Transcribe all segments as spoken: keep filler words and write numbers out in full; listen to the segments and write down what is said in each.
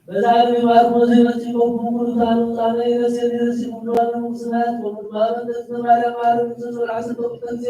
በዛሬው ማርቆስ የመጽሐፍ ቅዱስ ዛሬ ርዕስ የርዕስ ሁሉ ዓለም ስናት ወምድማመን ተዝነ ማርያም ማረም ተዝነ ወልዓሰብ ወቅተን ጊዜ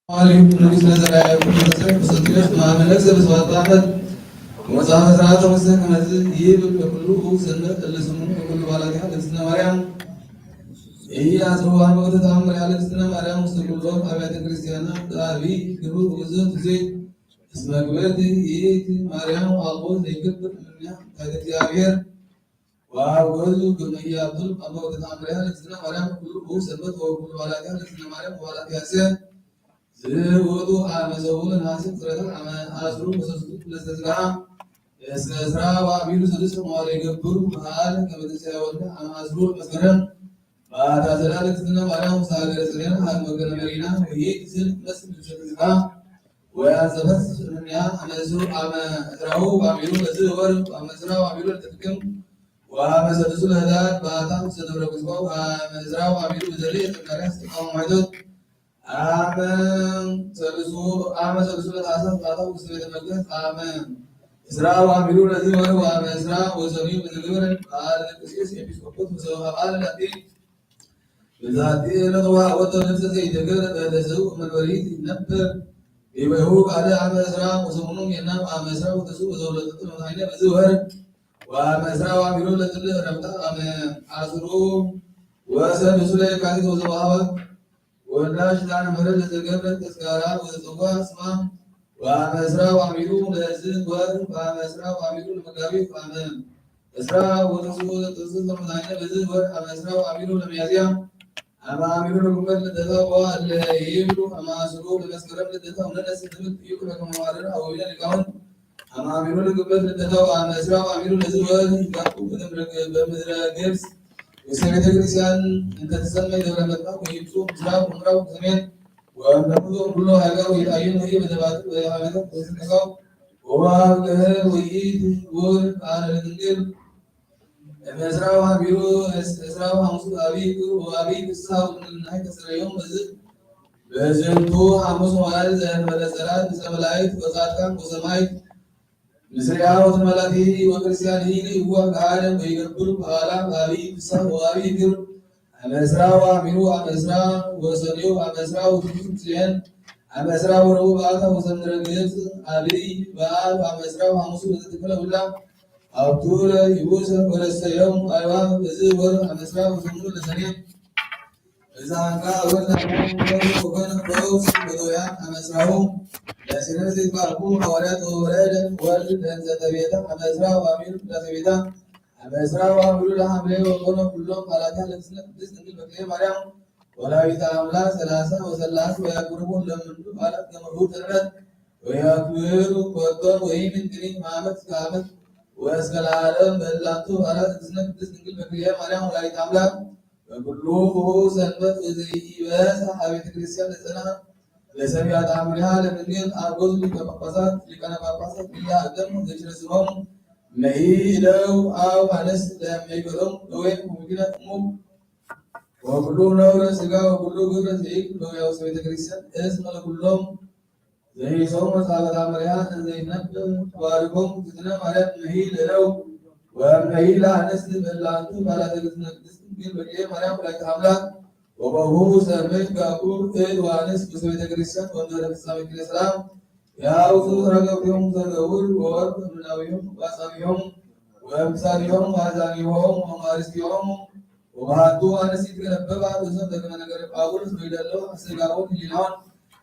አሊ ንጉስ ለዘርዓ ያዕቆብ መሰረት መሰረት ማመለክ ዘበስባት አመት ወመጽሐፈ ሥርዓተ ሙሴ ከመዝ ይብል በኩሉ ሰንበት እለ ስምንት በኩሉ በዓላቲሃ ለእግዝእትነ ማርያም ኢያጽርዋ ሞተ ተአምር ያለ እግዝእትነ ማርያም ውስተ ኩሎም አብያተ ክርስቲያናት አቢ ግሩ ወዘት ጊዜ እስመ ግብርት ይእቲ ማርያም አልቦ ዘይገብር እምኔሃ ኃይለ እግዚአብሔር ወአውገዙ ከመ ኢያብጥል አመ ወተአምሪሃ ለእግዝእትነ ማርያም ኩሉ ሰንበት ወኩሉ በዓላቲሃ ለእግዝእትነ ማርያም ወበዓላቲሃ ሰ ዝውቱ አመ ሰቡዕ ለነሐሴ ቅጽረተ አመ አስሩ ወሰለስቱ ለዘዝግሃ እስከ ዕስራ ወአሚሩ ሰዱስ መዋዕለ ይገብሩ በዓል ከመ ትንሳኤ ወልደ አመ አስሩ ለመስከረም በአታ ዘላ ለእግዝእትነ ማርያም ውስተ ሀገረ ጽዮን ሀገረ መሪና ወይት ስል መስል ዘዝግሃ ወያንሰፈስ እምኔሃ አመ ዕስሩ አመ ዕስራሁ ወአሚሩ ለዝህ ወር አመ ዕስራ ወአሚሩ ለጥቅምት ወአመ ሰዱሱ ለህዳር በአታ ውስተ ደብረ ቁስቋም ወአመ ዕስራ ወአሚሩ በዘርእ ዘካርያስ ተቃውሞ ማይቶት አመ ሰሉሱ አመ ሰሉሱ ለታህሳስ በአታ ውስተ ቤተ መቅደስ አመ ዕስራ ወአሚሩ ለዝህ ወር ወአመ ዕስራ ወሰኑይ በዘገብረ በዓለ ቅዱስ ኤጲስቆጶስ ወሰብአ ቃል ላቲ በዛቲ ዕለት ወሀቦቶ ነፍሰ ዘይትገረ በእደ ሰብእ መንበሪት ይትነበብ ዲቤሁ ቃለ አመ ዕስራ ወሰሙኑ ጌና አመ ዕስራ ወተስኡ ወዘወለደቱ መድኃኒነ በዝህ ወር ወአመ ዕስራ ወአሚሩ ለጥር ዕረፍታ አመ አስሩ ወሰሉሱ ለየካቲት ወዘወሀባ ወልዳ ሽዳነ ምህረት ለዘገብረ ተስካራ ወዘጸውዓ ስማ ወአመ ዕስራ ወአሚሩ ለዝህ ወር ወአመ ዕስራ ወአሚሩ ለመጋቢት ወአመ ዕስራ ወተስኡ ለተስኡ ለመድኃኒነ በዝህ ወር አመ ዕስራ ወአሚሩ ለሚያዝያ አመ አሚሩ ለግንቦት ልደታ ወእለ ይብሉ አመ አስሩ ለመስከረም ልደታ ወነነስ ትምህርት ይብሉ ለከመ ማረነ አበዊነ ሊቃውንት አመ አሚሩ ለግንቦት ልደታ ወአመ ዕስራ ወአሚሩ ለዝህ ወር ይጋቡ በምድረ ግብጽ ውስተ ቤተ ክርስቲያን እንተ ትሰመይ ደብረ መጥባቅ ወይብሱ ምስራቅ ወምዕራብ ወሰሜን ወእምነቱ ኩሎ ሀገር ወይትአየን ወይበ ደባትር ወሀገር ወይትነሳው ወበአብ ገህር ወይት ውር ቃለ ለድንግል እም ዕስራ ወአሚሩ ዕስራ ወሐሙሱ አብይ ክብር ወአብይ ፍስሐ ወድንግልናይ ተሰረዮም በዝ በዝንቱ ሐሙስ መዋዕል ዘእንበለ ጸላእት ምስለ መላእክት ወጻድቃን ወሰማዕት ምስሌሃ ወትመላቲ ወክርስቲያን ይህሊ እዋ ከሃደ ወይገብር በዓላ በአብይ ፍስሐ ወአብይ ክብር አመ ዕስራ ወአሚሩ አመ ዕስራ ወሰንዩ አመ ዕስራ ወትውቱ ጽዮን አመ ዕስራ ወረቡዕ በአታ ወሰምረ ግብጽ አብይ በዓል አመ ዕስራ ወሐሙሱ ለዘተክለ ውላ አብቱረ ይቡሰ ወረሰዮም አይዋ በዝ ወር አመ ዕስራ ወሰምኑ ለሰኔ እዛ አንካ ወላ ወኮነ ፈውስ በዶያ አመ ዕስራሁ ለሰኔ ዘይባርኩ ሐዋርያት ወወረደ ወልድ ለእንዘ ተቤታ አመ ዕስራ ወአሚሩ ለተቤታ አመ ዕስራ ወአሚሩ ለሐምሌ ወኮነ ኩሎም ቃላታ ለእግዝእትነ ቅድስት ድንግል በክሌ ማርያም ወላዲተ አምላክ ሠላሳ ወሰላሳ ወያቅርቡ ለምንቱ በዓላት ከመርሁ ሰንበት ወያክብሩ ወጦር ወይምን ግሪክ ማመት እስከ ዓመት ወእስከ ለዓለም በእላንቱ በዓላት እግዝእትነ ቅድስት ድንግል በክልኤ ማርያም ወላዲተ አምላክ በኩሉ ሰንበት ወዘኢበጽሐ ሀቤተ ክርስቲያን ለጸንዐ ለሰሚዐ ተአምሪሃ ለምንጌል አርጎዝ ሊቀ ጳጳሳት ሊቃነ ጳጳሳት ሊላ አደም ዘችረስሮም መኢ እደው አው አነስ ለመይበሎም ደዌ ወምክንያት እሙ ወኩሉ ነውረ ሥጋ ወኩሉ ግብረ ዘይክል በውያው ቤተ ክርስቲያን እስመ ለኩሎም ዘይሰው መጻወታ መርያ ዘይነብ ተባርኮም እግዝእትነ ማርያም መሂ ለለው ወመሂ ለአንስት በላንቱ ባላተ እግዝእትነ ቅድስት ድንግል በክሌ ማርያም ወላዲተ አምላክ ወበሁ ሰምዕ ጋቁ እድ ወአንስት ውስተ ቤተ ክርስቲያን ወንደረ ፍጻሜ ክለ ሰላም ያውፁ ረገብቲሆም ዘገውር ወወርቅ ምናዊሆም ወአጻብዒሆም ወእምሳሊሆም ወአዛኒሆም ወማርስቲሆም ወባቱ አንስት ይትገነበብ አርዕሶም በከመ ነገረ ጳውሎስ ወይደሎ አስተጋቦም ህሊናሆን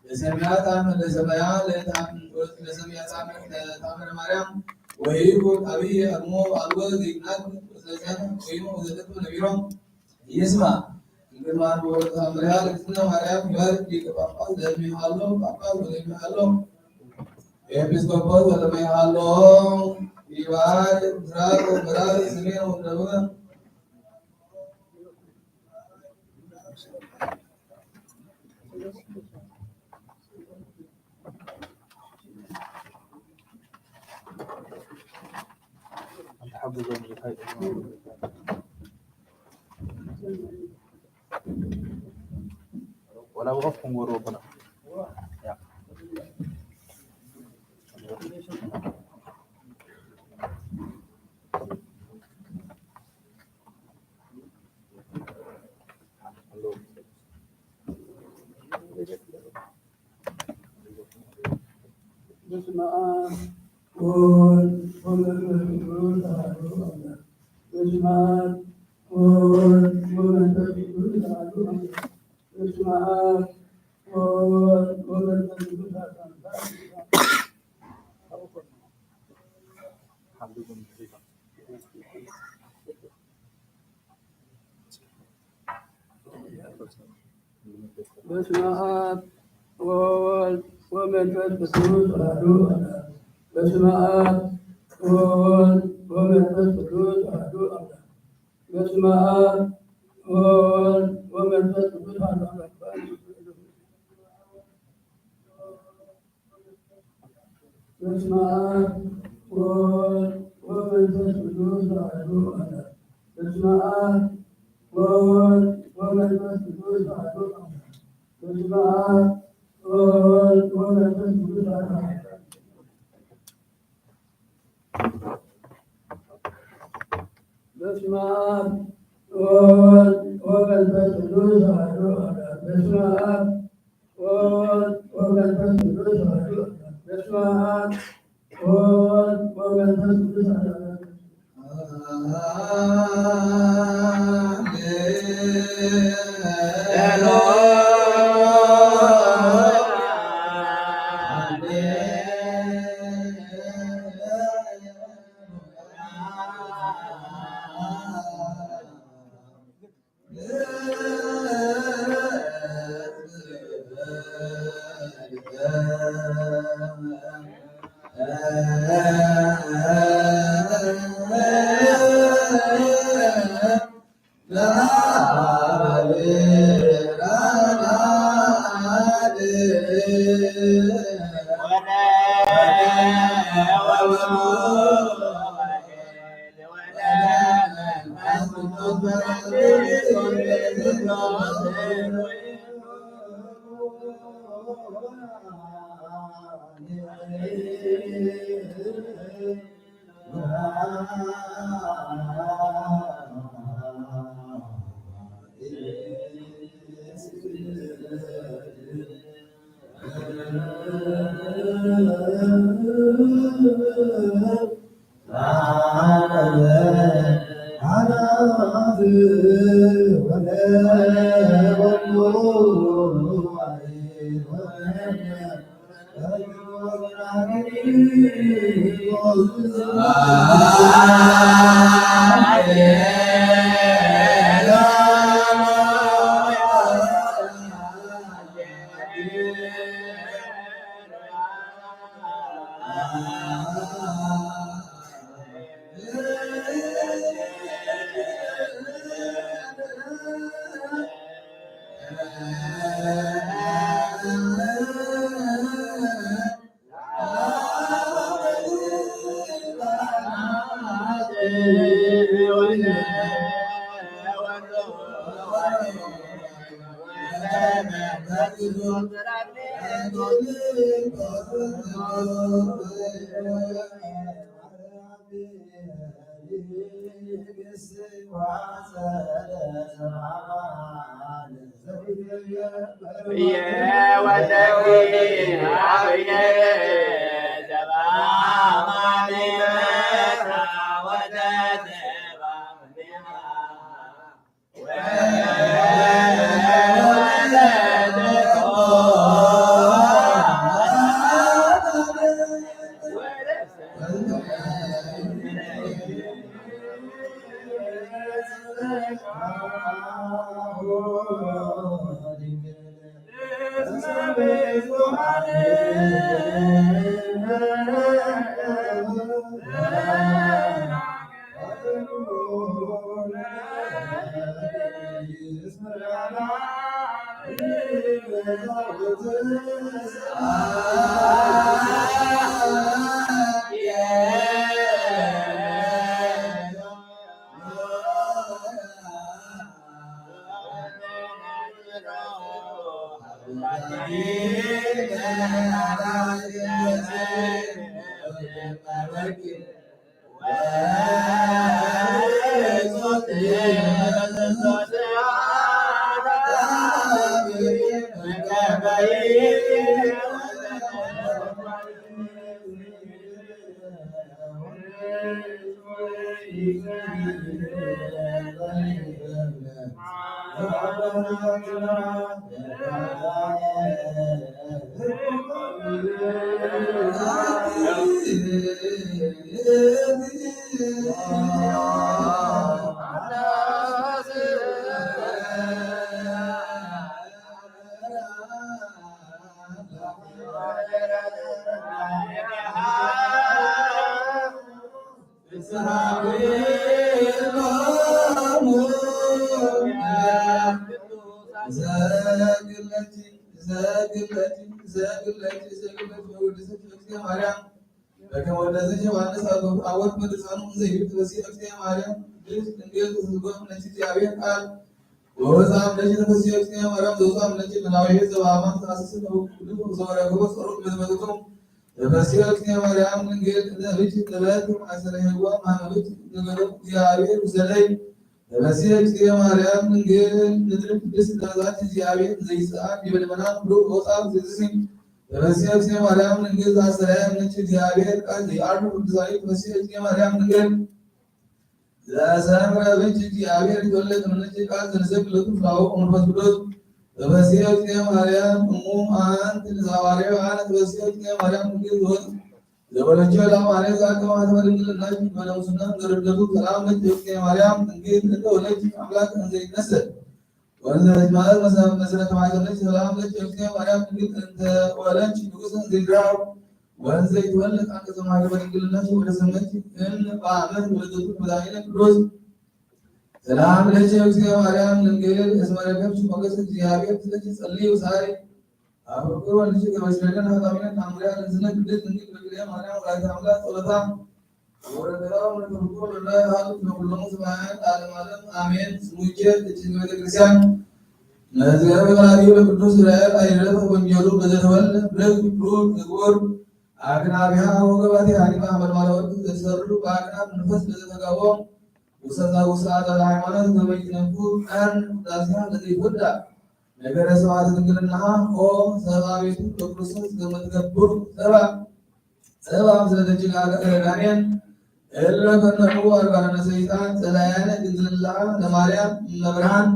ለሰሚያ ታም-፣ ለሰማያ ለታም-፣ ለሰሚያ ታም-፣ ለታምረ ማርያም ወይኩን አብይ አድሞ አልቦ ዘይናቅ ወዘዘን ወይኑ ወዘተክም ነቢሮም ይስማ። እንግዲህ ማን ወደ ታምሪያ ለእግዝእትነ ማርያም ይባርክ ሊቀ ጳጳስ ለሚሃሎ ጳጳስ ወለሚሃሎ ኤጲስቆጶስ ወለሚሃሎ ይባርክ ምስራቅ ወምዕራብ ሰሜን ወደቡብ በስመ አብ ወወልድ ወመንፈስ ቅዱስ አሐዱ አምላክ። በስመ አብ ወወልድ ወመንፈስ ቅዱስ አሐዱ አምላክ። በስመ አብ ወወልድ ወመንፈስ ቅዱስ አሐዱ አምላክ። በስመ አብ ወወልድ ወመንፈስ ቅዱስ አሐዱ አምላክ። በስመ አብ ወወልድ ወመንፈስ ቅዱስ አሐዱ አምላክ። በስመ አብ ወወልድ ወመንፈስ ቅዱስ አሐዱ አምላክ። በስመ አብ ወወልድ ወመንፈስ ቅዱስ አሐዱ አምላክ። በስመ አብ ወወልድ ወመንፈስ ቅዱስ አሐዱ አምላክ። በስመ አብ ወወልድ ወመንፈስ ቅዱስ አሐዱ አምላክ። በስመ አብ ወወልድ ወመንፈስ ቅዱስ አሐዱ አምላክ። በስመ አብ ወወልድ ወመንፈስ ቅዱስ አሐዱ አምላክ። በስመ አብ ወወልድ ወመንፈስ ቅዱስ አሐዱ አምላክ። ማርያም በከመ ወደሰች ዮሐንስ አወት በልሳኑ እንዘ ይብል ተፈሲ እግዝእትየ ማርያም ድንግል እንዴት ተስጎም ነች እግዚአብሔር ቃል ወወፃም ነች ተፈሲ እግዝእትየ ማርያም ዘውፃም ነች መናዊ ዘባማን ታስስ ነው። ዘወረገቦ ጸሎት መዝመትኩም ተፈሲ እግዝእትየ ማርያም ድንግል እንዘ ብች ጥበት አሰረ ሄዋ ማመብች ዘገደው እግዚአብሔር ውሰደይ ተፈሲ እግዝእትየ ማርያም ድንግል ምድር ቅድስት ተዛች እግዚአብሔር ዘይሰአል ይበልመናን ብሎ ወፃም ዝዝሲ ተፈሲ እግዝእትየ ማርያም ድንግል ዘአስተርአየ ምንጭ እግዚአብሔር ቃል ዘየዐርፍ ቅዱሳዊ ተፈሲ እግዝእትየ ማርያም ድንግል ዘአስተምረ ምንጭ እግዚአብሔር ይትወለድ ምንጭ ቃል ዘንሰግድ ለቱ ፍላወ መንፈስ ቅዱስ ተፈሲ እግዝእትየ ማርያም እሙ አንቲ ለዘሐዋርያው ዮሐንስ ተፈሲ እግዝእትየ ማርያም ድንግል ዘወት ዘወለድኪ ለአማኑኤል ዘአቀማት በድንግልና በለሙስና ዘረደቱ ሰላም ለኪ እግዝእትየ ማርያም ድንግል እንተ ወለድኪ አምላክ እንዘ ይትነሰል ወንዘ ለትማል መሰረት ማይዘነች ሰላም ለኪ እግዝእትየ ማርያም ድንግል እንተ ወለድኪ ንጉሥ እንዘ ይድራው ወንዘ ይትወለድ አንቀጸ ማርያም በድንግልና ወደ ሰመች እም በአመት ወለደቱ መድኃኒነ ቅዱስ ሰላም ለኪ እግዝእትየ ማርያም ድንግል እስመ ረከብኪ ሞገሰ እግዚአብሔር ስለኪ ጸልዪ ወሳሪ አፍቅሮ ልጅ ከመስለደን ሀጣሚነት አምሪያ ለዝነ ቅድስት ድንግል በክልኤ ማርያም ወላዲተ አምላክ ጸሎታ ወረከታ ወለተርጎ ለላ ሀሉ ለኩሎሙ ሰማያን ለዓለመ ዓለም አሜን። ስሙቼ እቺ ቤተክርስቲያን መዝገበ ቃልዩ ለቅዱስ ዑራኤል አይረፈ ወንጌሉ በዘተወልደ ብርክ ብሩክ ክቡር አክናቢሃ ወገባቴ ሀዲማ ሐመልማለ ወርቅ ዘተሰሩ በአክናብ መንፈስ ለዘተጋቦ ውሰታ ውሳታ ለሃይማኖት ከመ ይትነፉ ቀን ቅዳሴሃ ለዘይትወዳ ነገረ ስብሐተ ድንግልናሃ ኦ ሰብአ ቤቱ ለክርስቶስ ከመ ትገብሩ ሰብአ ሰብአ ምስለ ደጅ ጋኔን እለ ፈነዉ አርባነ ሰይጣን ጸላያነ ድንግልናሃ ለማርያም እመ ብርሃን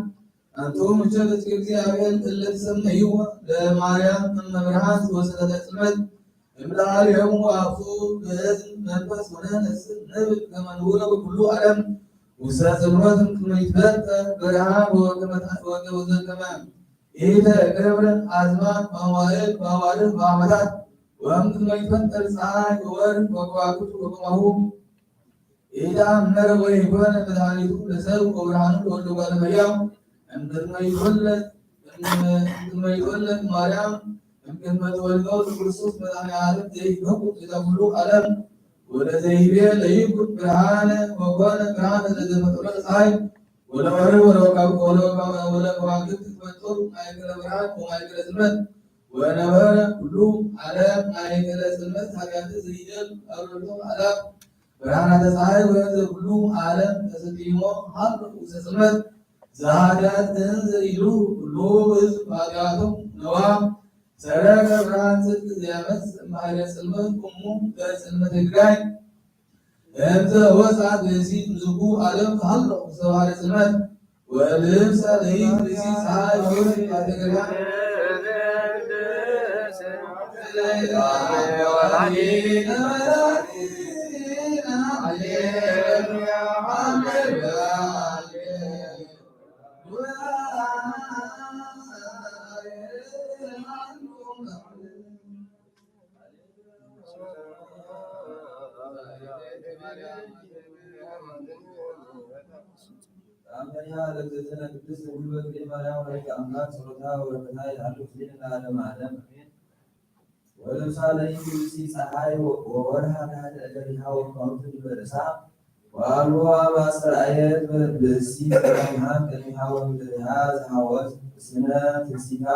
አንትሙ ምቸ ለእግዚአብሔር እለ ትሰመይዎ ለማርያም እመ ብርሃን ወሰረተ ጽልመት እምለአሌሁ ወአፍሱ በእዝን መንፈስ ወነነስ ንብል ከመ ንቡረ በኩሉ ዓለም ውስተ ጽልመት እምቅድመ ይትፈጠር ብርሃን ወከመ ወዘከመ ኢተገብረ አዝማን ወመዋዕል ወአዋርሕ ወዓመታት ወእምቅድመ ይትፈጠር ፀሐይ ወወርሕ ወከዋክብት ወከማሁ ኢተአምረ ወኢኮነ መድኃኒቱ ለሰብ ወብርሃኑ ለወልደ እጓለ እመሕያው እምቅድመ ይትወለድ እምቅድመ ይትወለድ ማርያም እምቅድመ ተወልዶ ለክርስቶስ መድኃኔ ዓለም ዘይመውት ጌታ ኩሉ ዓለም ወለዘይቤ ለይኩን ብርሃነ ወኮነ ብርሃነ ለዘፈጠሮ ለፀሐይ ወለወርሕ ወለከዋክብት ትፈጥር ማእከለ ብርሃን ወማእከለ ጽልመት ወነበረ ኩሉ ዓለም ማእከለ ጽልመት ኃጢአት ዘይደል አብረቶ ዓለም ብርሃናተ ፀሐይ ወእንዘ ኩሉ ዓለም ተሰጢሞ ሀሎ ውስተ ጽልመት ዘኃጢአት እንዘ ይሉ ኩሉ ህዝብ ኃጢአቶም ነዋ። ሰረቀ ብርሃን ጽድቅ ዘያመጽእ እምባሕረ ጽልመት እሙ ለጽልመተ ግዳይ። እምዘ ወፅአ ብእሲት እምዝኩ ዓለም ሀሎ ውስተ ባሕረ ጽልመት ወልብሰ ለይእቲ ብእሲት ፀሐይ ወወርሕ ባሕረ ገዳም። ሰላምታ ለእግዝእትነ ቅድስት ድንግል በክልኤ ማርያም ወላዲተ አምላክ ጸሎታ ወበረከታ ይሃሉ ምስሌነ ለዓለመ ዓለም አሜን። ወለብሳ ለይእቲ ብእሲት ፀሐይ ወወርሃ ታሕተ እገሪሃ ወከዋክብት ዲበ ርእሳ ወአልቦ አብ አስተርአየት ብእሲት እምቅድሚሃ ወእምድህሬሃ ዘሃወት ስነ ትንሲታ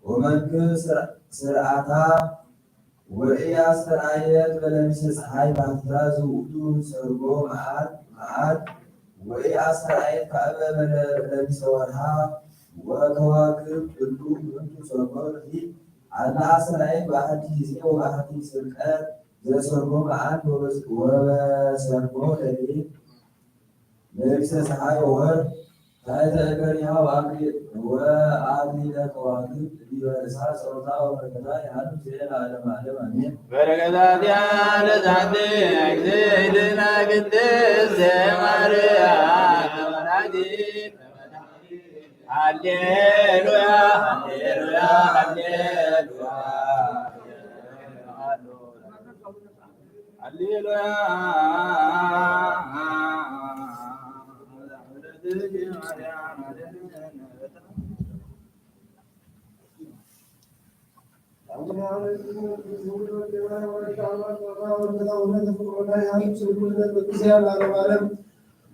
ወመልክ ስርዓታ ወኢአስተርአየት በለሚሰ ፀሐይ ባሕቲታ ዝውቱ ሰርጎ መዓት መዓት ወኢአስተርአየት ካእበ በለሚሰ ወርሃ ወከዋክብት እሉ ምንቱ ሰርጎ ርኢት አላ አስተርአየት በአሐቲ ጊዜ ወበአሐቲ ስርቀት ዘሰርጎ ከአት ወበሰርጎ ለሊት መንግስተ ጸሓይ ወወር ታሕተ እገሪሃ ዋክድ ወአድሊለ ከዋክብት ዲበ ርእሳ ጸሎታ ወበረከታ ይሃሉ ምስሌነ ለዓለመ ዓለም አሜን። በረከታቲሃ ለዛቲ እግዝእትነ ቅድስት ማርያም ወላዲተ ሃሌሉያ፣ ሃሌሉያ፣ ሃሌሉያ። ሃሌሉያ።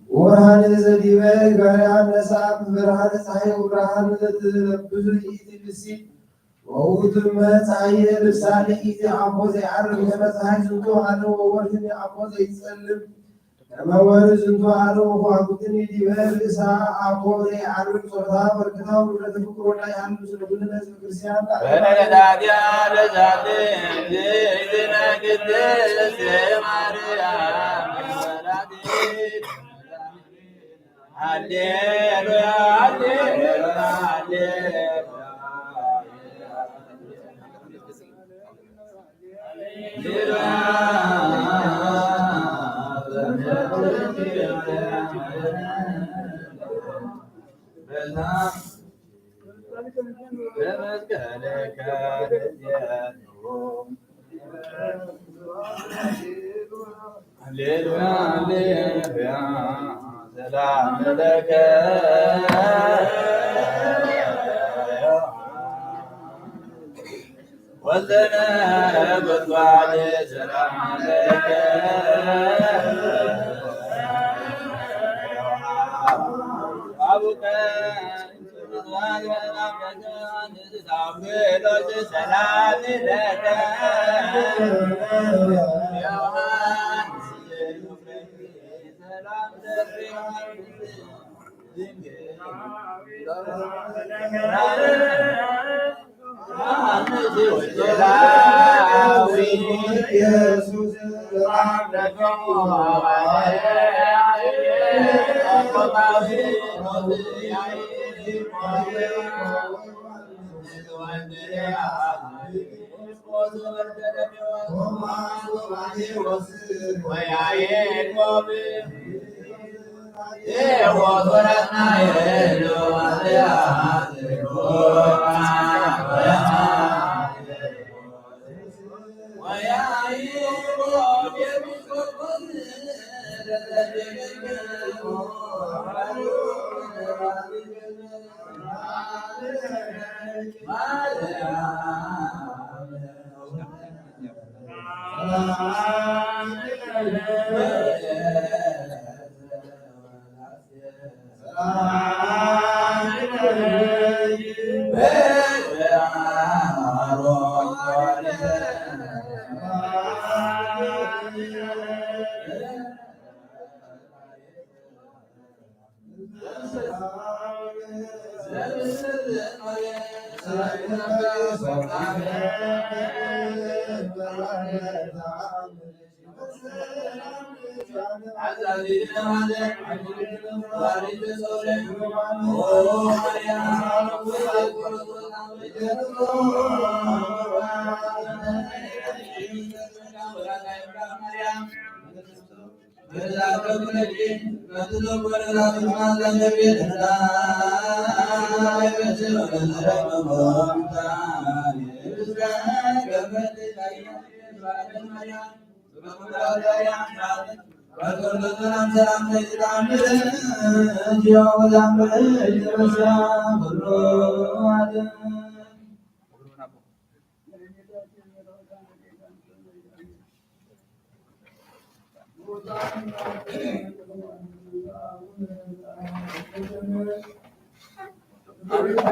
ወርሃነ ዘዲበ እገሪሃ ነስአ እም ብርሃነ ጸሓይ ወብርሃኑ ለትለብሱ ይእቲ ብእሲ ወውእቱ እመ ጸሃየ ልብሳነ ኢቲ አምቦ ዘይዐርግ ከመ ጸሃይ ዝንቱ ዓለም ወወርህኒ አምቦ ዘይጸልም ከመ ወርህ ዝንቱ ዓለም ወከዋክብትኒ ዲበ ርእሳ አምቦ ዘይዐርግ ጸሎታ በረከታ ወረድኤታ ፍቅር ወላ ይሃሉ ምስለ ኩልነ ህዝበ ክርስቲያን። በረከታቲሃ ለዛቲ እግዝእትነ ቅድስት ማርያም ወላዲተ ሃሌሉያ፣ ሃሌሉያ፣ ሃሌሉያ። ሃሌሉያ፣ ሃሌሉያ፣ ሰላም ለከ። ወልደነ ጉድጓድ ሰላም ለከ። አቡከ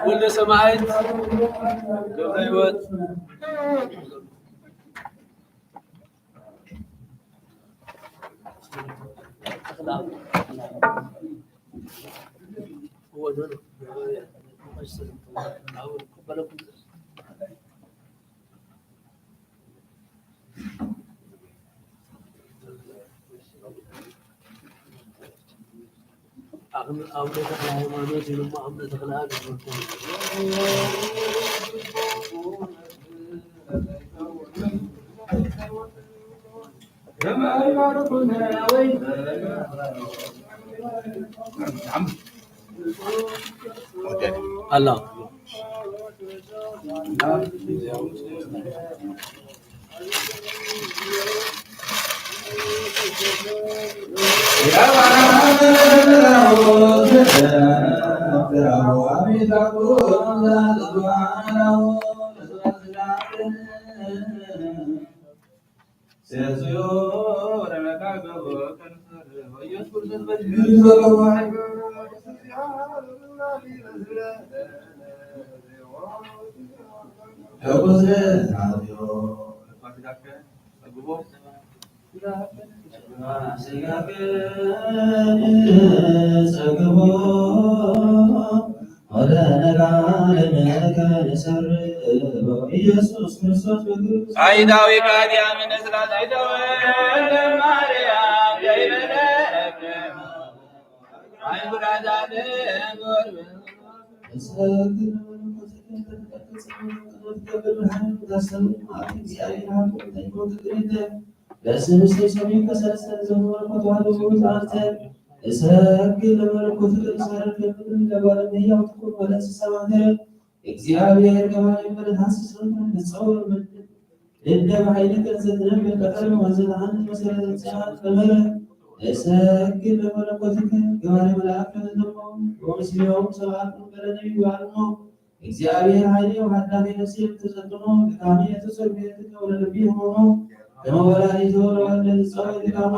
ወልደ ሰማዕት ገብረ ሕይወት። አቡነ ተክለ ሃይማኖት ይሉማ፣ አቡነ ተክለ አብ። አላህ። አይዳዊ ቃዲያምን እስራ ዘይደወለ ማርያም ዘይበለክ አይጉራዛለ ጎርበ እግዚአብሔር ገባሬ መለኮት ሐሰሰ ንጸውር ምድር ልደ በኃይልከ ዘትነብር በቀለም ወዘተአንት መሰረተ ጽዮን ቀመረ። እሰግድ ለመለኮትከ ገባሬ መልአክ ለዘተሞ ወምስሌሆሙ ሰብአቱ በለነቢዩ አልሞ። እግዚአብሔር ኃይሌ ወሃዳሜ ነፍሴ ለተጸጥሞ ድካሜ ለትጹር ቤትከ ወለልቤ ህሞሞ ከመ ወላዲተ ለወልድ ለትጸውር ድካሞ።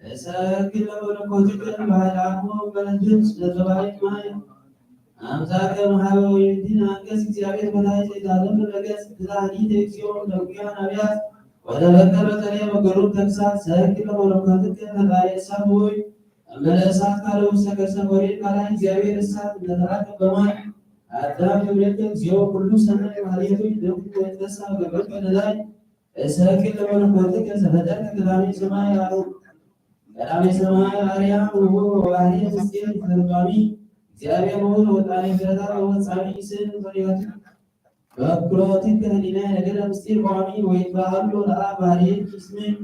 እሰግድ ለመለኮትከ በኃይለ አብሞ በለድምፅ ለጠባይ ማይ አምሳከ መሃበ ወይምድን አንቀጽ እግዚአብሔር በላይ ዘይታለም ለገጽ ትዛኒ ተግዚኦ ለኩያን አብያት ወተበከረ ጸሬ መገሩም ተግሳጽ። ሰግድ ለመለኮትከ ፈጣሪ እሳት ሆይ እመለ እሳት ካለ ውስተ ከርሰ መሬት ካላይ እግዚአብሔር እሳት እንደተራቀ በማይ አዳም ክብሬከ እግዚኦ ኩሉ ሰናይ ማህሌቱ ይደግም ወይትነሳ ገበርከ ነዳይ። እሰግድ ለመለኮትከ ዘፈጠርከ ቀዳሜ ሰማይ አሩ ቀዳሜ ሰማይ አርያም ወባህሪ ምስጢር ተርጓሚ እግዚአብሔር ውእቱ ወጣኔ ፍጥረታት ወፈጻሚ ስን ፈሪሃቱ በኩሎትከ ህሊና ነገረ ምስጢር ቋሚ ወይትበሃሉ ለአብ ባህሪ ስምን።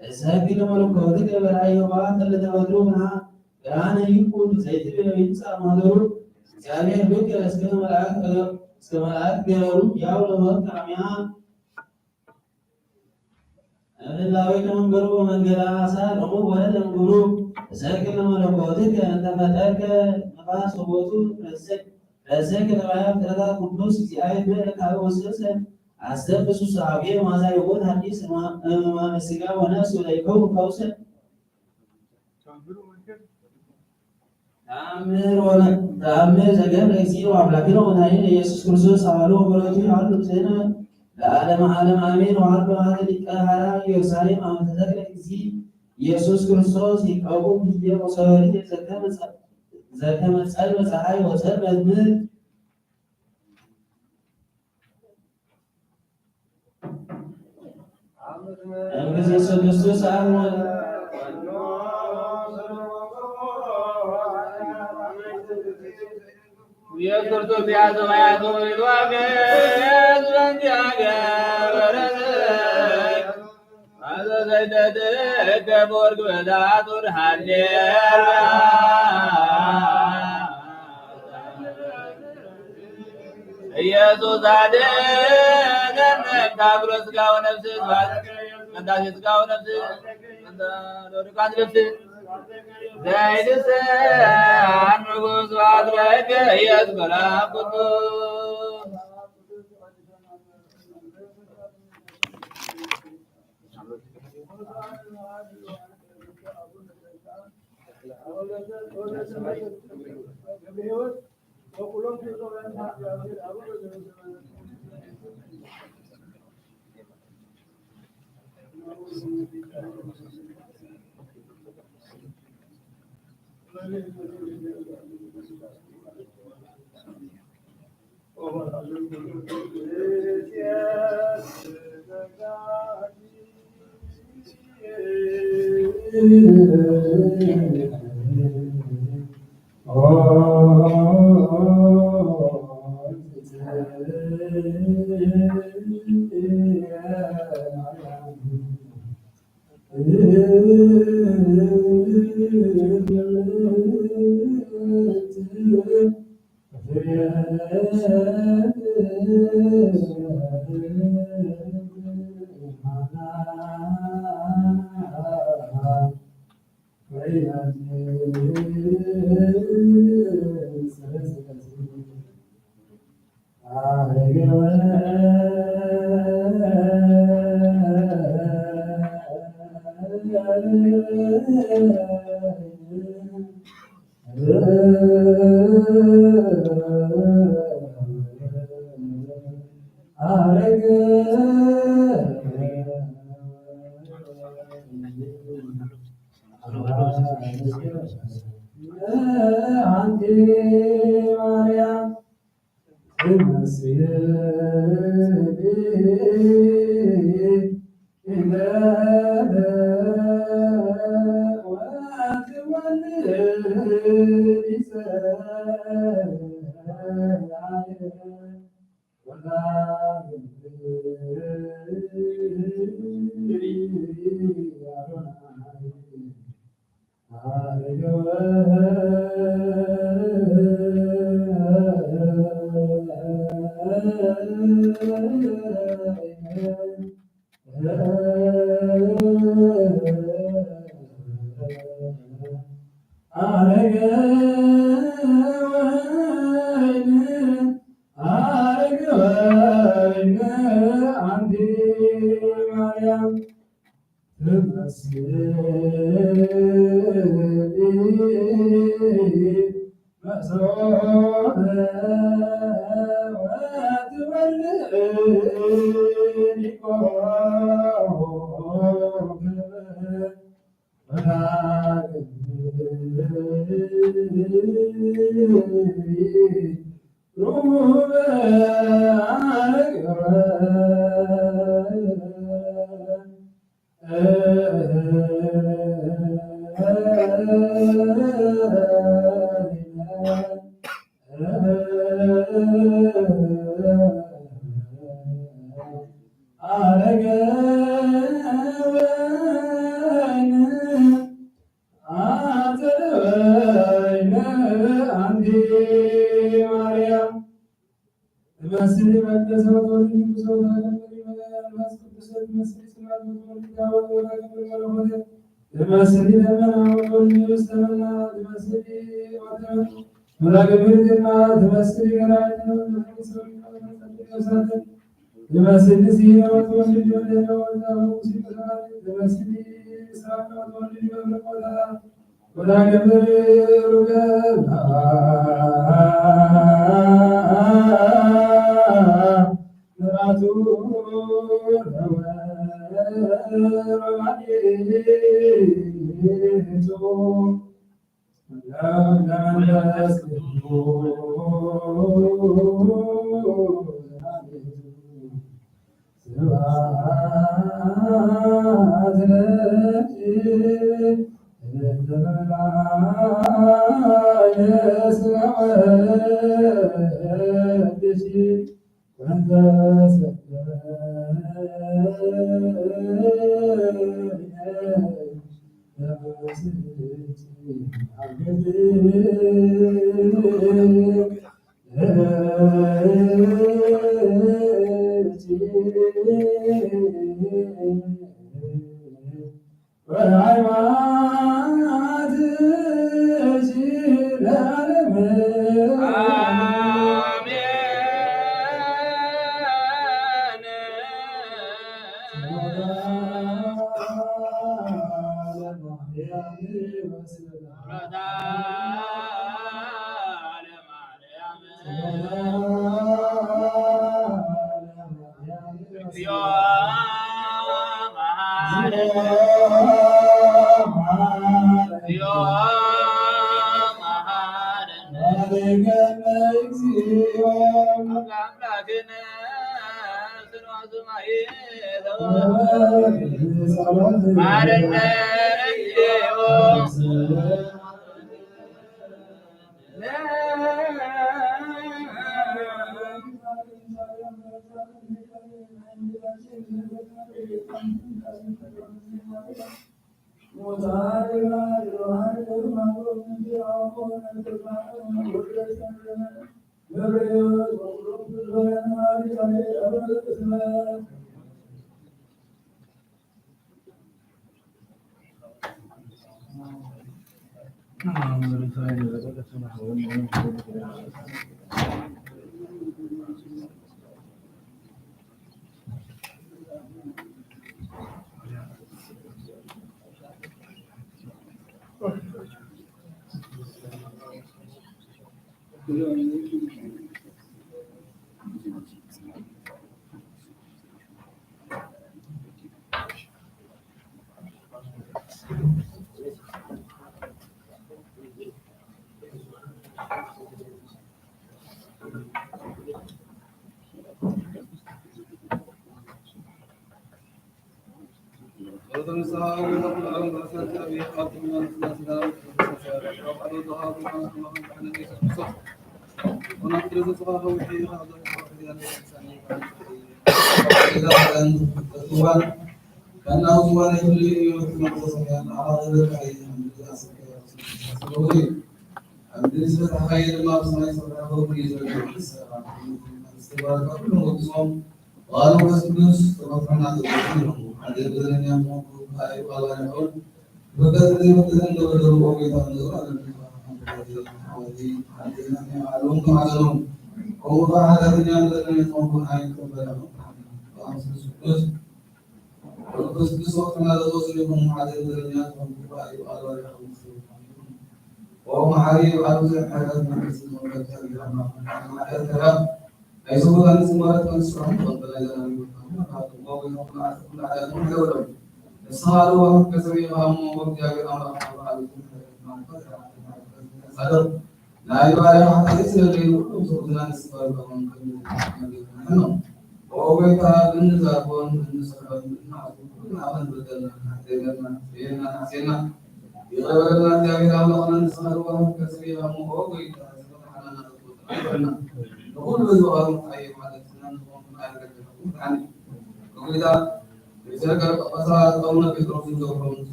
እሰግድ ለመለኮትከ በላይ ወባት ለተፈጥሮ ብርሃን ብርሃነ ይኩን ዘይትበ ይምጻእ ማህደሩ። እግዚአብሔር ብከ እስከ መላእክት እስከ መላእክት ገበሩ ያው ለወት አሚያ እላዌ ከመንበሩ ወመንገላ አሳር እሙ ወረደ እምግብሩ። እሰግድ ለመለኮትከ እንተ ፈጠርከ ነፋስ ወቦቱ ረሰ-፣ ረሰከ ለባሕር ፍጥረታት ቅዱስ እግዚአብሔር በእደ ካበ ወሰሰ። አስተንፍሱ ሰአቤ ማዛ ሕይወት ሐዲስ እማ-፣ እማመ ሥጋ ወነፍስ ወለይከውን ፈውሰ። ተአምር ወነ-፣ ተአምር ዘገብረ እግዚእ ወአምላክነ ወመድኃኒነ ኢየሱስ ክርስቶስ አሐዱ ወበረቱ ይሃሉ ምስሌነ ለዓለመ ዓለም አሜን። ወሀሎ ሀበ ሊቀ ሐራ ኢየሩሳሌም አመ ተተክለ እግዚእ ኢየሱስ ክርስቶስ ይቀውም ህዬ ወሰበሪት ዘከመ ጸልመ ጸሓይ ወጸልመት ምድር። እምጊዜ ሰለስቱ ሰዓት ሞት። ኢየሱስ ክርስቶስ ያዘ ማያቱ ይትዋገ ዘንድ ያገበረ አዘ ዘይደደ ከቦርግ በዳቱር ሃሌሉያ። ኢየሱስ አድነን። ታግሎ ሥጋ ወነፍስ፣ ቅዳሴ ሥጋ ወነፍስ፣ ለወድቃት ነፍስ፣ ዘይትሰአል ንጉሥ ባድረገ ኢየሱስ መልአክ ቅዱስ።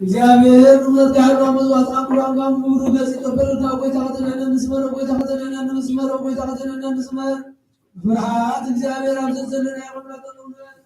እግዚአብሔር ርመት ያህል አመት ዋጣ ቁራን ጋር ሙሉ ገጽ ይቀበል። ዳዊት አተነነ ምስመር ወይ ታተነነ ምስመር ወይ ታተነነ ምስመር። ፍርሃት እግዚአብሔር አብዘዘልን ያመላጠ እውነት።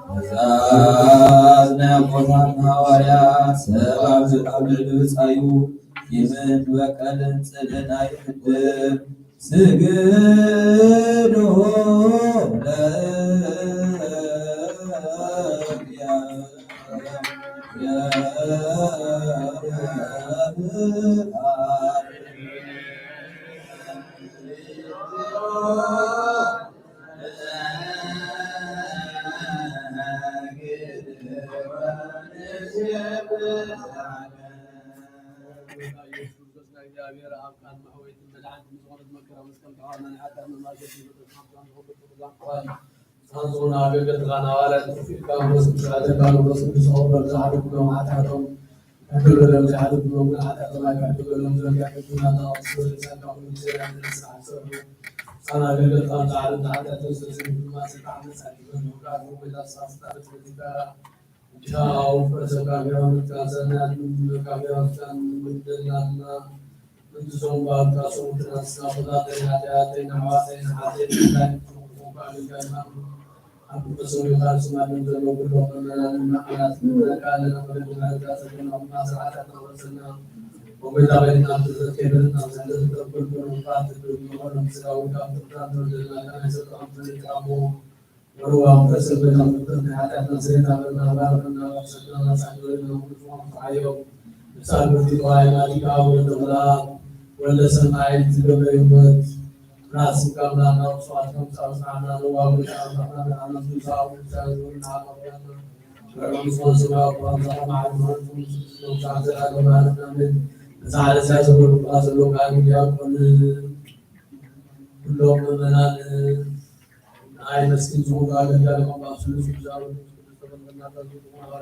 ትእዛዝ ናይ አቦታትና ሐዋርያት፣ ሰብ ኣብ ልዕሊ ብጻዩ ይምን በቀልን ጽልእን ኣይሕድር። ስግዱ ለእግዚአብሔር።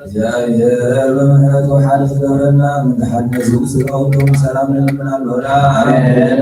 እግዚአብሔር በምሕረቱ ሓልፍ ገብረና፣ ምእንተ ሓድነት ህዝቡ ስለ ኩሉ ሰላም ንልምን ኣሎና። ኣሜን።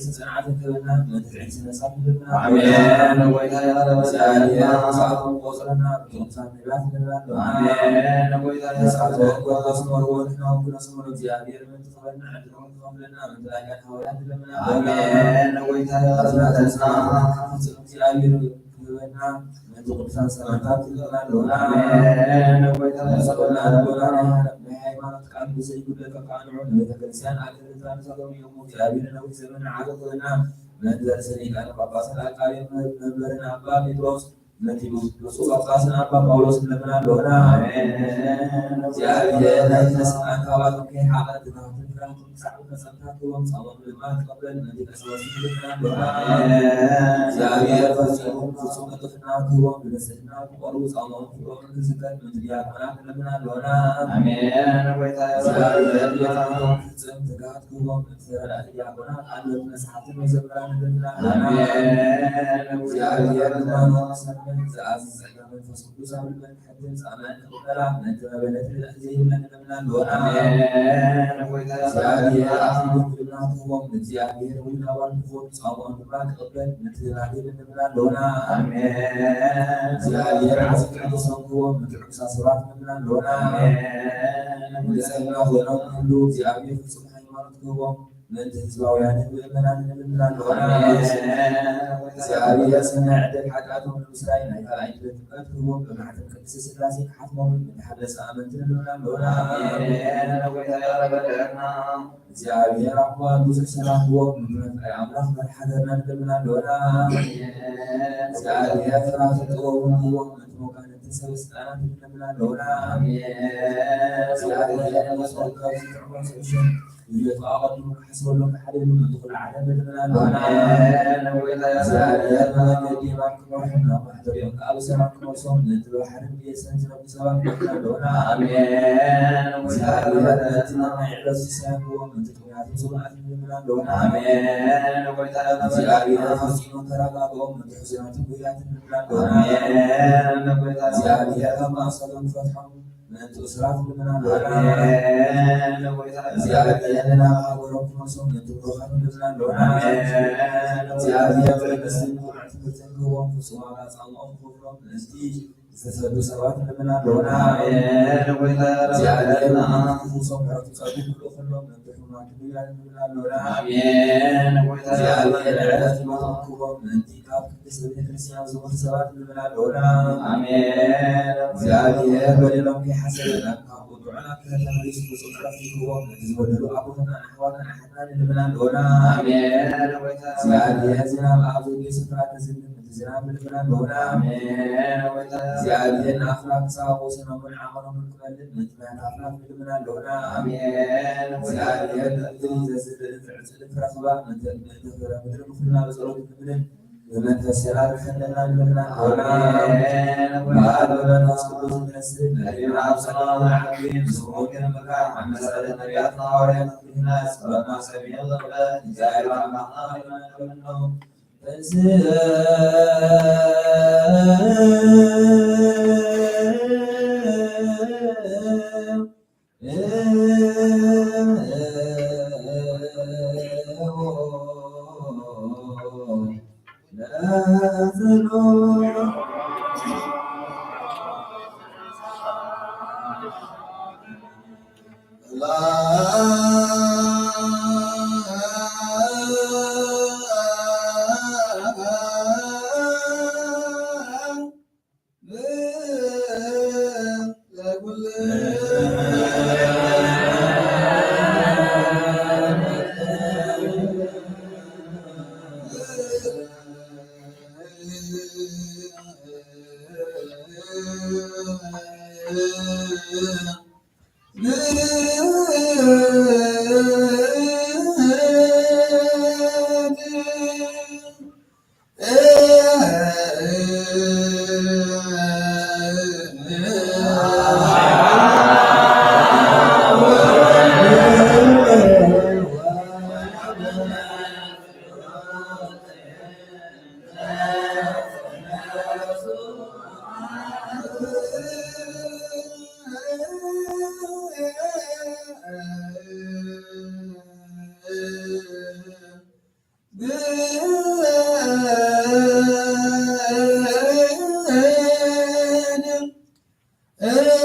ርዕስ ጽንዓት ከበና፣ መትዕስ ነሳት ልብና። አሜን። ወይታ ያረበ እግዚአብሔር ሰዓቱን ቆጽረና፣ ቅዱሳን ነቢያት ልብና። አሜን። ወይታ ያረበ ወስመር ወልድና ወኩነ ስሙር እግዚአብሔር ምን ትኸበልና፣ ዕድሮን ትኸፍለና፣ ምን ትላቀን ሐዋርያት ልብና። አሜን። ወይታ ያረበ ጽንዓት እግዚአብሔር ክበና፣ ምን ቅዱሳን ሰማዕታት ልብና። አሜን። ወይታ ያረበ ልቦና፣ ሃይማኖት ቃል ብዘይ ጉድለት ከቃንዑ፣ ለቤተክርስቲያን አገልግሎት አንሳቶም የሙ እግዚአብሔር ነው ዘመን ዓመት ሆና መንዘር ሰሊጣን ጳጳሳት አቃቤ መንበርን አባ ጴጥሮስ ለቲቱስ ብፁዕ ጳጳስን አባ ጳውሎስን ለምናለሁና። አሜን። እግዚአብሔር ለይነስአን ካባትም ከይ ኃጢአት ትናትን ፍራትን ጻዕቁ ከጸምታት ክቦም ጸሎት ልማት ቀበል ነቲ ቀሰወስ ለምናለሁና። አሜን። እግዚአብሔር ፈጽሙ ፍጹም ቅዱስና ክቦም ብንጽህና ክቆርቡ ጸሎት ክቦም ክዝከር ምንት ዲያቆናት ለምናለሁና። አሜን። ወይታ እግዚአብሔር ዲያቆናት ፍጽም ትጋት ክቦም ትሰራ ዲያቆናት አብዮት መጽሐፍትን መዘምራን ለምናለሁና። አሜን። እግዚአብሔር ልማኖ ሰምን ዘአዝ ጸጋ መንፈስ ቅዱስ አብልበን ሐድን ጻማን ተቆጠራ መንተ መበለት ለእግዚአብሔር ለምናለሁና። አሜን። ወይታ እግዚአብሔር አፍሉት ልምናት ክቦም እግዚአብሔር ወይናዋን ክቦም ጻማን ልማት ቀበል ምትላገ ለምናለሁና። አሜን። እግዚአብሔር አስቀድሶ ክቦም ምትዑሳ ስራት ለምናለሁና። አሜን። ወደ ጸና ሆነው ሁሉ እግዚአብሔር ፍጹም ሃይማኖት ክቦም ምንት ህዝባውያን ምእመናን ለምናለሁና። አሜን። እግዚአብሔር ሰናይ ዕድል ኃጢአቶም ለምስራይ ናይ ካልአይ ዕድል ጥምቀት ክቦም በማሕተም ቅድስት ሥላሴ ከሓትሞም ምንት ሐደሰ አመንትን ለምናለሁና። አሜን። ወይታ ያረበ ለና። እግዚአብሔር አባ ብዙ ሰላም ክቦም ምክንያት አምላክ መርሐ ሀገርና ለምናለሁና። አሜን። እግዚአብሔር ፍርሃት ጥበቡን ክቦም ምንት ሞቃን ተሰበስጣናት ለምናለሁና። አሜን። እግዚአብሔር መስዋዕት ከብት ጥዑም ሰብሽን ይልፋ ቀድሙ ከሐሰበሎም ከሐደሉ ምንት ኩሉ ዓለም ለምናለሁና። አሜን። ወይታ እግዚአብሔር መገድ የማን ክሞርሕና ማሕደር የንቃሉ ሰላም ክሞርሶም ምንት ባሕርን የሰን ዝረቡ ሰባት ለምናለሁና። አሜን። ወይታ እግዚአብሔር ለትና ማይዕበስ ሲሳይ ክቦም ምንት ጥሙያትን ጽሙአትን ለምናለሁና። አሜን። ወይታ እግዚአብሔር ፈጽሞ ተረጋጋኦም ምንት ሕዙናትን ጉያትን ለምናለሁና። አሜን። ወይታ እግዚአብሔር ከማእሰሮም ፈትሖም ምንት እስራት ለምናለሁና። አሜን። ወይታ እግዚአብሔር ለና ሀገሮም ክሞርሶም ምንት ብሩኻት ለምናለሁና። አሜን። እግዚአብሔር ቅድስትን ኩርዕት ምርትን ክቦም ፍጹም ዋጋ ጻማኦም ክቦም እስቲ ዝተሰዱ ሰባት ለምናለሁና። አሜን። ወይታ እግዚአብሔር ለአማን ክፉ ሰው ምሕረቱ ጸድቅ ብሎ ክሎም ምንት ሕማማት ለምናለሁና። አሜን። ወይታ እግዚአብሔር ዕረፍት ሞቶም ክቦም ምንት ካብ ቅድስት ቤተክርስቲያን ዝሞቱ ሰባት ለምናለሁና። አሜን። እግዚአብሔር በደሎም ከይሐሰበ ናብ ካብ ቁጥዑና ከተመሊሱ ፍጹም ዕረፍት ክቦም ምንት ዝበደሉ አቦታትና ኣሕዋትና ኣሓትና ለምናለሁና። አሜን። ወይታ እግዚአብሔር ዝናም ኣብ ዘይብሉ ስፍራ ከዝንብ ምንት ዝናም ለምናለሁና። አሜን። ወይታ እግዚአብሔር ንኣፍላክ ክሳቆ ሰኖምን ዓቐኖምን ክመልእ ምንት ማያት ኣፍላክ ለምናለሁና። አሜን። ወይታ እግዚአብሔር ለእግሪ ዘዝልእን ዘዕጽድን ፍረ ክባን ምንት ምድሪ ምድሪ ንኹልና በጸሎት ንብልን በመንፈስ ሰላም ይሐልናል ለምናለሁና። አሜን። ወበአብ ወበመንፈስ ቅዱስ ንነስእ፣ ነቢያት አብ ሰላም ለዓቢ፣ ምስክሮች ከመካ፣ አመሳለ ነቢያት ሐዋርያት ክህናት፣ ጸሎትና ሰሚዕ ዘቅበል፣ እግዚአብሔር አምላክና ለምናለሁና። Amen.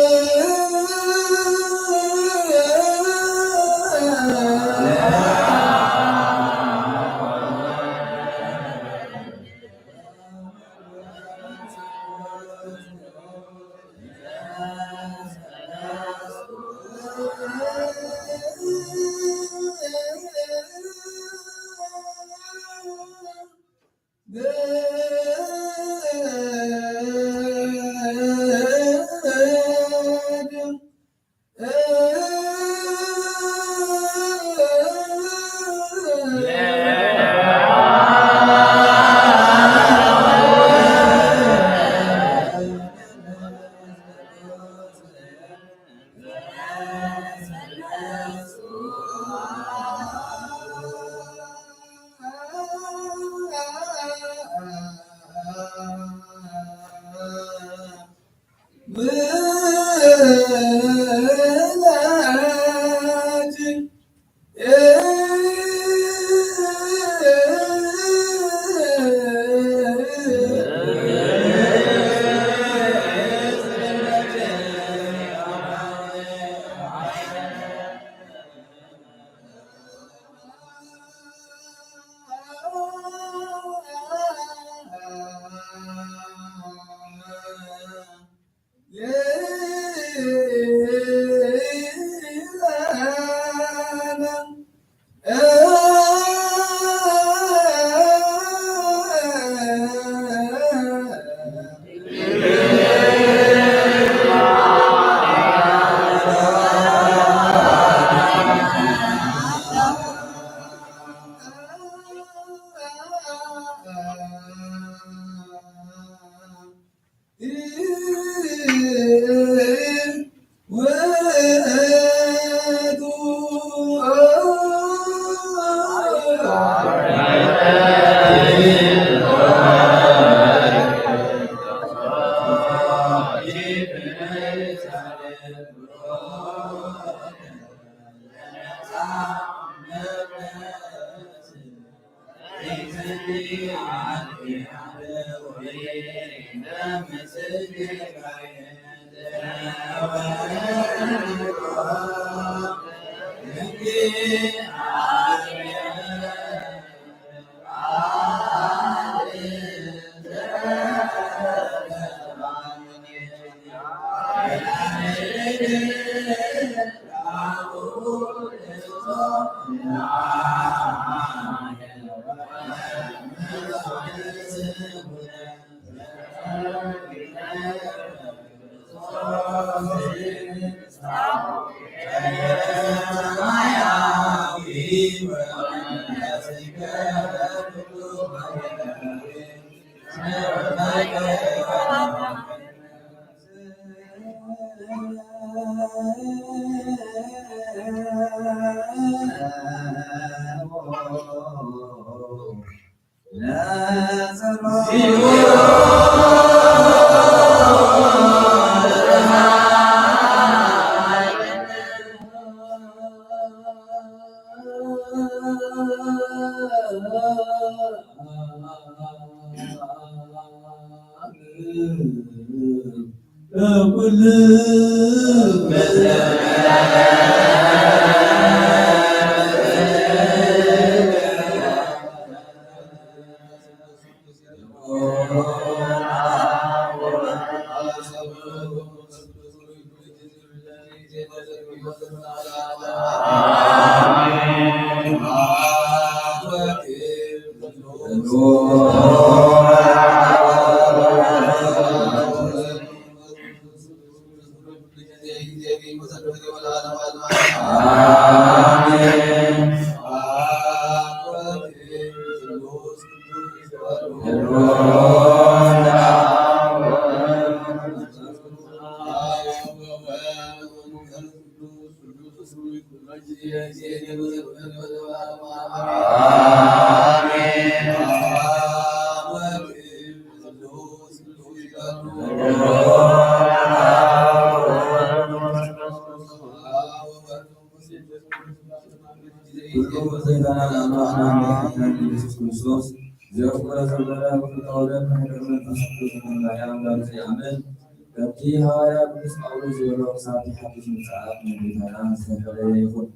ከምቲ ሃዋርያ ቅዱስ ጳውሎስ ዝበሎ፣ ክሳብ እቲ ሓድሽ ምጽኣት ናይ ጌታና ዝተፈለየ ይኹን።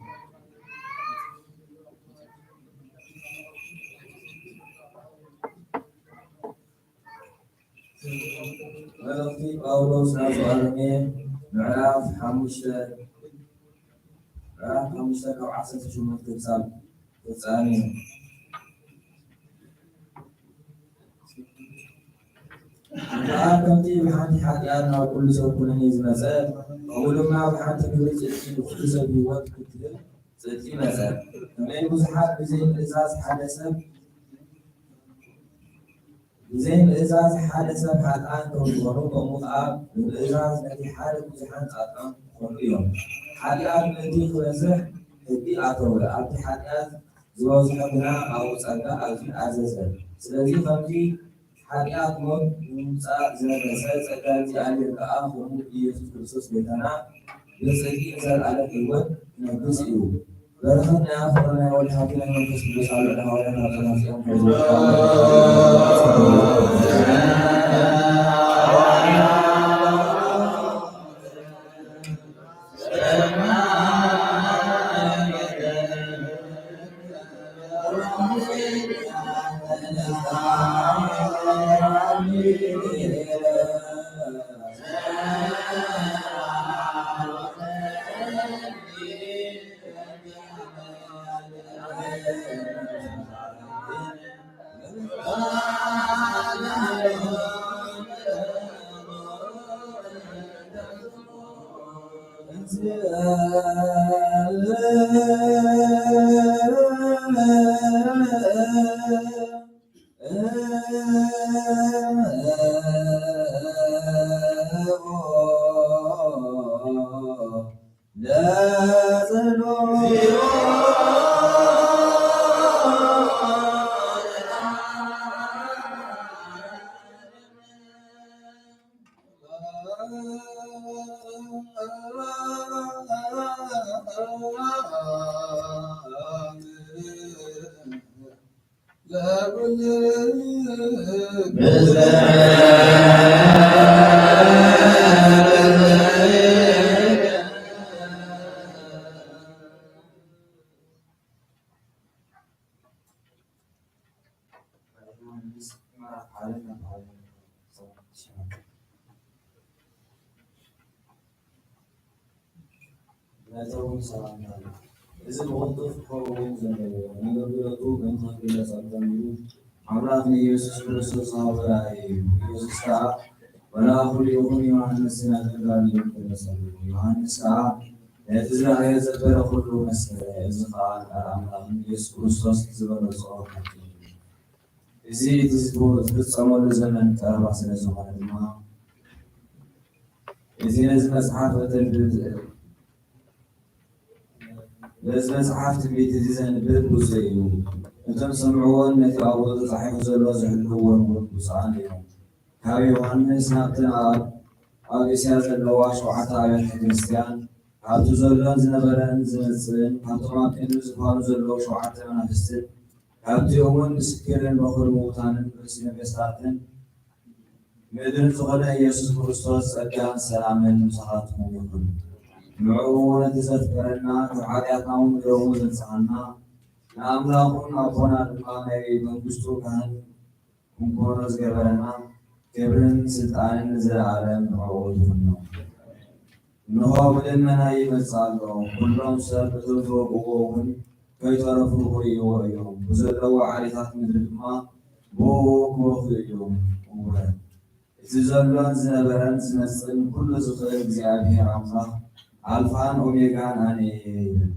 መልእኽቲ ጳውሎስ ናብ ሮሜ ምዕራፍ ሓሙሽተ፣ ምዕራፍ ሓሙሽተ ካብ ዓሰርተ ሸሞንተ ክሳብ ፍጻሜ። እምበኣር ከምቲ ብሓንቲ ሓጢኣት ናብ ኩሉ ሰብ ኩነኔ ዝመጸ፣ ከምኡ ድማ ብሓንቲ ግብሪ ጽድቂ ንኩሉ ሰብ ህይወት ክትህብ ጽድቂ መጸ። ከመይ ብዙሓት ብዘይ ምእዛዝ ሓደ ሰብ፣ ብዘይ ምእዛዝ ሓደ ሰብ ሓጥኣን ከም ዝኾኑ፣ ከምኡ ከኣ ብምእዛዝ ነቲ ሓደ ብዙሓን ጻድቃን ክኾኑ እዮም። ሓጢኣት ምእንቲ ክበዝሕ ሕጊ ኣተወ፣ ኣብቲ ሓጢኣት ዝበዝሖ ግና ኣብኡ ጸጋ ኣዝዩ ኣዘዘ። ስለዚ ከምቲ ሓጢኣት ሞት ንምምጻእ ዝነገሰ፣ ጸጋ እግዚኣብሔር ከኣ ከምኡ ብኢየሱስ ክርስቶስ ጌታና ብጽድቂ ንዘለኣለም ህይወት ክነግስ እዩ። በረኸት ናይ ኣብ ፍቕሪ ናይ ወልድ ሃብቲ ናይ መንፈስ ቅዱስ ኣብ ልዕሊ ሃዋርያት ኣብ ጸሎት ጽዮን ከይዘወትር መእተውን ሰላምታ እዩ። እዚ ብቕልጡፍ ክኸውን ዘለዎ፣ ንኣገልግሎቱ በእንተ ክግለጽ ኣልተሚሩ ኣምላኽ ንኢየሱስ ክርስቶስ ዝሃቦ ራእይ እዩ። ኢየሱስ ከኣ፣ መልኣኹ ልኢኹም ዮሃንስ ነቲ ቃል እዩ ገለጸሉ። ዮሃንስ ከኣ ነቲ ዝረኣዮ ዘበለ ኩሉ መሰለ። እዚ ከኣ ቃል ኣምላኽን ኢየሱስ ክርስቶስ ዝበለጾ ሓቂ እዩ። እዚ እቲ ዝፍጸመሉ ዘመን ቀረባ ስለ ዝኾነ ድማ፣ እቲ ነዚ መጽሓፍ እተንብብ፣ ነዚ መጽሓፍ ትንቢት እዚ ዘንብብ ብፁዕ እዩ። እቶም ዝሰምዕዎን ነቲ ኣብኡ ተጻሒፉ ዘሎ ዝሕልውዎን እውን ብፁዓን እዮም። ካብ ዮሃንስ ናብተን ኣብ፣ ኣብ እስያ ዘለዋ ሸውዓተ ኣብያተ ክርስቲያን፣ ካብቲ ዘሎን ዝነበረን ዝመጽእን፣ ካብቶም ኣብ ቅድሚ ዝፋኑ ዘለዉ ሸውዓተ መናፍስትን፣ ካብቲ እሙን ምስክርን በኹሪ ምዉታንን ርእሲ ነገስታትን ምድርን ዝኾነ ኢየሱስ ክርስቶስ ጸጋን ሰላምን ምሳኻትኩም ይኹን። ንዕኡ ነቲ ዘፍቀረና፣ ካብ ሓጢኣትና እውን ደሙ ዘንጽሃና፣ ንኣምላኹን ኣቦና ድማ ናይ መንግስቱ ካህን ክንኮኖ ዝገበረና፣ ክብርን ስልጣንን ንዘለኣለም ንዕኡ ይኹን። እንሆ ብደመና ይመጽእ ኣሎ፣ ኩሎም ሰብ እቶም ዝወግእዎ እውን ከይተረፉ ክርእይዎ እዮም። ብዘለዉ ዓሌታት ምድሪ ድማ ብእኡ ክበኽዩ እዮም። እወ፣ እቲ ዘሎን ዝነበረን ዝመጽእን ኩሉ ዝኽእል እግዚኣብሔር ኣምላኽ ኣልፋን ኦሜጋን ኣነ እየ ይብል።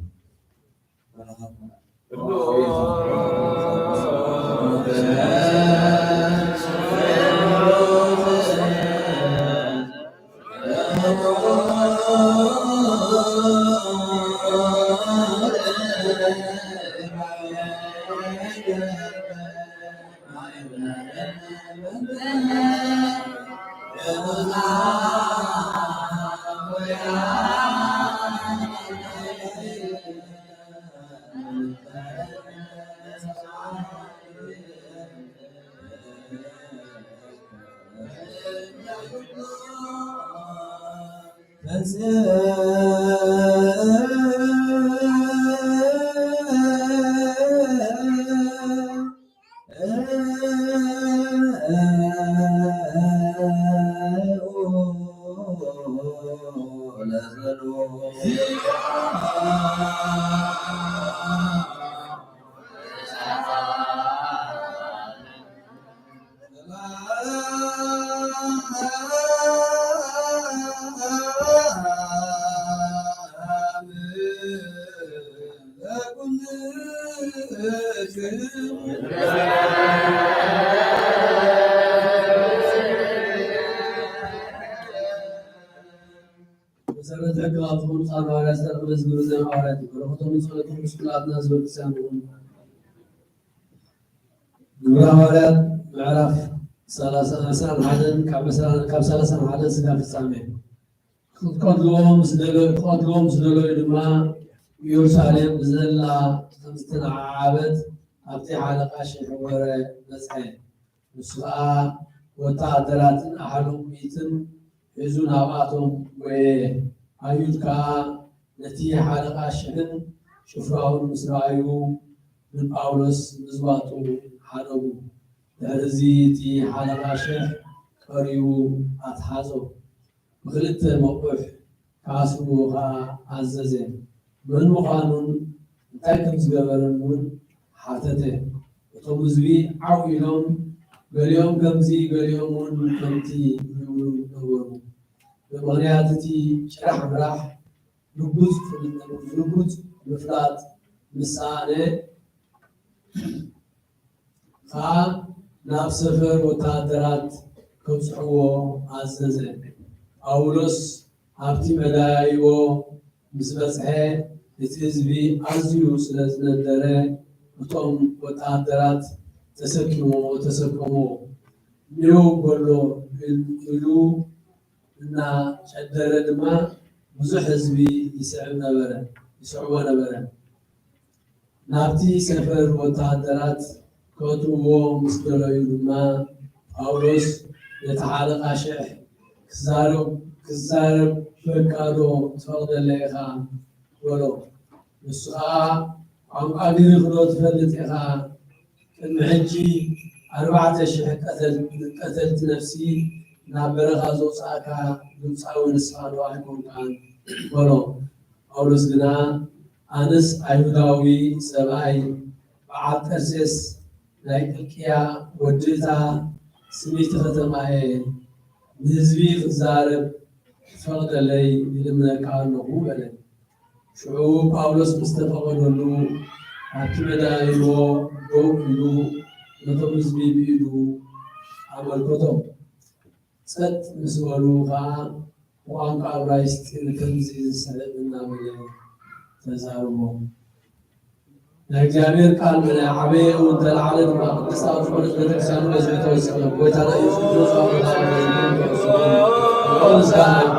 መሰረት ሕግ አትኩን ጻድቃን ሐዋርያት፣ ጻድቃን መዝሙር ዘን ሐዋርያት፣ በረከቶም ጸሎቶም ምስለ ኩላትና ህዝበ ክርስቲያን ይኹን። ግብረ ሐዋርያት ምዕራፍ ሰላሳ፣ ዕስራን ሓደን ካብ ዕስራ፣ ካብ ሰላሳን ሓደን ስጋ ፍጻሜ። ክትቀትልዎ ምስ ደለ-፣ ክትቀትልዎ ምስ ደለዩ ድማ ኢየሩሳሌም ብዘላ ከም ዝተነዓዓበት ኣብቲ ሓለቃ ሽሕ ወረ በጽሐ። ንሱ ኸኣ ወተሃደራትን ኣሕሉቕ ሚእትን ሒዙ ናብኣቶም ጐየ። ኣይሁድ ከኣ ነቲ ሓለቃ ሽሕን ጭፍራኡን ምስ ረኣዩ፣ ንጳውሎስ ምዝባጡ ሓደጉ። ድሕርዚ እቲ ሓለቃ ሽሕ ቀሪቡ ኣትሓዞ። ብኽልተ መቑሕ ክኣስርዎ ኸኣ ኣዘዘ። መን ምዃኑን እንታይ ከም ዝገበረን እውን ሓተተ። እቶም ህዝቢ ዓው ኢሎም፣ ገሊኦም ከምዚ፣ ገሊኦም እውን ከምቲ ይብሉ ነበሩ። ብምኽንያት እቲ ጭራሕ ምራሕ ርጉጽ ፍል-፣ ርጉጽ ምፍላጥ ምስ ሰኣነ፣ ኸኣ ናብ ሰፈር ወተሃደራት ከብጽሕዎ ኣዘዘ። ጳውሎስ ኣብቲ መዳያይቦ ምስ በጽሐ፣ እቲ ህዝቢ ኣዝዩ ስለ ዝነደረ፣ እቶም ወተሃደራት ተሰኪሞ-፣ ተሰከምዎ። "ኔው በሎ" ኢሉ እናጨደረ ድማ፣ ብዙሕ ህዝቢ ይስዕብ ነበረ፣ ይስዕቦ ነበረ። ናብቲ ሰፈር ወተሃደራት ከእትውዎ ምስ ደለዩ ድማ፣ ጳውሎስ ነቲ ሓለቃ ሽሕ፣ "ክዛረብ፣ ክዛረብ በቃ ዶ ትፈቅደለይ ኢኻ?" በሎ። ንሱ ኸኣ፣ "ቋንቋ ግሪኽ ዶ ትፈልጥ ኢኻ? ቅድሚ ሕጂ ኣርባዕተ ሽሕ ቀተል-፣ ቀተልቲ ነፍሲ ናብ በረኻ ዘውጻእካ ግብጻዊ ንስኻ ዶ ኣይኮንካን?" በሎ። ጳውሎስ ግና፣ "ኣነስ ኣይሁዳዊ ሰብኣይ፣ በዓል ጠርሴስ ናይ ቂልቅያ ወዲ እታ ስምይቲ ከተማ እየ። ንህዝቢ ክዛረብ ትፈቅደለይ ይልምነካ ኣለኹ" በለ። ሽዑ ጳውሎስ ምስ ተፈቀደሉ፣ ኣብቲ መዳይቦ ደው ኢሉ ነቶም ህዝቢ ብኢዱ ኣመልከቶም። ጸጥ ምስ በሉ ኸኣ ብቋንቋ እብራይስጢ ከምዚ ዝስዕብ እናበለ ተዛረቦም። ናይ እግዚኣብሔር ቃል ብናይ ዓበየ እውን ተላዕለ ድማ ቅድስት ኣብ ዝኾነት ቤተክርስትያኑ በዚሑ ተወሰነ። ጎይታና ኢየሱስ ክርስቶስ ኣብ ቦታ ተወሰነ። ምስጋና ይኹን።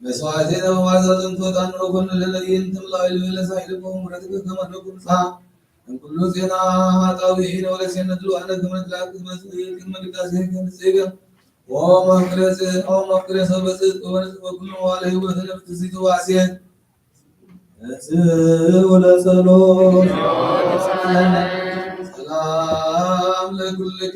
መስዋዕቴነ ወማዕዛዘን ኮታን ወኮን ለለይን ትምላእ ልብለ ሳይልኩም ምሕረትከ ከመ ንኩምሳ እምኩሉ ዜና ኃጣውኢነ ወለሴነ ድልዋነ ከመ ንትላክ መጽእ ቅድመ ቅዳሴከ ንጽሕከ። ኦ መፍቅሬ ጽ-፣ ኦ መፍቅሬ ሰበ ጽድቅ ወበርጽ በኩሉ መዋዕለ ሕይወትነ ብትስብእት ወሐሴት። እጽእ ወለጸሎት። ሰላም ለኩልኪ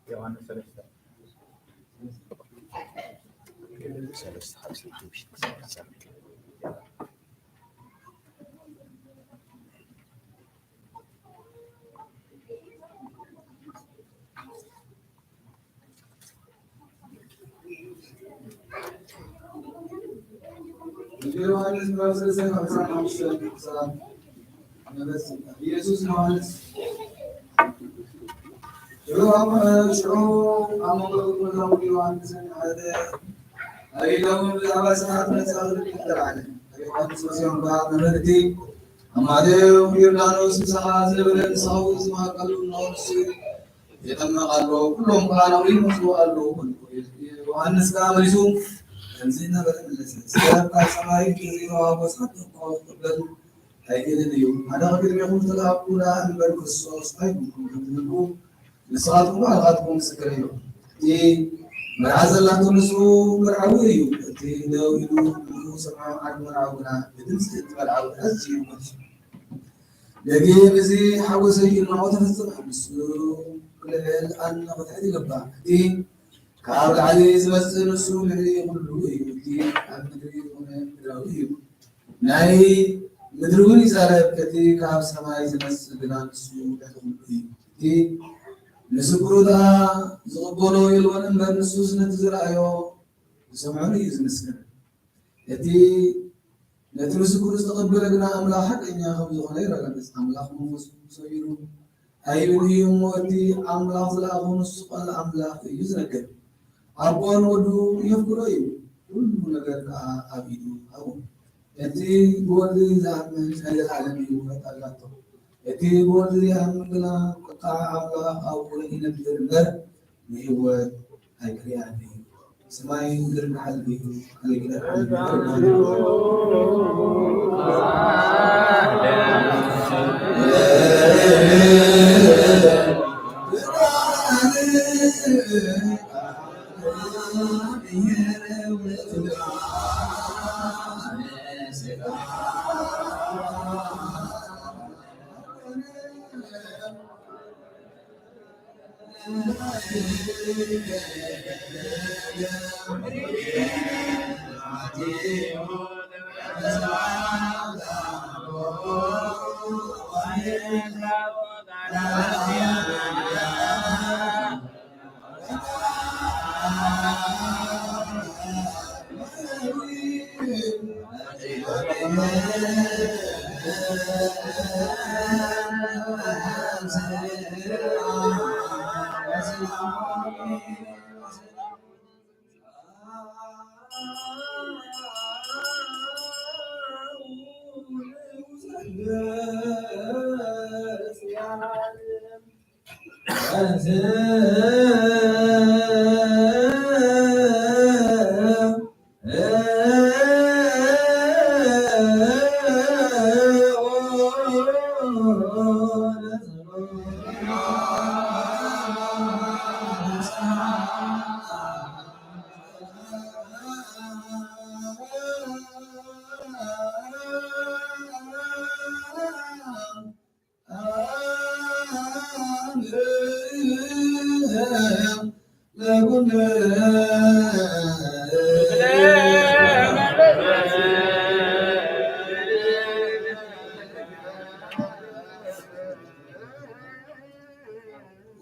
ዮሐንስ ሰለስተ። ዮሐንስ ምዕራፍ ሰለስተ ቁጽር ሐምሳ ቁጽር ኢየሱስ ዮሐንስ ሽዑ አሞ-፣ ሽዑ አመንበሩ ዮሐንስን ሐዘ። አይ ሎም ብዛዕባ ሰዓት መጻእ ተራዕለ። ዮሐንስ መሲሖም በዐል መምህር እቲ አማሌው ዮርዳኖስ ምሳኻ ዝነበረ ንስኻው ዝማቀሉ እነሆ ንሱ ይጠመቅ ኣሎ፣ ኩሎም ከኣ ናብኡ ይመጹ ኣለዉ በሉ። ዮሐንስ ከኣ መሊሱ ከምዚ እናበለ መለሰ፣ ሰብ ካብ ሰማይ ዘይተዋህቦ ጸጋ እኮ ክቕበል ኣይክእልን እዩ። ኣነ ቅድሜኹም ዝተላእኩ ደኣ እምበር ክርስቶስ ኣይኮንኩን ከም ዝብልኩ ንስኻትኩም ባዕልኻትኩም ምስክር ኢኹም። እቲ መርዓ ዘላቶ ንሱ መርዓዊ እዩ። እቲ ደው ኢሉ ንዕኡ ዝሰምዖ ዓርኪ መርዓዊ ግና ብድምጺ እቲ መርዓዊ ኣዝዩ ይጎልሕ። ደጊም እዚ ሓጎሰይ እዩ፣ ንዑ ተፈጸመ። ንሱ ክልዕል ኣነ ክትሕት ይግባእ። እቲ ካብ ላዕሊ ዝመጽእ ንሱ ልዕሊ ኩሉ እዩ። እቲ ኣብ ምድሪ ዝኾነ ምድራዊ እዩ። ናይ ምድሪ እውን ይዛረብ፣ እቲ ካብ ሰማይ ዝመጽእ ግና ንሱ ልዕሊ ኩሉ እዩ። እቲ ምስክሩ ደኣ ዝቕበሎ የልቦን እምበር፣ ንሱስ ነቲ ዝረኣዮ ዝሰምዖን እዩ ዝምስክር። እቲ ነቲ ምስክሩ ዝተቐበለ ግና ኣምላኽ ሓቀኛ ከም ዝኾነ የረጋግጽ። ኣምላኽ መንፈሱ ሰጊሩ ኣይብል እዩ እሞ፣ እቲ ኣምላኽ ዝለኣኾ ንሱ ቃል ኣምላኽ እዩ ዝነግር። ኣቦን ወዱ የፍቅሮ እዩ፣ ኩሉ ነገር ከኣ ኣብ ኢዱ ሃቡ። እቲ ብወልድ ዝኣምን ናይ ዘለኣለም ህይወት ኣላቶ። እቲ ብወልድ ዘይኣምን ግና ቁጥዓ ኣምላኽ ኣብኡ ይነብር እምበር ንህይወት ኣይክርእያን እዩ። ሰማይን ምድርን ክሓልፍ እዩ፣ ኣነ ግና ክሓልፍ ኣይክእልን።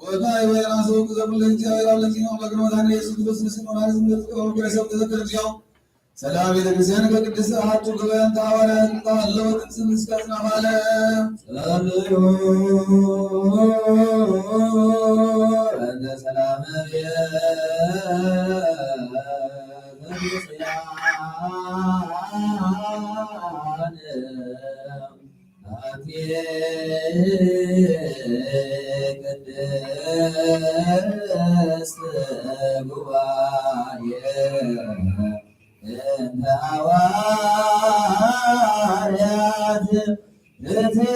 ወዳይ ወይ ራሱ ዘብለ እግዚአብሔር አብ ለኪኖ በግኖ ዳን ኢየሱስ ክርስቶስ ነው። ሰላም ቤተክርስቲያን ከቅድስት አሐዱ ገበያን ተሐዋርያት እንተ ሀለወት እምስጋና ባለ ሰላም ለኪ እንተ ሰላም ለክርስቲያን አንቲ ቅድስት ጉባኤ እንተ ሐዋርያት እትይት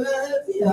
በጽያ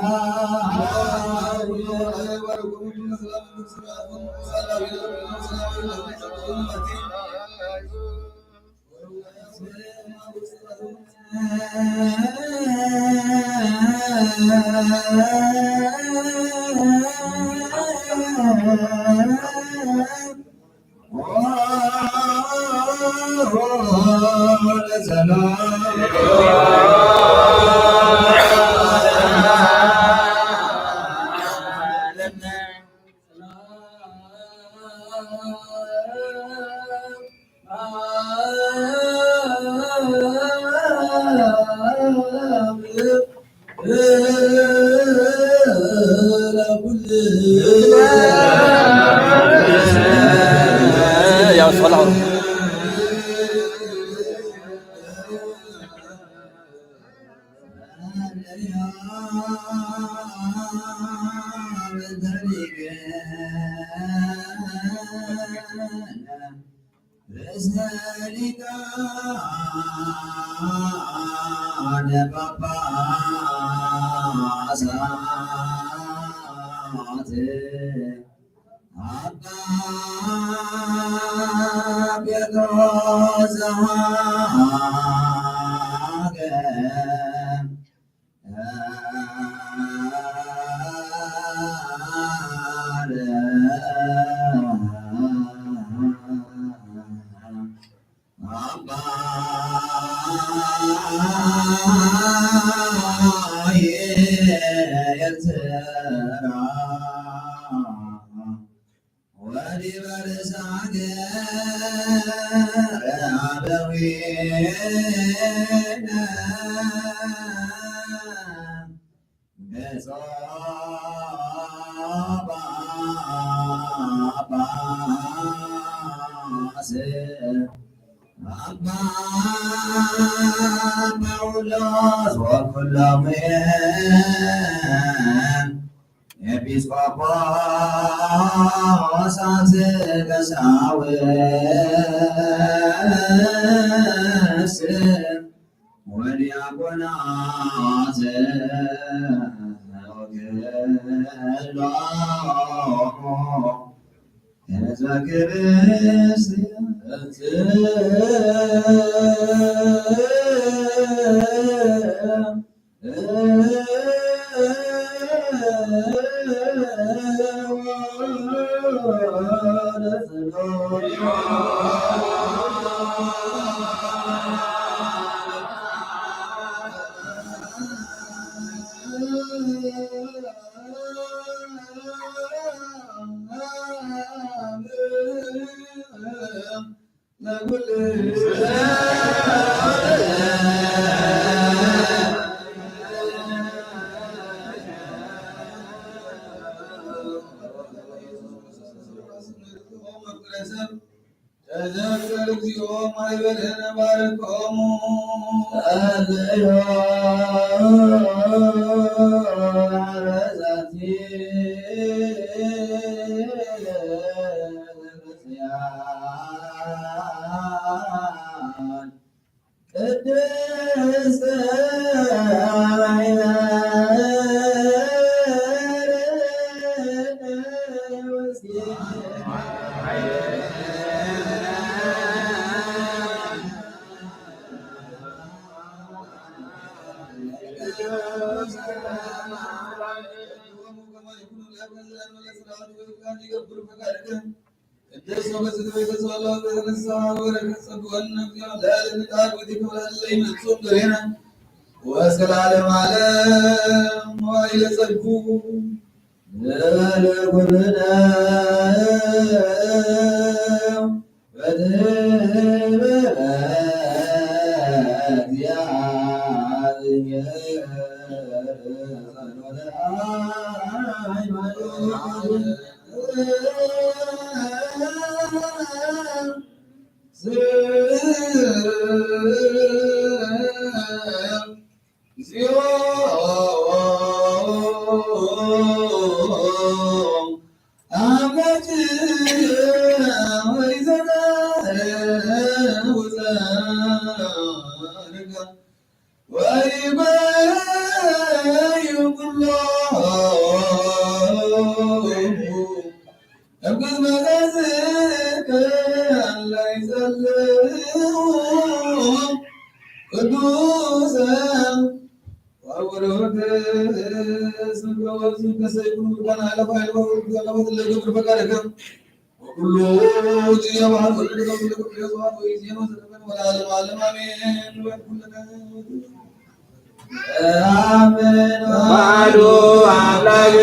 يا صلاح. تذكر اليوم عبرنا باركهم. ቅዱስ ወወልድ ወመንፈስ ቅዱስ። ወኩሉ ጊዜ ወበኩሉ ወዘልፈን ወለዓለመ ዓለም አሜን። አሜን። በአሐዱ አምላክ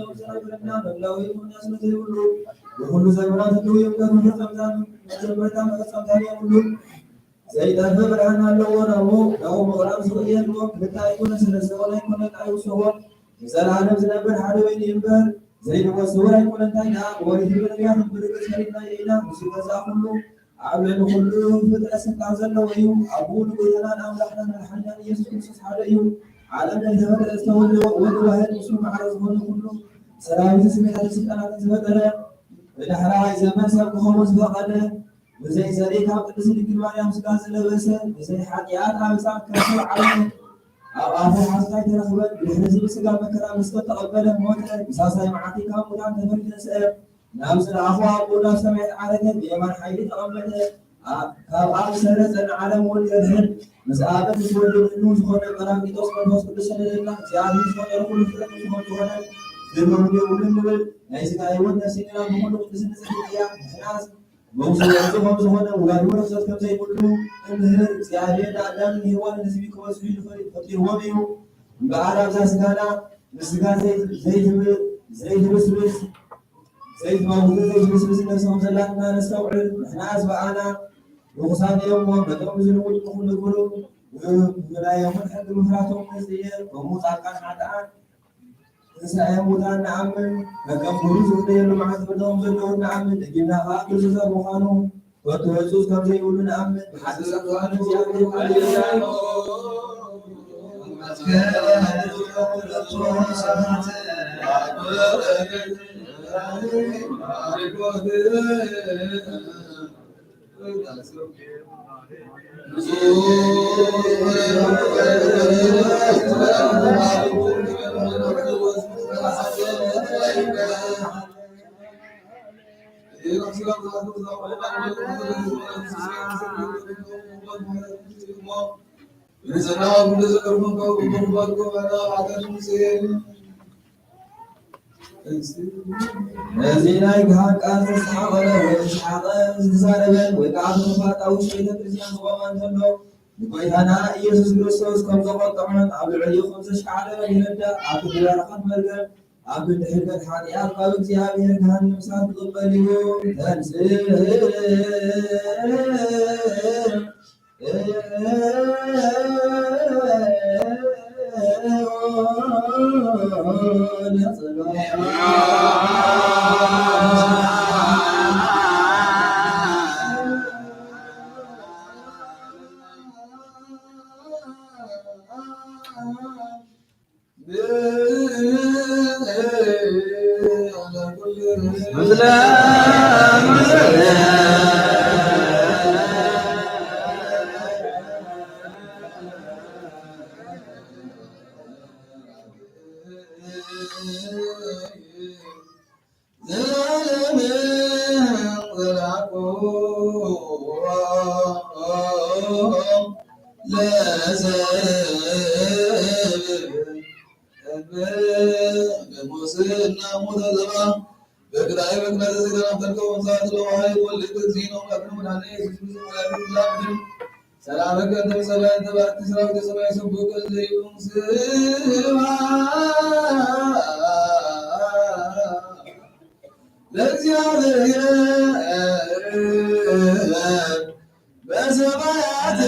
እግዚአብሔር በኩሉ ዘመናት ሁሉ የእውቀት መፈጸምታ፣ መጀመርታ መፈጸምታ ሁሉ ዘይጠፍእ ብርሃን አለዎ። ናሁ፣ ናሁ መቅረብ ዝርእየን ክልተ አይኮነ፣ ሰለስተ ወላ አይኮነ ቃይ ውሰቦ ለዘለዓለም ዝነብር ሓደ ወይን ይንበር። ዘይንወ ስውር አይኮነ እንታይ ደኣ፣ ወሪድ ብነቢያት ብርግጽ ፈሊጥና የኢና። ንሱ ገዛ ኩሉ፣ ኣብ ልዕሊ ኩሉ ፍጥረት ስልጣን ዘለዎ እዩ። ኣቡ ንጎይታናን ኣምላኽናን መድሓኒናን ኢየሱስ ክርስቶስ ሓደ እዩ። ዓለም ከይተፈጥረ ዝተወልደ ወልድ ዋሕድ፣ ንሱ ማዕረ ዝኾነ ኩሉ ሰራዊትን ስሜታትን ስልጣናትን ዝፈጠረ፣ ብዳሕራይ ዘመን ሰብ ክኸውን ዝፈቐደ፣ ብዘይ ዘርኢ ካብ ቅድስት ድንግል ማርያም ስጋ ዝለበሰ፣ ብዘይ ሓጢኣት ኣብ ህጻን ከርሰ ዓለም ኣብ ኣፉ ሓሶት ኣይተረኽበን። ብድሕሪዚ ብስጋ መከራ ምስ ተቐበለ ሞተ፣ ብሳልሳይ መዓልቲ ካብ ሙታን ተፈልዩ ተንስአ፣ ናብ ዝለኣኾ ኣቦኡ ናብ ሰማያት ዓረገ፣ ብየማን ሓይሊ ተቐመጠ። ኣ-፣ ካብ ኣብ ዝሰረጸ ንዓለም እውን የድሕን። ምስ ኣብ ምስ ወልድ ንእኑ ዝኾነ ጳራቅሊጦስ መንፈስ ቅዱስ ሰደደልና። እግዚኣብሔር ዝፈጠረ ኩሉ ፍጥረት ዝኾነ ዝኾነ፣ ክብሪ ይሁን ንብል። ናይ ስጋ ህይወት ነፍሲ ግና ብኹሉ ቅድስና ንጽሕት እያ። ንሕናስ መውዝዕ ዕጽ ከም ዝኾነ ውላድ ርኽሰት ከም ዘይብሉ እምህር። እግዚኣብሔር ንኣዳምን ንሄዋንን ህዝቢ ክበዝሑ ኢሉ ፈጢርዎም እዩ። እምበኣር ኣብዛ ስጋና ምስ ስጋ ዘይ-፣ ዘይትብ-፣ ዘይትብስብስ፣ ዘይትመውት፣ ዘይትብስብስ ነፍሲ ከም ዘላትና ነስተውዕል። ንሕናስ ብኣና ርኹሳት እዮም እሞ፣ ነቶም ዝልውጡ ንኽንግሩ፣ ብናይ ይኹን ሕጊ ምፍራቶም ነጽየ፣ ከምኡ ጻድቃን ኃጥኣን ትንሳኤ ሙታን ንኣምን፣ ከከም ግብሩ ዝፍደየሉ መዓልቲ ፍርዶም ዘለውን ንኣምን፣ ደጊምና ኸኣ ክርስቶስ ኣብ ምዃኑ፣ ከቶ ህጹጽ ከም ዘይብሉ ንኣምን፣ ብሓቂ ጸጋን እግዚኣብሔር ቃል ይዛኖ። ነዚ ናይ ገሃድ ቃል ዘሰሓቐ ወይ ተሰሓቐ ዝዛረበን ወይ ከዓ ብክፋት ኣብ ውሽጢ ቤተ ክርስቲያን ዝቖመ እንተሎ፣ ንጎይታና ኢየሱስ ክርስቶስ ከም ዘቖጠዖን ኣብ ልዕሊኡ ከም ዘሽካዕለለን ይርዳእ። ኣብ ክንዲ በረኸት መርገም፣ ኣብ ክንዲ ሕድገት ኃጢኣት ካብ እግዚኣብሔር ገሃነም እሳት ክቕበል እዩ። ተንሥእ። ሰላም ለከ እንተ በሰማይ እንተ በአርያም ሰማይ ስቡሕ ስብሐት ለእግዚአብሔር በሰማያት።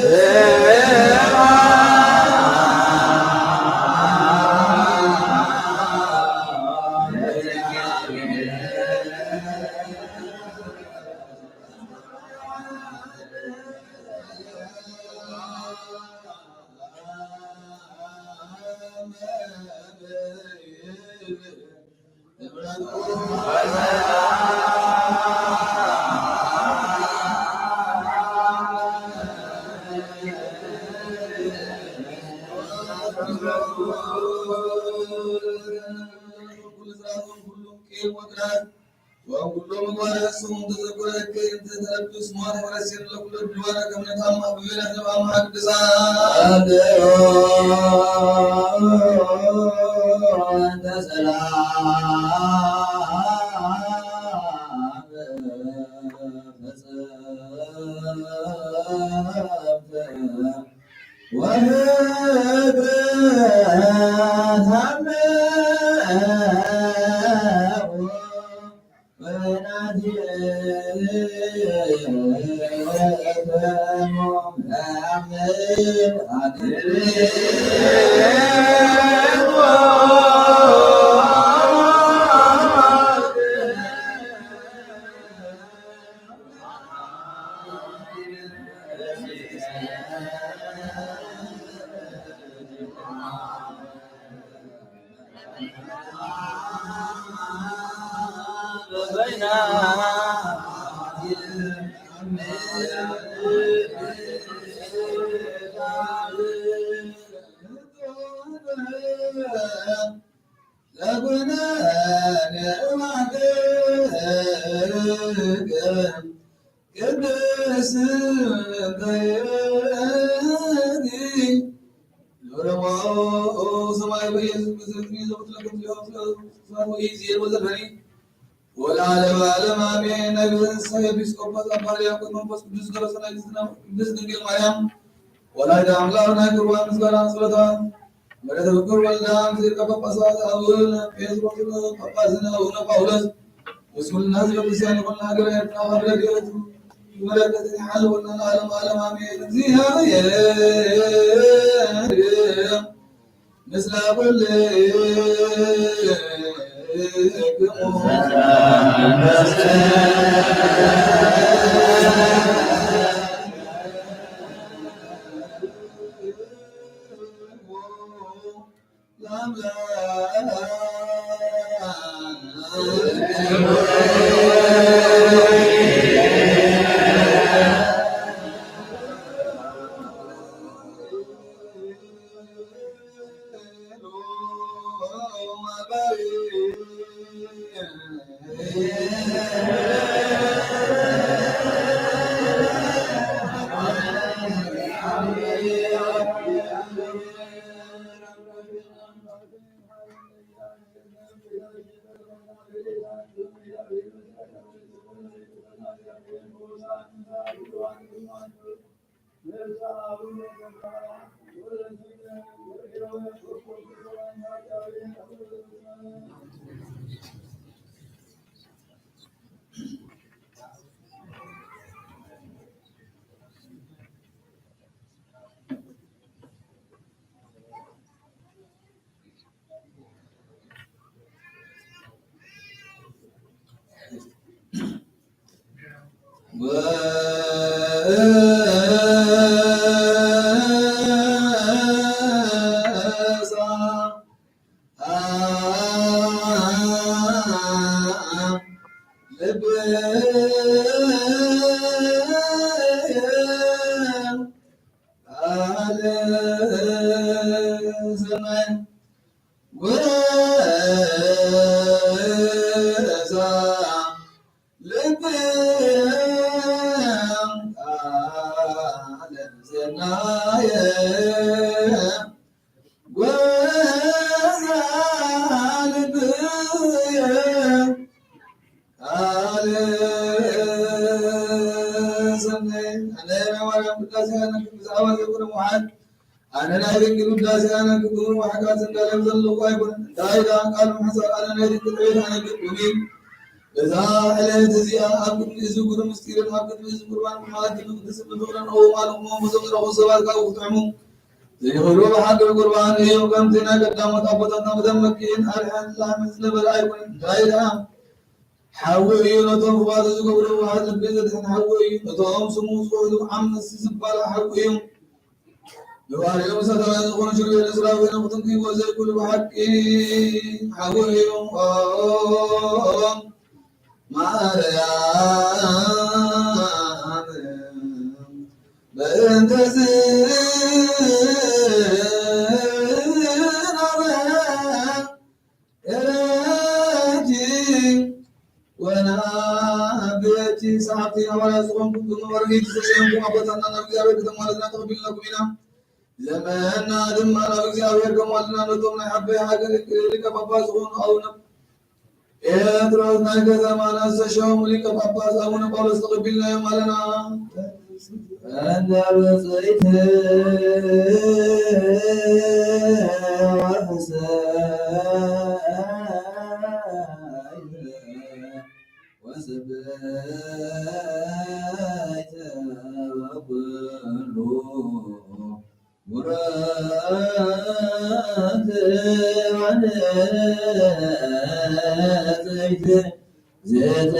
ወለዓለመ ዓለም አሜን። ናይ ብዝንሳይ ኤጲስቆጶስ አባ ሕርያቆስ መንፈስ ቅዱስ ገሮሰናይ ቅድስት ድንግል ማርያም ወላዲተ አምላክ ናይ ቁርባን ምስጋና ጸሎታ ወለተዘክር ወልዳ ምስል ሊቀ ጳጳሳት አቡነ ጴጥሮስ ጳጳስነ አቡነ ጳውሎስ ምስለ ኩልነ ህዝበ ክርስቲያን ይኩን ሀገረ ኤርትራ ወረድኤቱ ይመለከተን ይሓልወና ለዓለመ ዓለም አሜን። እግዚአብሔር ምስለ ኩልክሙ። አነ ናይ ድንግል ውዳሴ አነግር ወሐጋት እንዳለ ዘለቁ አይኮን። ዳይዳ ቃል መሐሳ አነ ናይ ድንግል ቤት አነግር ዱሚን። በዛ ዕለት እዚያ ኣብ ቅድሚ እዚ ግሩም ምስጢርን ኣብ ቅድሚ እዚ ቁርባን መሓት ቅድስት ፍጡራን ኦ ማልኹሞ መሰሉ ረኹ ሰባት ካብ ክትጥዕሙ ዘይኽእሉ ብሓቂ ቁርባን እዩ። ከምቲ ናይ ቀዳሞት ኣቦታትና ብደም በጊዕን ኣድሕን ላምን ዝነበረ ኣይኮነን። እንታይ ደኣ ሓዊ እዩ። ነቶም ክባቱ ዝገብሩ ውሓት ልቢ ዘድሕን ሓዊ እዩ። ነቶም ስሙ ዝውዕሉ ዓመት ዝባላዕ ሓዊ እዩ። ንባርዮም ሰተራ ዝኾኑ ሽርቤ ንስራዊ ነኽትንክይዎ ዘይብሉ ብሓቂ ሓዊ እዩ። ኦ ማርያም በእንተ ዝናበ أمانة صغون كنتم ورقيت سيسينكم أبطلنا نرجع بكتم ولدنا تقبلنا كمنا. زمان آدم أنا بزي أوير كم ولدنا نتم نحبي حاجة لك بابا صغون أو نب. إيه تراث نايكا زمان أسا شوم لك بابا صغون أو نستقبلنا يوم لنا. أنا بزيت وحسين. وسبيت وكل مراد عن زيت زيت.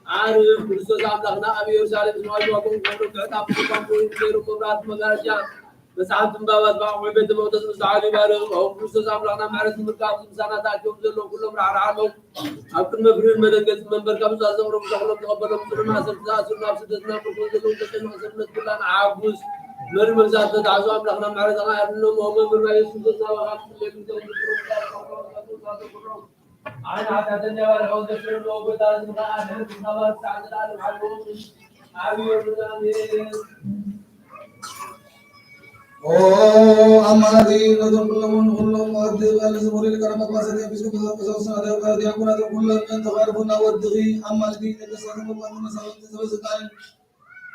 ዓርብ ክርስቶስ ኣምላኽና ኣብ ኢየሩሳሌም ዝማልዱ ኣቦን ቆሎ ብዕጣን መባን ኮይኑ ገይሩ መብራት መጋረጃ መጽሓፍ ትንባባት ባዕ ቤተ መቅደስ ምስ ዓሉ ይባርኽ። ኦ ክርስቶስ ኣምላኽና ምሕረት ምርካብ ምሳና ተኣኪቦም ዘለዉ ኩሎም ራሕርሓሎም። ኣብ ቅድመ ፍርድን መደንገጽን መንበርካ ብጻ ዘቕረቡ ተኽሎም ተቐበሎም። ጽኑዕ ማእሰርቲ ዝኣሰሩ ናብ ስደትና ምርኮ ዘለዉ ተጨነቑ ሰብነት ኩላን ኣሓጉስ። መሪ መግዛእቲ ተታሕዙ ኣምላኽና ምሕረትኻ ያድሎም። ኦ መምህርና ኢየሱስ ክርስቶስ ናባኻ ንጽልየሉ ዘቕርቡ ኣነ ኃጢአተኛ ባሪያህ ወደፍረን ወጎታ ዝምራ አድህን ዝናባር ሳዕ ዘላለም ሐልዎም አብዮ ብዛሜ። ኦ አማላዲ ነቶም ኩሎም ኩሎም ወዲ ባል ዝሙሪ ሊቃነ ጳጳሳት ኤጲስቆጶሳት ቀሳውስት አዳው ዲያቆናት ኩሎም ተባረኩና ወድኺ አማላዲ ነተሳተሙ ባሉ መሳወት ተሰበስታን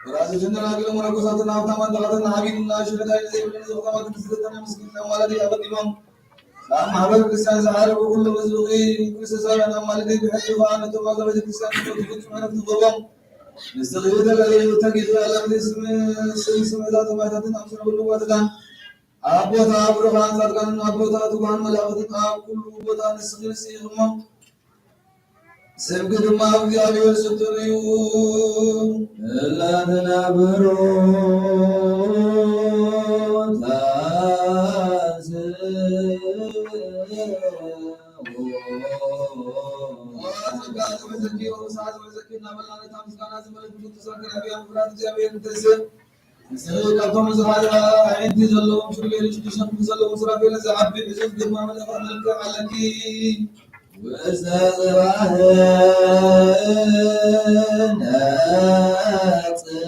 ወራሲ ጀነራል አገለ መነኮሳትን ሀብታማን ድኻታትን ዐቢድና ሽረዳይ ዘይብለን ዘኽታማትን ስደተኛ ምስኪን አማላዲ አቀዲሞም ማህበረ ክርስቲያን ዝዓረቡ ኩሎም ህዝብኺ ክርስቲያን አማልዲ ብሐቂ ኸኣ ነቶም አገ ቤተክርስቲያን ነቶም ፍጹም ዕረፍቲ ክህቦም። ንስኺ ተገይሩ ተጊሩ ያለምኒ ስም ስም ስም እዛ ተማይታትን አምስና ኩሉ ዋትታን አቦታ ብሩኻን ጻድቃንን አቦታ ትጉሃን መላእኽትን ኣብ ኩሉ ቦታ ንስኺ ንስኺ ኢኺሞ። ስምኪ ድማ ኣብ እግዚኣብሔር ስጡር እዩ። እላትናብሮ ታንስ። ምስጋና ዝመልእ ብዙ ተሳክር አብያ ምፍራት እግዚኣብሔር ንተስእ። ንስኺ ካብቶም ዝሓዛ ኣዒንቲ ዘለዎም ኪሩቤል ሽዱሽተ ክንፊ ዘለዎም ሱራፌል ዝዓቢ ዕዙዝ ግርማ መልክዕ ኣለኪ። ውስተ ጽባሕ ነጽእ።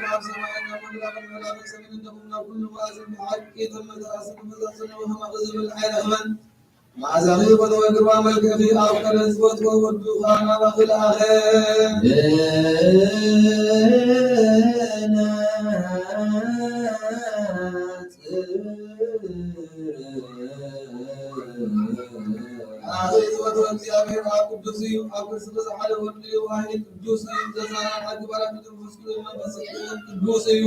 ኣብ ሰማይን ኣብ ምድርን ኣብ ምዕራብን ሰሜንን ደቡብን ኣብ ኩሉ መኣዝን ብሓቂ ተመሳሳሊ ተመሳሳሊ ወከማኺ ዝብል ኣይረኽበን። መዓዛኺ ፈተወ ግርማ መልክዕኺ ኣብ ቀደም ዝፈትዎ ወዱ ኸኣ ናባኺ ለኣኸ። ኣኺ ዝፈትዎ እግዚኣብሔር ኣብ ቅዱስ እዩ፣ ኣብ ቅዱስ ዝሓለ ወዱ እዩ፣ ዋህይ ቅዱስ እዩ፣ ዘዛራን ኣግባራት ቅዱስ መንፈስ ቅዱስ እዩ።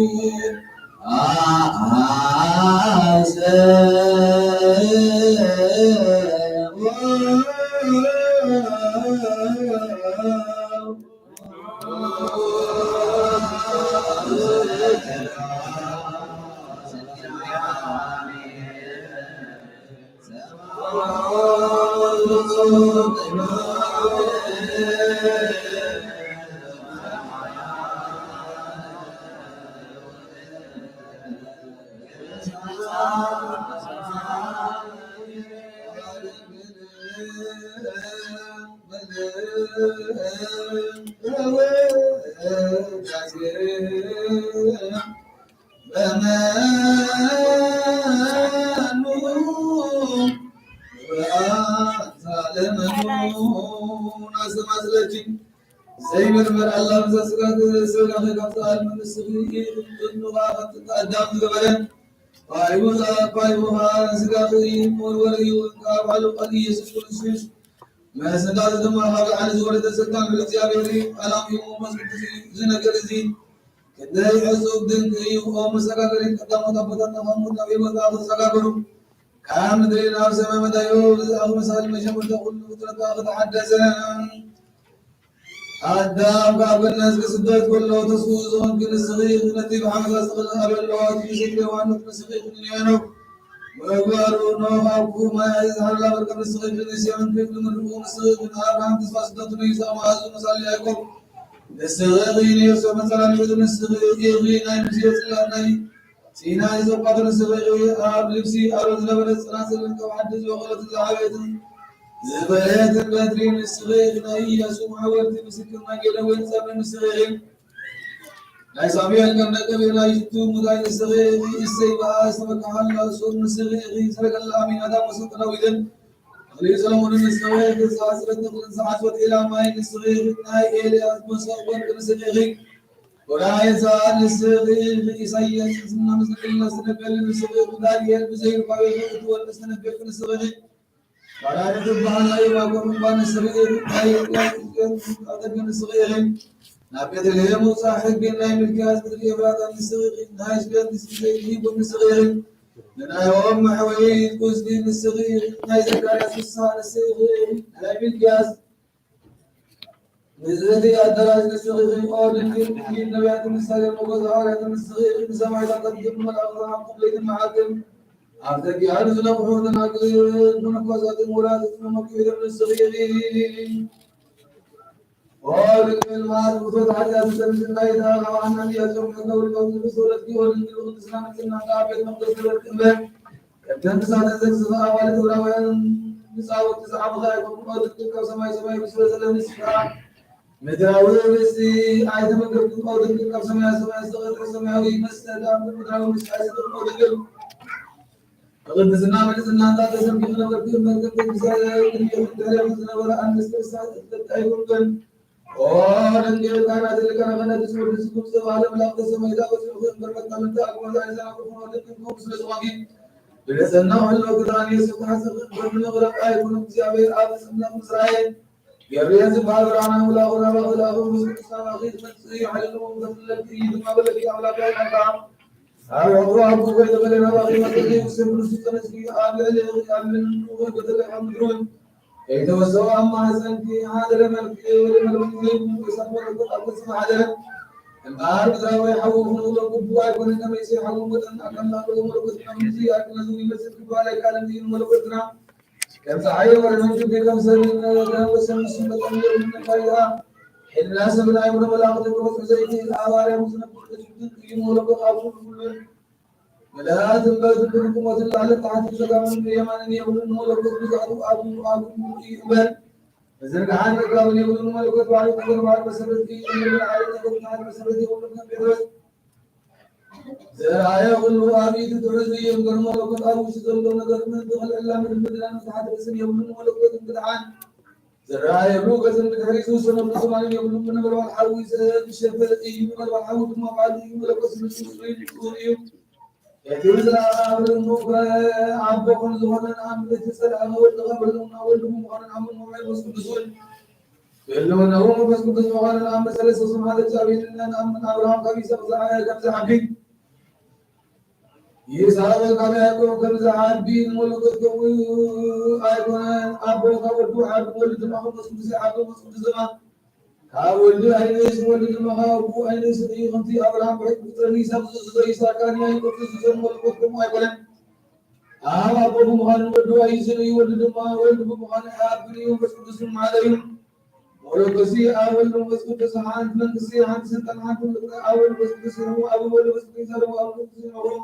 ዘይመርመር አላህ ብዛ ስጋ ስጋ ከፍታ አልመ ንስኺ ኢኽኒ ኑኻ ከፍታ አዳም ዝገበረ ፋይወዛ ፋይወኻ ስጋ ኺ ወርወር እዩ ካብ ባሉ ቃል ኢየሱስ ክርስቶስ መስንዳት ድማ ካብ ላዕሊ ዝወረደ ስልጣን ልዑል እግዚኣብሔር እዩ። አላም እዩ መንፈስ ቅዱስ እዩ። እዚ ነገር እዚ ክንደይ ዕጹብ ድንቅ እዩ። ኦ መሰጋገሪ ቀዳሞት አቦታትና ካብ ሞት ናብ ህይወት ኣተሰጋገሩ። ካብ ምድሪ ናብ ሰማይ መዳዮ ብዝኣኹ መሳሊ መጀመርታ ኩሉ ፍጥረት ኣኽ ተሓደሰ። ኣዳም ካብ ገነት ክስደድ ከሎ ተስኡ ዝኾንኪ ንስኺ፣ ነቲ ብሓመሳ ዝተኸልአ በሎ፣ እቲ ምሰቲ ሔዋን ንስኺ ኢኺ ንሄኖክ ምግባሩ፣ ኖህ ኣብ ክፉእ ማይ ዝሓረላ መርከብ ንስኺ ኢኺ ንሴም ክብል ምርቑ፣ ንስኺ ኢኺ ንኣብርሃም ተስፋ ስደቱ ንይስሐቅ መኣዝኡ መሳሊ ያዕቆብ፣ ንስኺ ኢኺ ንዮሴፍ መጸላልኡ፣ ንስኺ ኢኺ ናይ ሙሴ ጽላት ናይ ሲና ይዘውቃቱ ንስኺ ኢኺ፣ ኣብ ልብሲ ኣሮን ዝነበረት ጸናጽል ካብ ዓዲ ዝበቖለት ዝዓበየትን ዝበለየትን በትሪ ንስኺ ኢኺ፣ ናይ ኢያሱ መሓወርቲ ምስክር ናይ ጌደ ወይን ጸምሪ ንስኺ ኢኺ፣ ናይ ሳሙኤል ቀንደ ቅብኢ ናይ ሽቱ ሙዳይ ንስኺ ኢኺ፣ እሴይ በኣ ዝተመክሐላ ሱር ንስኺ ኢኺ፣ ሰረገላ ኣሚናዳብ ወሰንቀ ዳዊትን ተኽሊ ሰሎሞንን ንስኺ ኢኺ፣ ዝዓጽረት ተኽልን ዝዓጽወት ዒላ ማይን ንስኺ ኢኺ፣ ናይ ኤልያስ መሶብ ወርቅ ንስኺ ኢኺ። ኦሪት ዘጸአት ንስኺ ኢኺ፣ ኢሳይያስ ዝናመ ዝቅለስ ዝተነበየልኪ ንስኺ ኢኺ፣ ዳንኤል ብዘይሩባቤል እትወልድ ዝተነበየልኪ ንስኺ ኢኺ። ባራክ ትበሃል ናይ ያዕቆብ እምባ ንስኺ ኢኺ፣ ናይ ያዕቆብ እምባ ንስኺ ኢኺ። ናብ ቤተልሔም ውጻእ ሕጊ ናይ ሚልክያስ ምድሪ ኤፍራታ ንስኺ ኢኺ፣ ናይ ሕዝቅኤል ትንቢት ዘይትሂቡ ንስኺ ኢኺ። ንናይኦም መሕወይት ቁስሊ ንስኺ ኢኺ፣ ናይ ዘካርያስ ፍስሃ ንስኺ ኢኺ፣ ናይ ሚልክያስ ንጽህቲ ኣዳራሽ ንስኺ ኢኺ፣ ኦ ድንግል፣ ድንግል ነቢያትን ምሳሌ ሞገስ ሃዋርያትን ንስኺ ኢኺ፣ ንሰማዕታት ኣድግም መላእኽትን ኣብ ቁም ለይትን መዓልትን ኣብ ተኪኣን ዝነቕሑ ደናግል መነኮሳትን ወላዲትን መመኪዕትን ንስኺ ኢኺ። ኦ ድንግል ማርያም፣ ፍትወት ኃጢአት ዘተንዝን ናይ ዳራ ዋና ያጾም ከነውሪ ከውሪ ተወለድኪ፣ ኦ ድንግል ቅድስና ንጽህና ኣብ ቤት መቅደስ ተወለድኪ እምበር፣ ከም ደም ክሳድ ዘግዝፈ ኣዋልድ ዕብራውያን ምጻወት ዝዓበኻ ኣይኮንኩም። ኦ ድንግል ካብ ሰማይ ሰማይ ብስለ ዘለኒ ስጋ ምድራዊ ርስቲ ኣይተመገብኩም። ኦ ድንግል ካብ ሰማይ ሰማይ ዝተቐድሐ ሰማያዊ መስተ ደኣ ምድራዊ ርስቲ ኣይሰተኹም። ኦ ድንግል ብቅድስና ምልዕትና ተሰብኪ ነበርኪ እምበር፣ ከም ቅዱሳን ቅድሜኹም ድሕሬኹም ዝነበረ ኣንስቲ እሳት እትጠጣ ኣይኮንክን። ኦ ድንግል ካህናት ሊቃነ ካህናት ወዲ ዝኩር ዝተባህለ መልኣክ ሰማይ ዳኣ በጺሑኺ እምበር፣ መታመንታ ኣግማል ኣይዘናጉኹም። ኦ ድንግል ክቡር ስለ ዝኾንኪ ብንጽህና ኩሉ ክዳን የሱስ ተሓጽኺ እምበር፣ ንመቕረብ ኣይኮነን። እግዚኣብሔር ኣብ ጽልመት ምስ ረኣየ፣ ገብርኤል ዝበሃል ብርሃን ኣምላኹ ናባኺ ለኣኹ፣ መንፈስ ቅዱስ ናባኺ ክመጽእ እዩ፣ ሓይሊ እውን ከፍለልኪ እዩ ድማ በለኪ። ኣምላካዊ ቃል ከኣ ኣብ ሕቕፎ ኣቦ ኮይነ በለ ናባኺ መጸኺ፣ ስም ንሱ ጸነስኪ፣ ኣብ ልዕሊ ኣብ ምድሪ እውን ከይተወሰወ ኣብ ማህጸንኪ ሓደረ። መልክዕ ወደ መለኮት ዘይብሉ እሳት መለኮት ኣብ ገጽኪ ሓደረ። እምበኣር ምድራዊ ሓዊ ክንብሎ ግቡእ ኣይኮነን። ከመይሲ ሓዊ መጠን ኣካልና ኣሎ፣ መለኮት ግን ከምዚ ኣይኮነን። ይመስል ክበሃል ኣይከኣልን እዩ። ንመለኮት ግና ከም ጸሓይ ወደ መንግስቲ ከም ሰብን ከም ወሰን ንሱ መጠን የብሉን። እንታይ ደኣ ሕልና ሰብን ኣእምሮ መላእኽትን ክበጽሑ ዘይክእል ኣብ ኣርያም ዝነብር እጹብ ድንቅ እዩ። ንመለኮት ኣብ ኩሉ ኩሉን ምልኣት እምበር፣ ክንድን ቁመቱን ላዕልን ታሕትን ጸጋምን የማንን የብሉን። ንመለኮት ግዝኣቱ ኣብ ኣብ ኩሉ እዩ እምበር፣ ምዝርጋሕን ምእካብን የብሉን። ንመለኮት ባሕሪ ተገርባር መሰረት እዩ እምበር፣ ንዓለም ተገርባር መሰረት የብሉን። ከም ጴጥሮስ ዘርኣየ ኩሉ ኣብ ኢዱ ትሕዝ እዩ እምበር፣ መለኮት ኣብ ውሽጡ ዘሎ ነገር ምእንቲ ክልዕላ ምድርን ምድራን ምትሓት ርእስን የብሉን። መለኮትን ብድሓን ዝረኣየሉ ገጽን ብድሕሪኡ ዝውሰነሉ ዝማንን የብሉን። ብነበልባል ሓዊ ዝሸፈ እዩ፣ ነበልባል ሓዊ ድማ ባዕሉ እዩ። መለኮት ንሱ ጽሩይን ንጹህን እዩ። እቲ ብዝለኣኸ ኣብ ርእኑ ኣቦ ከም ዝኾነ ንኣምን፣ እቲ ዝጸልአ ወልድ ከም ርእኑ ወልድ ብምዃኑ ንኣምን፣ ወመንፈስ ቅዱስ እውን ክህልወነ እውን መንፈስ ቅዱስ ምዃኑ ንኣምን፣ ሰለስተ ስም ሓደ እግዚኣብሔር ኢና ንኣምን። ኣብርሃም ካብ ይስሐቅ ዝዓ-፣ ከም ዝዓቢ፣ ይስሐቅ ካብ ያዕቆብ ከም ዝዓቢ፣ ንመለኮት ከምኡ ኣይኮነን። ኣቦ ካብ ወዱ ይዓቢ፣ ወልድ ድማ ካብ መንፈስ ቅዱስ ይዓቢ፣ መንፈስ ቅዱስ ድማ ካብ ወልድ ኣይንእስ፣ ወልድ ድማ ካብ ኣቦ ኣይንእስን እዩ። ከምቲ ኣብርሃም ብሕጊ ክፍጥረኒ ይስሐቅ ዝእዝዞ፣ ይስሐቅ ከኣ ንያዕቆብ ዝእዝዞ፣ ንመለኮት ከምኡ ኣይኮነን። ኣብ ኣቦ ብምዃኑ ወዱ ኣይእዝን እዩ፣ ወልድ ድማ፣ ወልድ ብምዃኑ ኣይዓብን እዩ፣ መንፈስ ቅዱስ ድማ ሓደ እዩ። መለኮትሲ ኣብ ወልድ መንፈስ ቅዱስ ሓንቲ መንግስቲ፣ ሓንቲ ስልጣን፣ ሓንቲ ምልክት፣ ኣብ ወልድ መንፈስ ቅዱስ ይነብሩ፣ ኣብ ወልድ መንፈስ ቅዱስ ይዛረቡ፣ ኣብ ወልድ መንፈስ ቅዱስ ይነብሩ።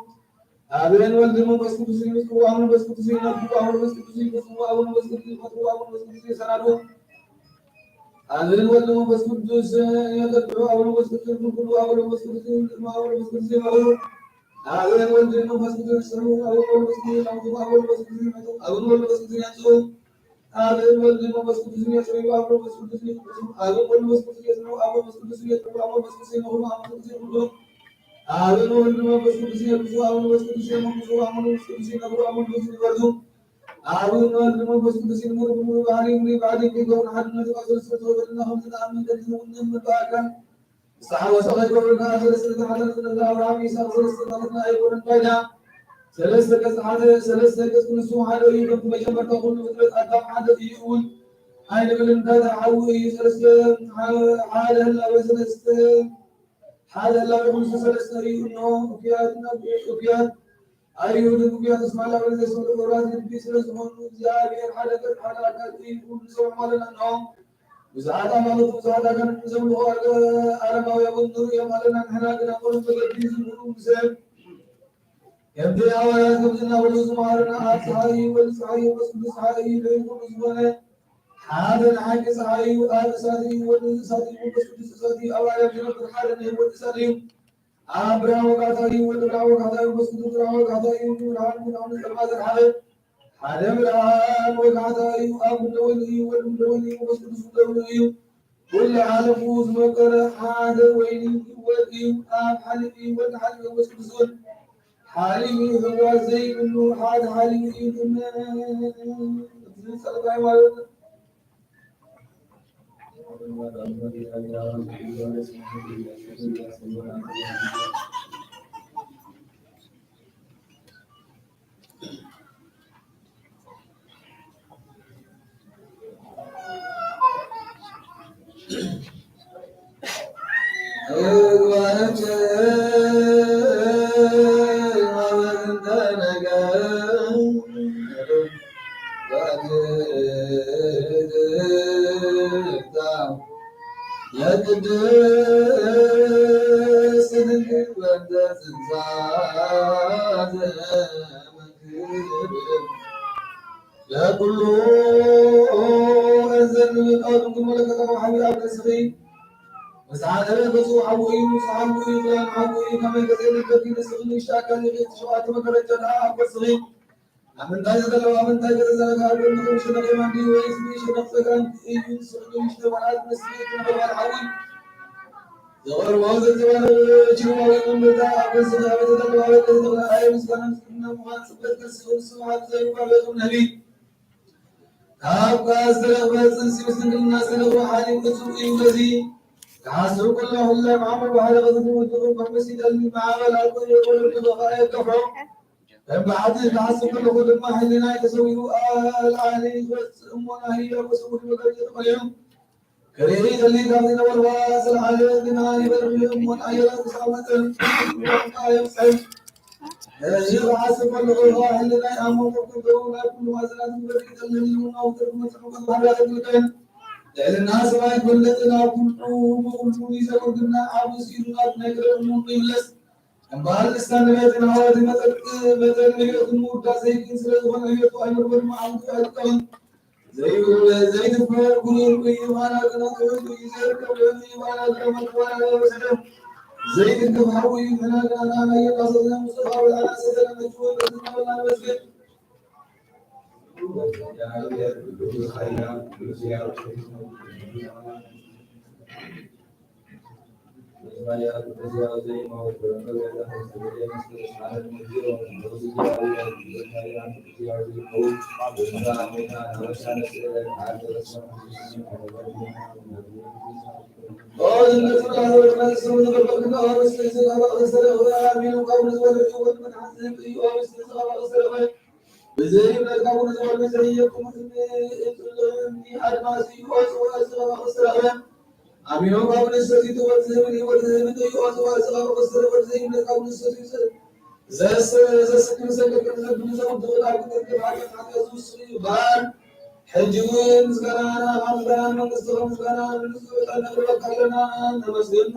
ኣበን ወልድ መንፈስ ቅዱስ ይምጽኡ፣ ኣብ መንፈስ ቅዱስ ይነብሩ፣ ኣብ መንፈስ ቅዱስ ይፍጽሙ፣ ኣብ መንፈስ ቅዱስ ይፈጥሩ፣ ኣብ መንፈስ ቅዱስ ይሰናዱ። አብ ወወልድ ወመንፈስ ቅዱስ። የቀድሞ አብ ወመንፈስ ቅዱስ፣ ኩሉ አብ ወመንፈስ ቅዱስ፣ አብ ወመንፈስ ቅዱስ ይሁን። አብ ወወልድ ወመንፈስ ቅዱስ፣ አብ ወመንፈስ ቅዱስ፣ አብ ወወልድ ወመንፈስ ቅዱስ ይሁን። አብ ወወልድ ወመንፈስ ቅዱስ ይሁን። አብ ወወልድ ወመንፈስ ቅዱስ ይሁን። አብ ወወልድ ወመንፈስ ቅዱስ ይሁን። አብ ወወልድ ወመንፈስ ቅዱስ ይሁን። አብ ወወልድ ወመንፈስ ቅዱስ ይሁን። አብ ወወልድ ወመንፈስ ቅዱስ ይሁን። አብ ወወልድ ወመንፈስ ቅዱስ ይሁን። አብ ወወልድ ወመንፈስ ቅዱስ ይሁን። አብ ወወልድ ወመንፈስ ቅዱስ ይሁን። አብ ወወልድ ወመንፈስ ቅዱስ ይሁን። ሙሉ በሙሉ ባህሪ፣ ሙሉ ባህሪ፣ የሚገውን አንድነት ማሰል ስለተወለድና ሆምዝና አምን ገንዘቡን በአካል ሰለስተ ገጽ ሐደ ሰለስተ ገጽ ሐደ ሰለስተ ገጽ ንሱ ሐደ እዩ። ከም መጀመርታ ኩሉ ፍጥረት አዳም ሐደ እዩ። እውን አይነ ብልንዳት ሐዊ እዩ። ሰለስተ ሐ-፣ ሐደ ህላዌ ሰለስተ ሐደ ህላዌ ኩሉ ሰለስተ እዩ። እነሆ እኩያት እና እኩያት አይሁድ እኩያት እስማኤላውያን ዘይሰምዑ ወራት ልቢ ስለዝኾኑ፣ እግዚኣብሔር ሐደ ገጽ ሐደ አካል እዩ። ኩሉ ሰው ማለት ነው። ብዙሓት ኣማልኽቲ ብዙሓት ኣጋንንት ዘምልኹ ኣረ-፣ ኣረማውያን እውን ንርእዮም ኣለና። ንሕና ግና ቁሩብ መገዲ ዝምህሩ ምሰ ከምቲ ሃዋርያት ከምዝናበሉ ዝመሃሩና ኣብ ጸሓይ እዩ፣ ወልድ ጸሓይ እዩ፣ መንፈስ ቅዱስ ጸሓይ እዩ፣ ልዑል ኩሉ ዝኾነ ሓደ ንሓቂ ጸሓይ እዩ፣ ኣብ እሳት እዩ፣ ወልድ እሳት እዩ፣ መንፈስ ቅዱስ እሳት እዩ፣ ኣብ ኣርያም ዝነብር ሓደ ናይ ወልድ እሳት እዩ። ኣብ ብርሃን ወጋሕታ እዩ፣ ወልድ ብርሃን ወጋሕታ እዩ፣ መንፈስ ቅዱስ ብርሃን ወጋሕታ እዩ፣ ብርሃን ብርሃን ጸልማት ዘርሓቐ ሓደ ብርሃን ወጋሕታ እዩ። ኣብ ህልው እዩ፣ ወልድ ህልው እዩ፣ መንፈስ ቅዱስ ህልው እዩ። ኩሉ ዓለሙ ዝፈጠረ ሓደ ወይኒ ወልድ እዩ። ኣብ ሓሊም እዩ፣ ወልድ ሓሊም እዩ፣ መንፈስ ቅዱስ እውን ሓሊም እዩ። ህዋ ዘይብሉ ሓደ ሓሊም እዩ። ዝብል ጸሎት ሃይማኖት። የቅድስት ድንግል ወልደ ጽንሳ ዘመንክር ለኩሉ እንዘ ንብል አውድም መለከተ ወሓቢ ኣብ ገጽኺ። ወሰዓተ ገጹ ሓዊ እዩ፣ ንጹሕ ሓዊ እዩ፣ ክዳኑ ሓዊ እዩ። ከመይ ገጸ ይነገርኪ ንስኺ ንእሽቶ ኣካል ኢኺ፣ እቲ ሸውዓተ መጋረጃ ደኣ ኣብ ገጽኺ። ኣብ ምንታይ ዘሎ፣ ኣብ ምንታይ ገጸ ዘለኻ፣ ኣብ ጎንኺ ሸነኽ የማን ድዩ ወይስ ሸነኽ ጸጋም እዩ? ንስኺ ንእሽቶ ጓል ትመስሊ፣ እቲ ነበልባል ሓዊ ዘቕርቦ ዘንጸባርቕ ኪሩባዊ መንበርታ ኣብ ገጽኺ፣ ኣበይ ተተኽለ፣ ኣበይ ተተኽለ? ኣየ ምስጋና ምስግና ምዃን ጽበት ገጽኺ፣ ንስብሓት ዘዩባርኽ ነቢ። ካብ ቃል ዝተረኽበ ጽንሲ ምስ ድንግልና ዝተረኽበ ሓሊም እጹብ እዩ። በዚ ክሓስብ ከለኹ፣ ህላዌ መዓሙቕ ባሕሪ ኸዝኒ ወድቑ፣ ከም መሲደኒ ማዕበል ኣብ ቅድሚ ወለዲ ኸኣ የጋፍሖ። ከም ብሓቂ ክሓስብ ከለኹ ድማ፣ ሕሊናይ ተሰዊሩ፣ ኣልዓሊ ክወጽእ እሞ፣ ናህያ ወሰውዲ መጋረጃ ተቐሊዑ። ክርኢ ይደሊ፣ ካብዚ ነበልባል ዘለዓለም ግና ይበርህ እሞ፣ ኣየራት ክሳብ መጠን የብጽሐን። እዚ ክሓስብ ከለኹ ኸኣ፣ ሕሊናይ ኣብ መንጎ ክልተኡ ናይ ኩሉ ማዕዘናት ክበርህ ይደሊ፣ ህልውናኡ ብትርጉም መጽሓፍ ቅዱስ ባሕርያት ይግልጠን። ልዕልና ሰማይ ክበልጽ፣ ናብ ኩሉ ብኹሉ ይዘውር፣ ግና ኣብ ርእሲኡ ናብ ናይ ቀደም እሙን ይምለስ። እምበኣር ልሳን ነቢያትን ሃዋርያትን መጠን፣ መጠን ነቢያትን ምውዳስ ዘይክን ስለ ዝኾነ፣ ነቢያቱ ኣይምርመርን፣ መዓልቱ ኣይጥቀምን። ዘይብሉ፣ ዘይትፈር፣ ግሩም እዩ፣ ባና ግና ትሑት እዩ፣ ዘይርከብ ልዑል እዩ፣ ባና ግና መርተባና ወሰደ። ዘይትንከፍ ሓዊ እዩ፣ ንሕና ግና ንዓና እየዳሰሰና፣ ምስ ተቐበልና ሰተና፣ ነቲ ወይን በዚ እናበልና ነመስግን። ብዘይ እምነት ካብ ንዝወርድ ዘይየቁም እምኒ ኣድማስ እዩ። ኦጽ ወእጽ ኸባኽ ዝተረኽበ ኣሚኖ ካብ ንሰት ይትወድ ዝህብን ህይወት ዝህብን እዩ። ኦጽ ወእጽ ኸባኽ ዝተረኽበ ብዘይ እምነት ካብ ንሰት ይትወድ ዘስ-፣ ዘስክም ሰገድ ዘብል ዘውድ ኽዳን ክትርክብ ሓጢኣት ሓጢኣት ዝውስኽ እዩ በል። ሕጂ እውን ምስጋናን ኣምልኾን ምስጋናን መንግስትኻ ምስጋናን ንጹህ ዕጣን ነቕርበልካ ኣለና፣ ነመስግኖ።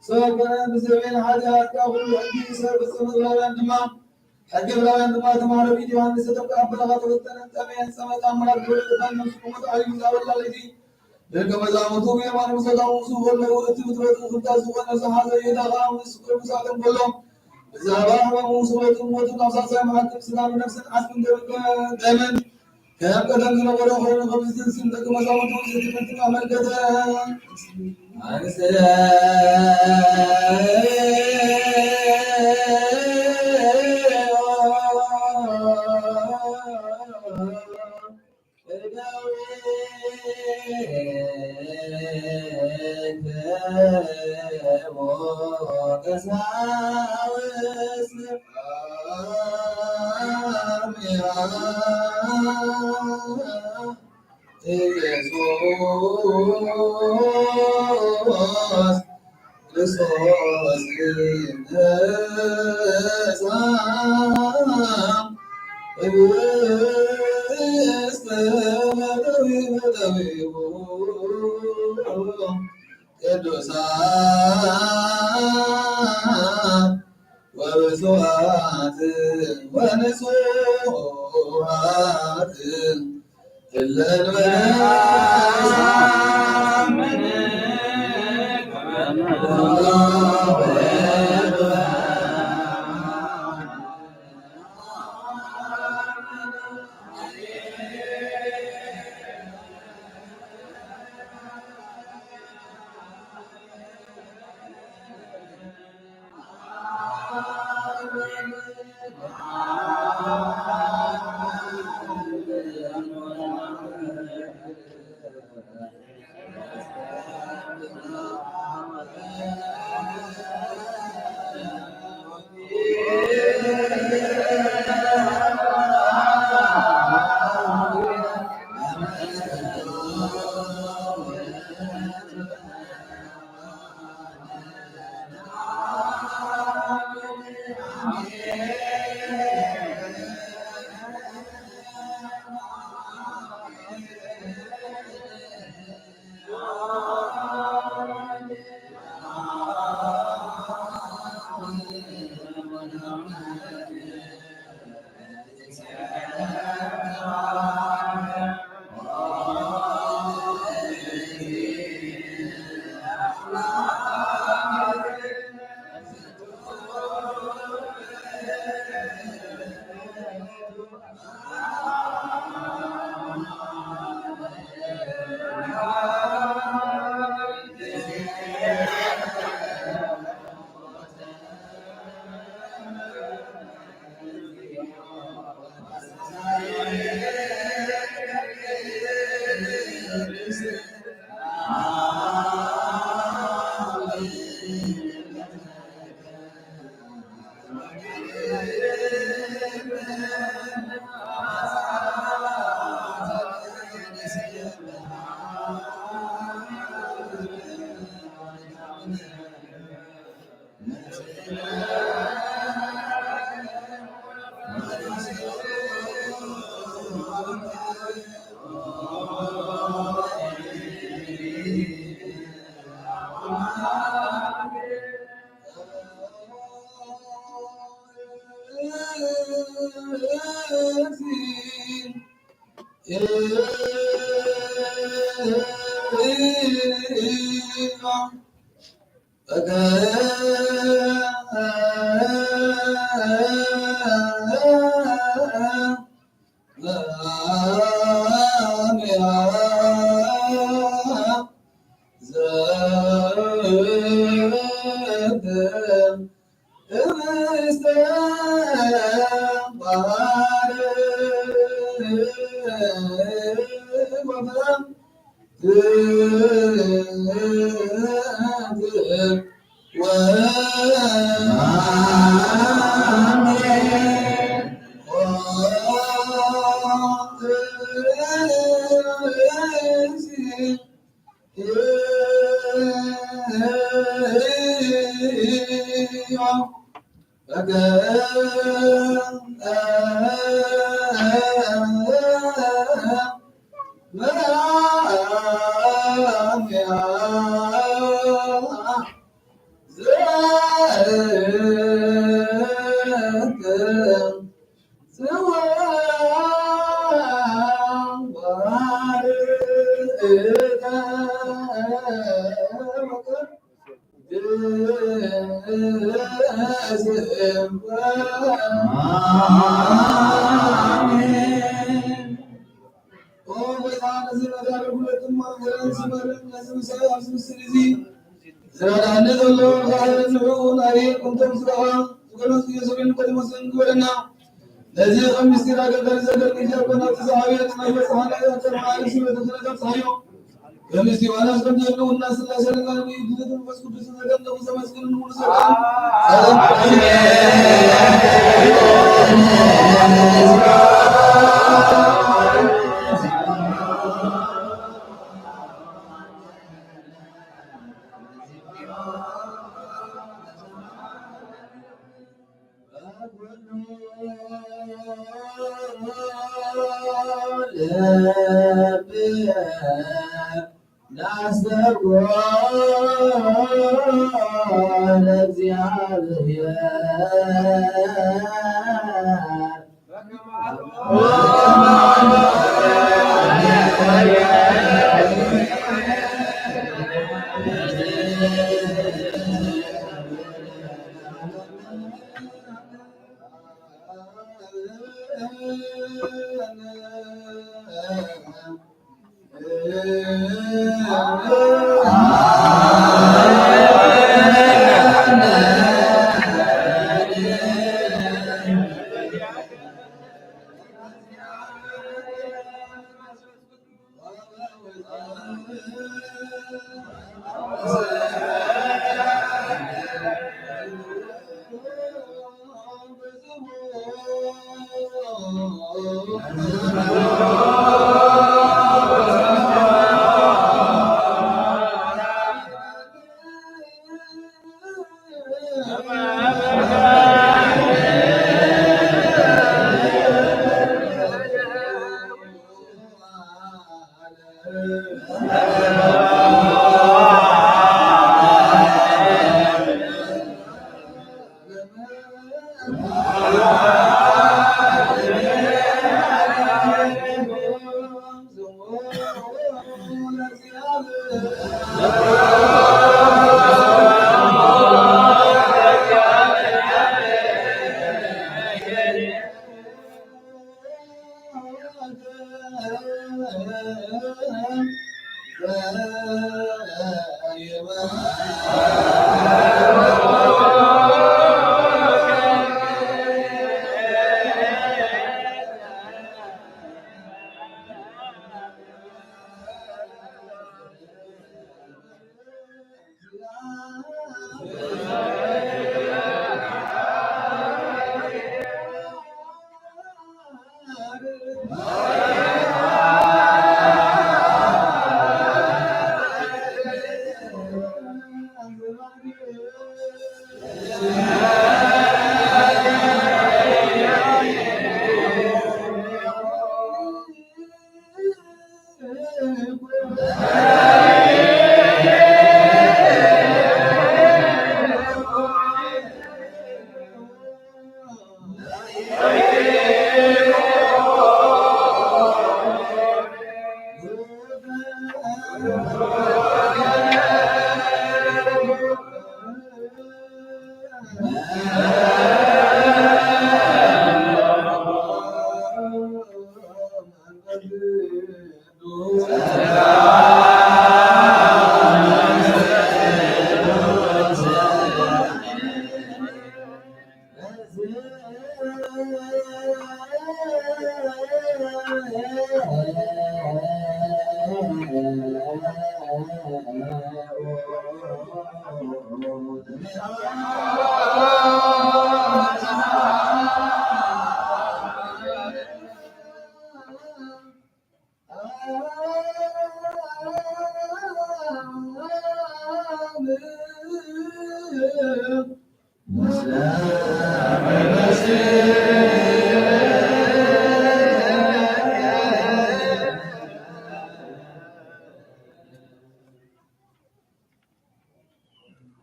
ሶበ ኮነ ብዘበነ ሐጢአት ከሁሉ ሕጊ ኢሰር ፈጸመ። ዕብራውያን ድማ፣ ሕጊ ዕብራውያን ድማ ተማረ ቢድ ዮሐንስ ተቀበለ ኸተወጠነ ጠሜን ሰመ ተአምራት ወልድ ፈን ነፍሱ ቁመት ዐሊ ዛወላ ለዚ ደቀ መዛሙርቱ የማን ምሰዳሙ ሱ ወለው እቲ ብትረቱ ፍታ ዝኾነ ዘሐዘ የዳኻ ምስ ቅዱሳትን በሎ። ብዛዕባ ሕማሙ፣ ስቅለቱን ሞቱን ኣብ ሳልሳይ መዓልቲ ብስጋን ነፍስን ዓጽምን ደምን ከም ቀደም ዝነበረ ኮይኑ፣ ከምዚ ዝስም ደቂ መዛሙርቱ እዚ ትምህርቲ ኣመልከተ። ቅዱሳን ወብፁዓት ወንጹሃት እለ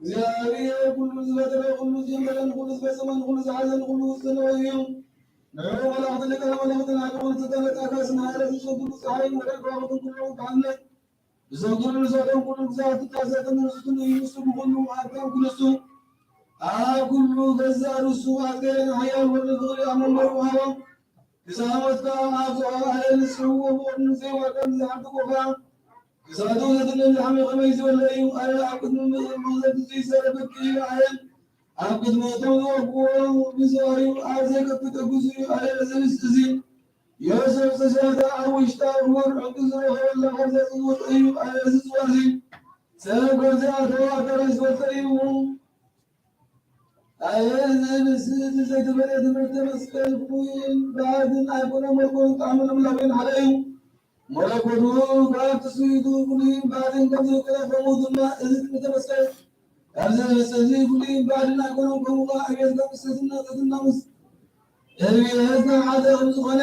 ዛሬ ኩሉ ዝበደለ፣ ኩሉ ዘንበለን፣ ኩሉ ዝበሰመን፣ ኩሉ ዝሐዘን፣ ኩሉ ዝሰነወዩ ንዑ መላእክትን ለከ መላእክትን አቅርቡን ተጠመት አካስን ሀይለ ዝሰግዱ ፀሐይን ወደ ከዋክብትን ኩሉ ብርሃንነት ብሰግዱ ንሰግደን ኩሉ ግዛት ታዘትን ርሱትን እዩ። እሱ ብኩሉ አርካን ኩሉ እሱ አብ ኩሉ ገዛ ርሱ አዝገን ሀያል ወልድ ፍቅሪ አመንበሩ ሀዋ ክሳሞት ከኣ አብ ዞኣ አለ ንስሕዎ ብቆርን ዘይዋቀን ዝሓድጎ ከኣ ክሳቱ ዘትልም ዝሓመ ከመይ ዝበለ እዩ። አለ ኣብ ቅድሚ መ-፣ መቕዘፍቲ ዘይሰረበ ክኢሉ ኣየን ኣብ ቅድሚ እቶም ዝወግዎ ብዝዋዩ ኣብ ዘይከፍት እጉዝ እዩ። ኣለ እዚ ምስ እዚ ዮሴፍ ዝተሸፈተ ኣብ ውሽጣ ክቡር ዕንቁ ዝረኸበላ ካብ ዘጽውጥ እዩ። ኣለ እዚ ጽዋ እዚ ሰብ ካብ ዝኣተወ ኣዳራሽ ዝወጸ እዩ። ኣየ ዝብስት ዘይተፈልየ ትምህርተ መስቀል ፍሉይን ባዕድን ኣይኮነን፣ መለኮቱ ጣዕምን ልምላሜን ሓደ እዩ። መለኮቱ ካብ ትስብእቱ ፍሉይን ባዕድን ከም ዘይኮነ፣ ከምኡ ድማ እዚ ትምህርተ መስቀል ካብ ዝብስት እዚ ፍሉይን ባዕድን ኣይኮነን፣ ከምኡ ከኣ ዕቤት ካብ ትሕትና፣ ትሕትና ምስ ዕቤት ሓደ ከም ዝኾነ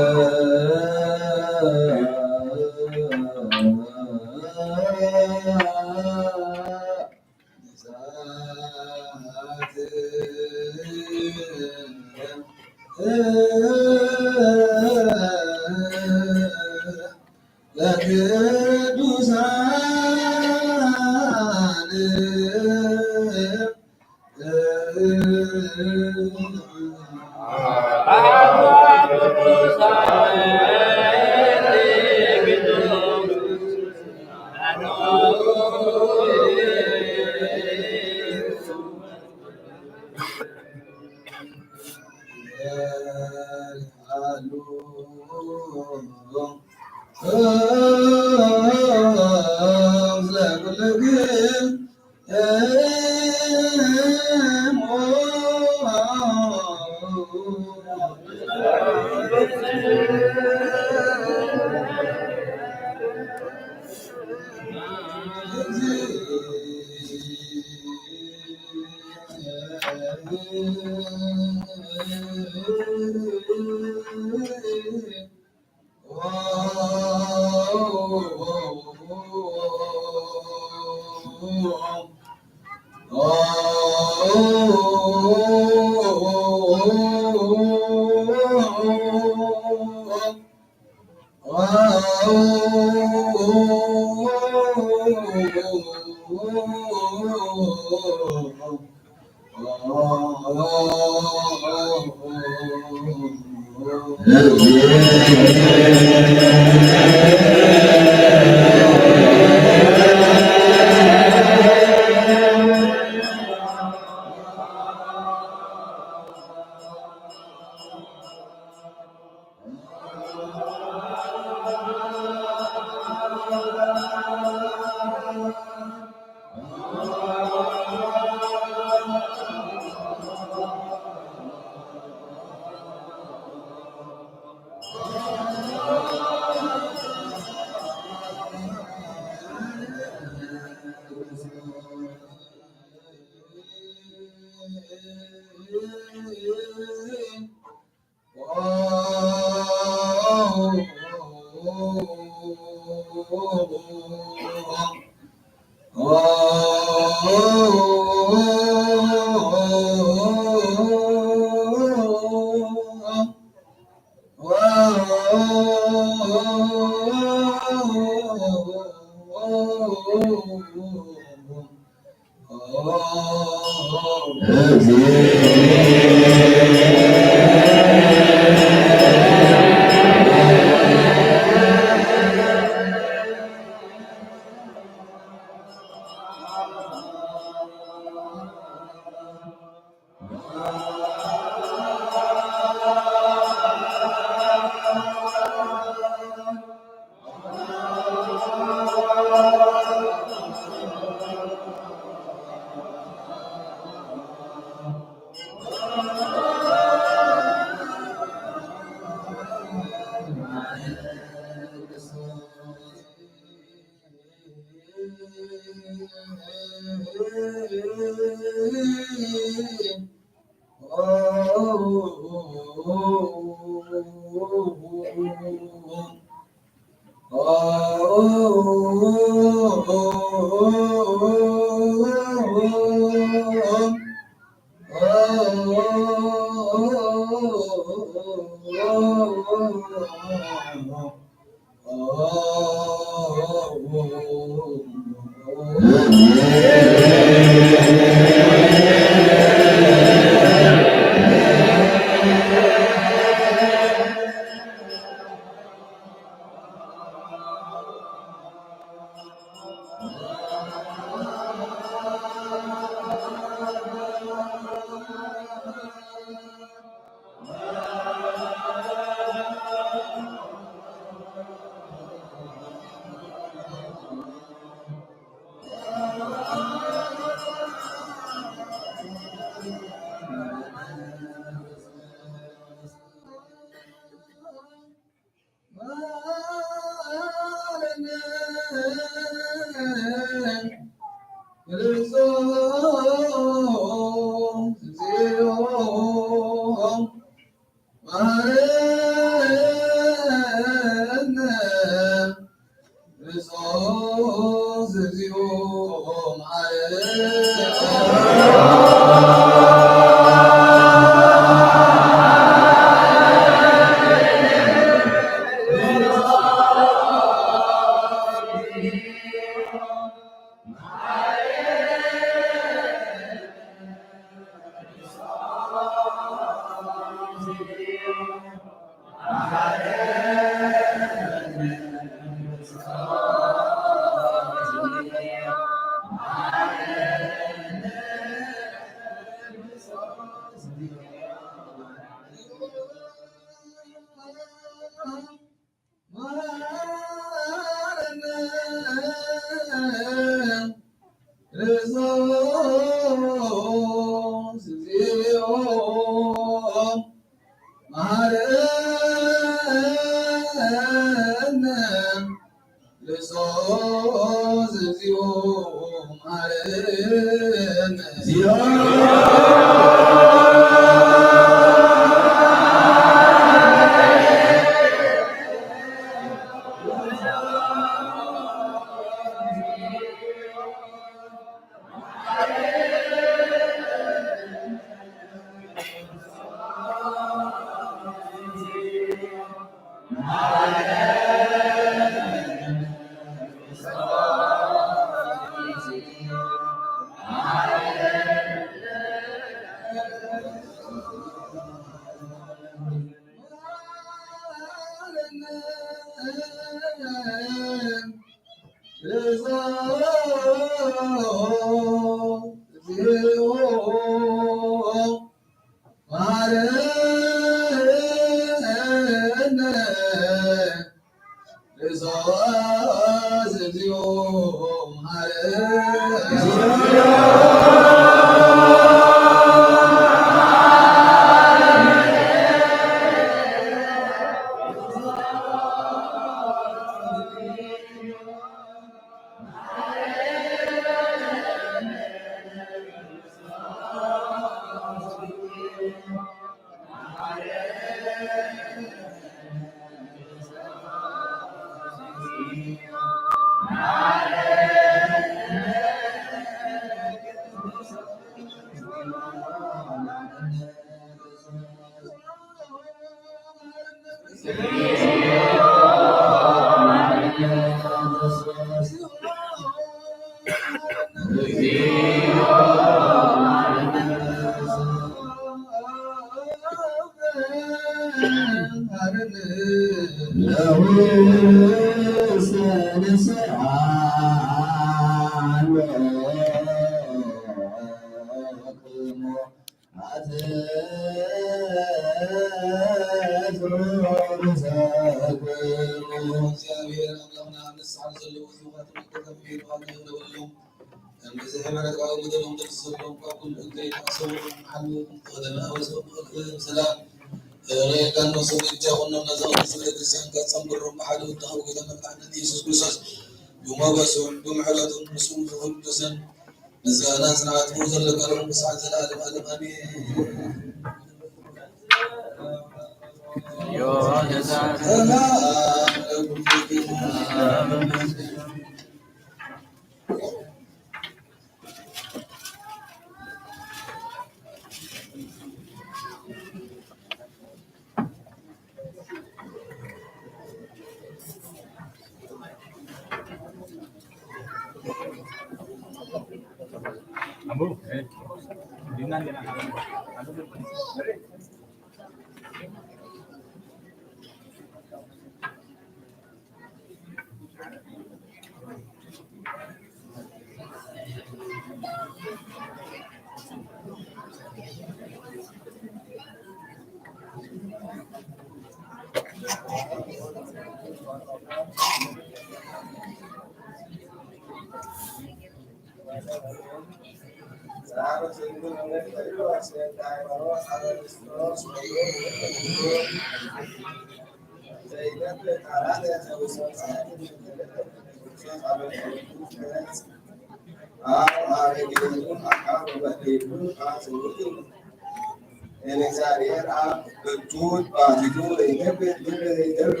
Egzabihir ab በትሁት ባቲቱ ለይነብር ለይነብር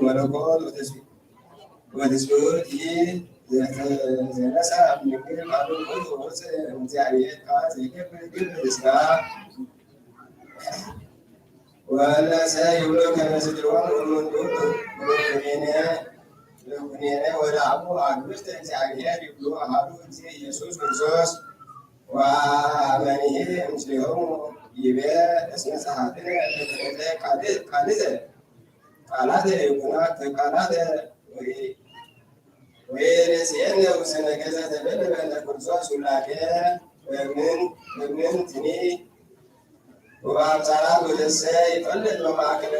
መለኮት ወተስቢህ ወተስቢህ ዘነሳ እምድንግል ማርያም ወወፀ እምእግዚአብሔር ቃል ዘይገብር ግብር ስጋ ወነሰ ይብሎ ከነስድሮን ወመንዱቅ ወኩኔነ ወኩኔነ ወለአቡ አግብርተ እግዚአብሔር ይብሎ አሐዱ እግዚእ ኢየሱስ ክርስቶስ ወአመኒሄ ምስሌሆሙ ይቤ እስመ ጸሐፍነ በትእዛዘ ቃል-፣ ቃልዘ ቃላተ ይኩና ከቃላተ ወይ-፣ ወይሬስየነ ውስነ ገጸ ተበለ በእንተ ኩርሶ ሱላኬ በምን-፣ በምንትኒ ወበአምሳላ ወዘሰ ይፈልጥ በማእከለ፣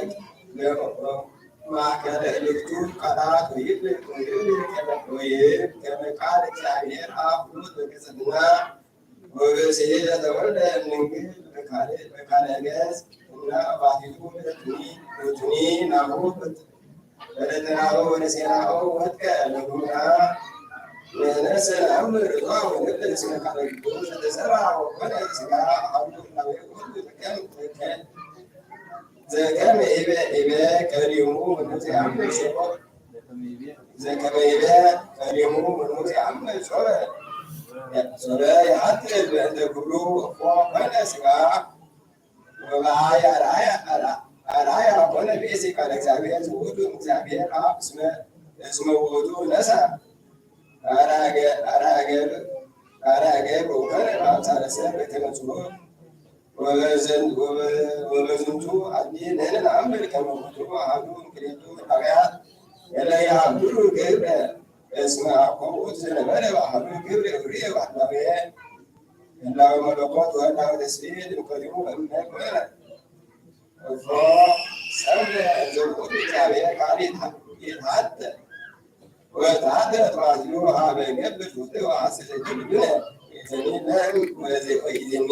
በማእከለ እልክቱ ቃላት ወይብል፣ ወይብል ከመ፣ ወይብል ከመ ቃል እግዚአብሔር አብ ውሉድ በቅጽልና ወበስሂለ ተወልደ እምድንግል በካልእ፣ በካልእ ገጽ እና ባቲቱ በትኒ፣ በትኒ ናሁ በት-፣ በለተናሁ ወነሴናሁ ወትከ ለኩምና ንሕነሰ ነአምር ርቷ ወንብል እስመ ቃለ ግቡር ዘተሰራ ወኮነ ስጋ አሐዱ ህላዌ ኩሉ ዘከም፣ ዘከም፣ ዘከመ ይቤ፣ ይቤ ቀዲሙ ወንዘ ያምር ሶቦ ዘከመ ይቤ ቀዲሙ ወንዘ ያምር ሶበ፣ ሶበ የአትት በእንተ ኩሉ እፎ ኮነ ስጋ ወበአየ አርአያ፣ አርአያ ኮነ ብእሲ ቃለ እግዚአብሔር ዘውእቱ እግዚአብሔር አብ እስመ፣ እስመ ውእቱ ነሳ አራገ፣ አራገ፣ አራገ ወኮነ በአምሳለ ሰብ በከመ ጽሑፍ ወበዝን-፣ ወበ-፣ ወበዝንቱ አዲ ንሕነ ነአምር ከመ ውእቱ አሐዱ እምክልኤቱ ህላዌያት እለ ይሃብሩ ግብረ እስመ አኮ ውእቱ ዘነበረ በአሐዱ ግብረ ወርእየ በህላዌ ህላዌ መለኮት ወህላዌ ትስብእት እምቀዲሙ እምነ ኮነ። እፎ ሰምዐ ዘውእቱ እግዚአብሔር ቃል ይትሐ-፣ ይትሐተ ወተሐተ ተማስሉ ሀበ ገብር ፍትሕ ወሐሰት እብል ብነ። ኢትኒ ለም ወዘ-፣ ወኢትኒ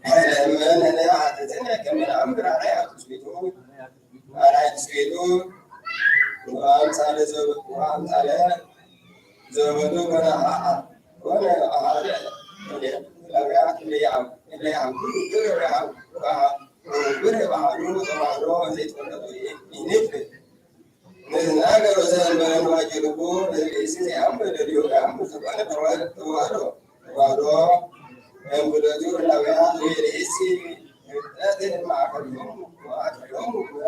ለእመ ነነ ኃጢአትነ ከመ ነአምር አርአያ ትስብእቱ፣ አርአያ ትስብእቱ ወአምሳለ ዘብ-፣ ወአምሳለ ዘበቱ ኮነ አ-፣ ኮነ አሐደ እምነቢያት እለ ይአም-፣ እለ ይአምሩ ግብረ ወይአም-፣ ወአ-፣ ወግብረ በአሐዱ ተዋሕዶ ዘይትፈለጡ ኢንክር። ንትናገር ወዘእንበለ ንዋየ ልቡ ለብእሲ ዘይአምር ለሊሁ የአምር ዘኮነ ተዋሕዶ፣ ተዋሕዶ እምብለቱ ህላዌያት ወይርእሲ ህብጠት ማእከሊሆሙ፣ ማእከሊሆሙ ግብራ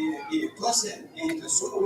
ܐܝܬܘܬܐ، ܐܝܬܘܬܐ ܘܐܝܬܘܬܐ ܘܐܕܝ ܝܒܠܘ ܣܡܝ ܕܝܢ ܝܣܘܣ ܟܪܝܣܬܘܣ ܘܡܟܪܝܬܘ ܘܡܟܡܠܬܘ ܘܣܡܝ ܕܟܪܝܬܘ ܘܐܢ ܓܣܐ ܐܠܘ ܠܐܟܐ ܟܠܘ. ܘܙܒܘܬܘ ܣܒܘܬܘ ܣܗܐ ܐܢܣܐ ܝܬܠܩ ܘܟܠ ܐܪܥܐ ܠܙܒܢܐ ܐܠܘ ܝܬܘܣܦܝ ܘܐܬܘܡܝ ܝܬ ܐܝܬܘܬܐ ܘܕܬܐ ܘܟܠܝܬܘ ܐܢܘܝܐ ܒܟܡܬܐ ܠܐ ܙܘܕܘ ܠܐ ܢܣܬܘܪܘܣ ܥܡ ܟܡܐ ܙܐ ܙܐ ܟܡܐ ܢܝܬܘܬܘ ܠܡܚܝ ܢܒܐ ܘܬܘܪ ܝܬܘܬܘ ܘܠܐ ܙܘܕܘ ܒܥܕܝܢܘܬܐ ܒܕܩ ܥܠ ܡܣܚܝܬ ܘܝܬܒܠ ܐܘ ܐܘ ܟܣܐ ܟܡܐ ܒܒ ܙܘܕܘ ܙܝܒܐ ܘܙܝܕ ܒܕܩ ܥܠ ܙܒܝܐ ܐܗ ܒܥܕܝܢܘܬܐ ܘܡܘܕܝ ܙܝܕ ܒܕ ܒܢܘܠܐ ܙܘܙ ܡܪܝ-، ܙܘܙ ܡܪܝܐ، ܟܡܐ ܩܐ ܕܘܙ ܡܢ ܩܐ ܘܠܝܬܐ ܠܒܕܝܬܘ ܘܠܐ ܡܣܚܝܬ ܟܣܐ ܘܙܝܕܐ ܒܕ ܡܠܟܘܬܘ ܘܙܝܕܐ ܒܕ ܬܣܒܝܚܘ ܘܙܘܙ ܥܡܠܐ ܘܣܒܪ ܘܙܝܕܐ ܒܕ ܡܠܟܘܬܘ ܘܬܣܒܝܚܘ ܗܒܠ ܘܘܪ. ܐܠܐ ܐܢܝ ܙܕܩ ܡܠܟܘܬܘ ܡܠܟܘܬܘ ܩܠܐ ܙܝܕܐ ܠܗ ܡܠܟܘܬܘ ܘܐܢܝ ܙܝܕܐ ܬܣܒܝܚܘ ܡܠܟܘܬܘ ܟܠܝܬܘ ܠܗ ܝܐ ܟܣܐ ܕܗܘ ܠܘܠ ܘܠܘܠ ܟܪܘܬܘ ܥܡܠܐ ܘܣܒܪ ܘܣܒܪ ܘܚܘܙܘܢ ܘܐܗܠܘ ܘܝܙܢܝ ܘܡܠܟܘܬܘ ܡ-، ܡ-، ܡ-، ܡ-، ܡܠܟܘܬܘ ܩܠܐ ܐܢ ܬܙܒܢ ܠܗ ܒܬ ܟܣܝ ܙܝܕܐ ܠܗ ܡܠܟܘܬܘ ܘܡܠܟܘܬܘ ܬܣܒܝܚܘ ܙܝܕܐ ܒܕ ܓܘܪܐ ܒܬ ܘܪܘ ܘܬܘ ܐܡܘܪܘ ܙܘܢܬܐ ܒܕ ܝܩܢܐ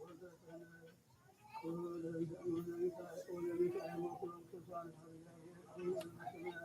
ܟܡܐ ܡܬܘ. ܒܕ ܝܩܢܐ ܟܡܐ ܡܬܘ.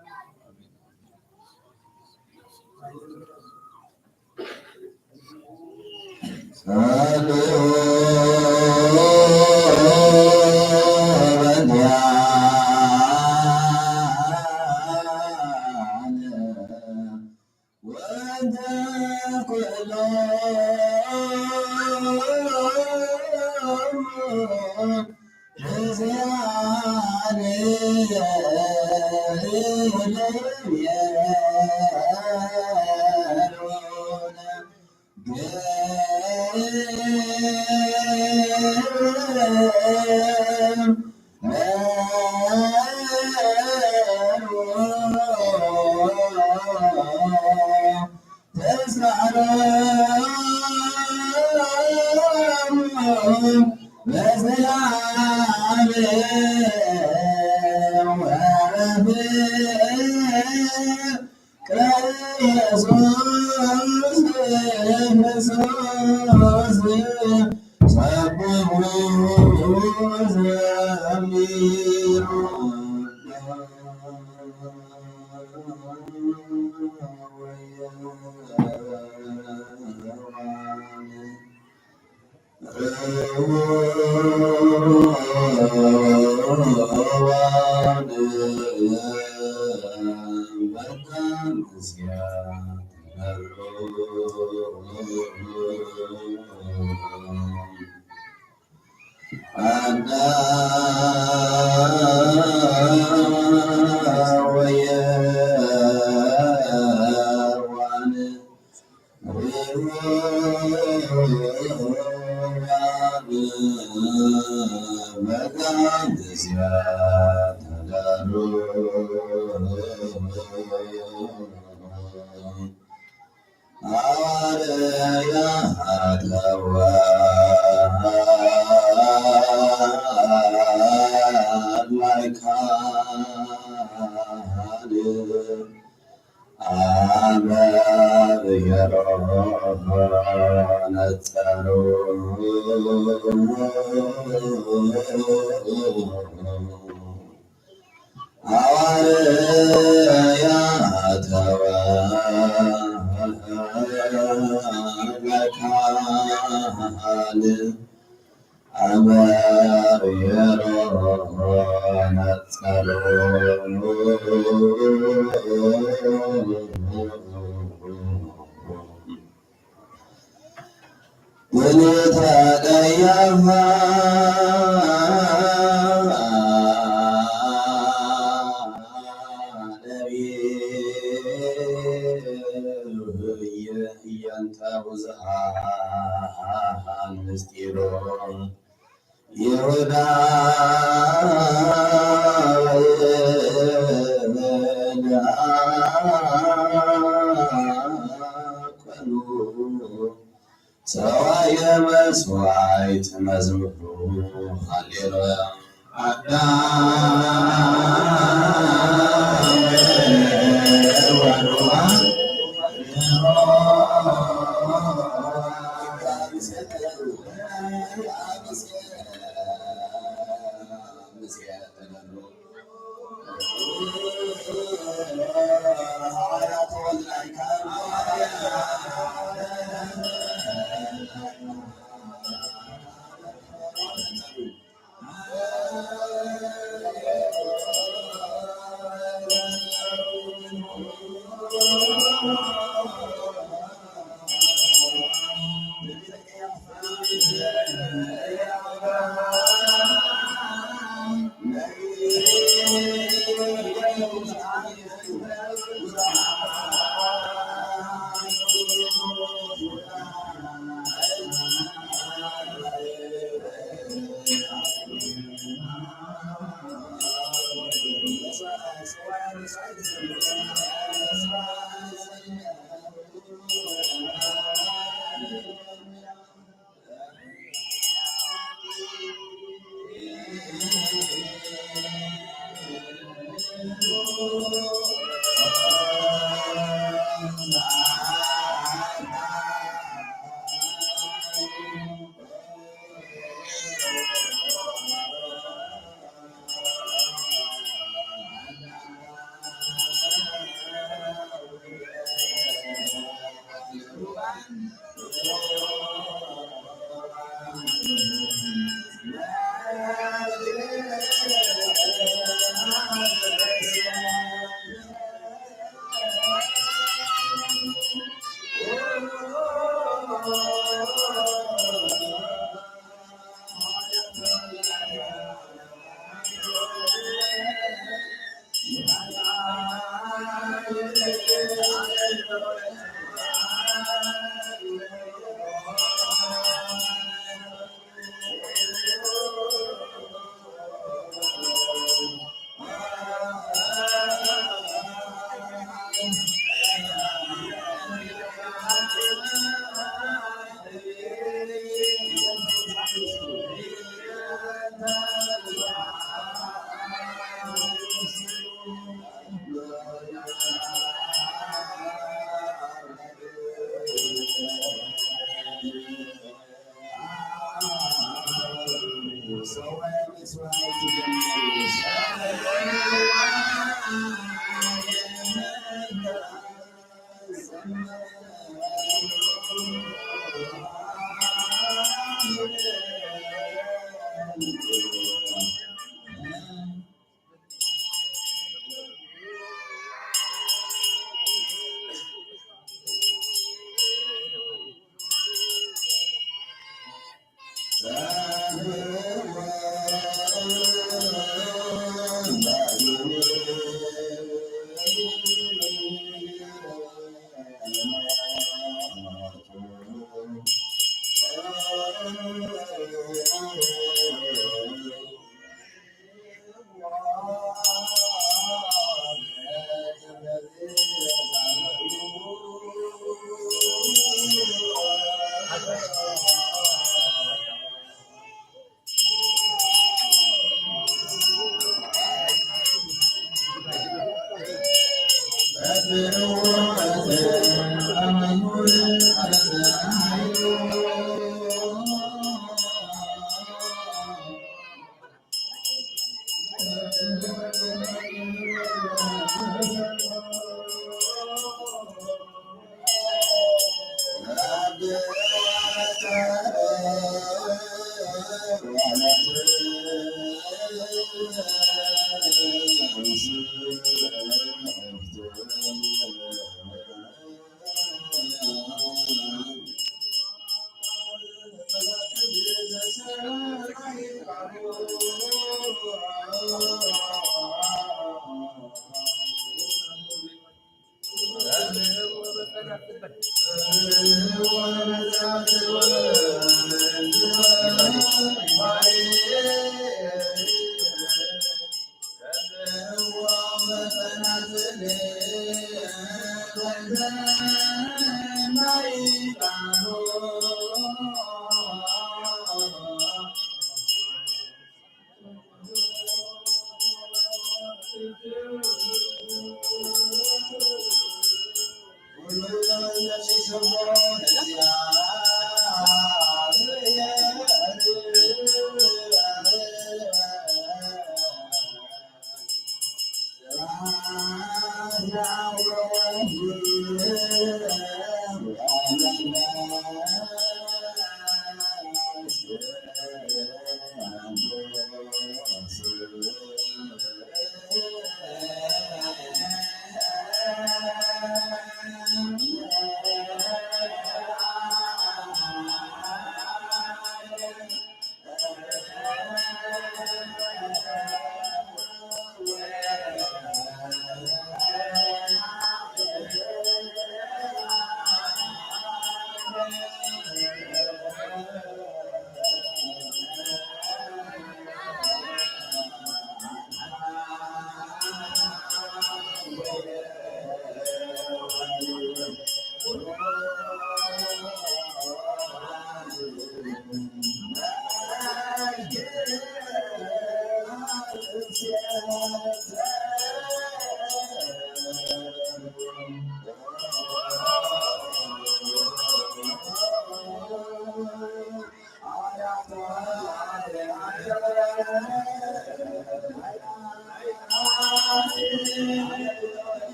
ሰዋየ መስዋዕት መዝሙሩ ሃሌሉያ።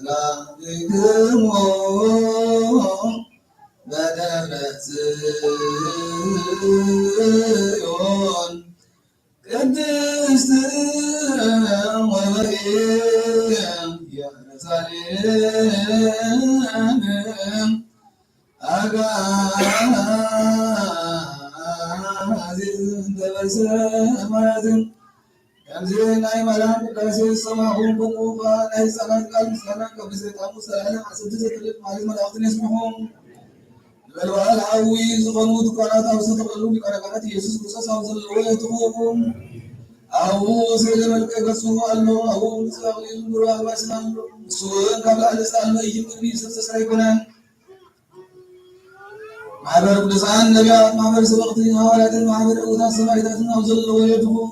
ላዲግሞ በደብረ ጽዮን ቅድስት ወበኢየሩሳሌም አግአዚ እንተ በሰማያት። ከምዚ ናይ ማርያም ቅዳሴ ዝሰማዕኩም፣ ከምኡ ከኣ ናይ ህጻናት ቃል ምስጋና ካብ ብዘየጣሙ ሰላም ዓሰርተ ዘጠኝ ማለት መላእኽትን የስምዕኹም። ነበልባል ሓዊ ዝኾኑ ድኳናት ኣብ ዝተተኽለሉ ሊቃነ ካህናት ኢየሱስ ክርስቶስ ኣብ ዘለውዎ የእትኹም። ኣብኡ ስእሊ መልክዕ ገጹ ኣሎ፣ ኣብኡ ንጹህ ኣኽሊል ዝንብሩ ኣልባስን ኣሎ። ንሱ እውን ካብ ላዕሊ ዝተኣልመ እዩ፣ ቅድሚኡ ዝተሰስረ ኣይኮነን። ማሕበር ቅዱሳን ነቢያት፣ ማሕበር ሰበኽቲ ሃዋርያትን ማሕበር ዕውታት ሰማዕታትን ኣብ ዘለውዎ የእትኹም።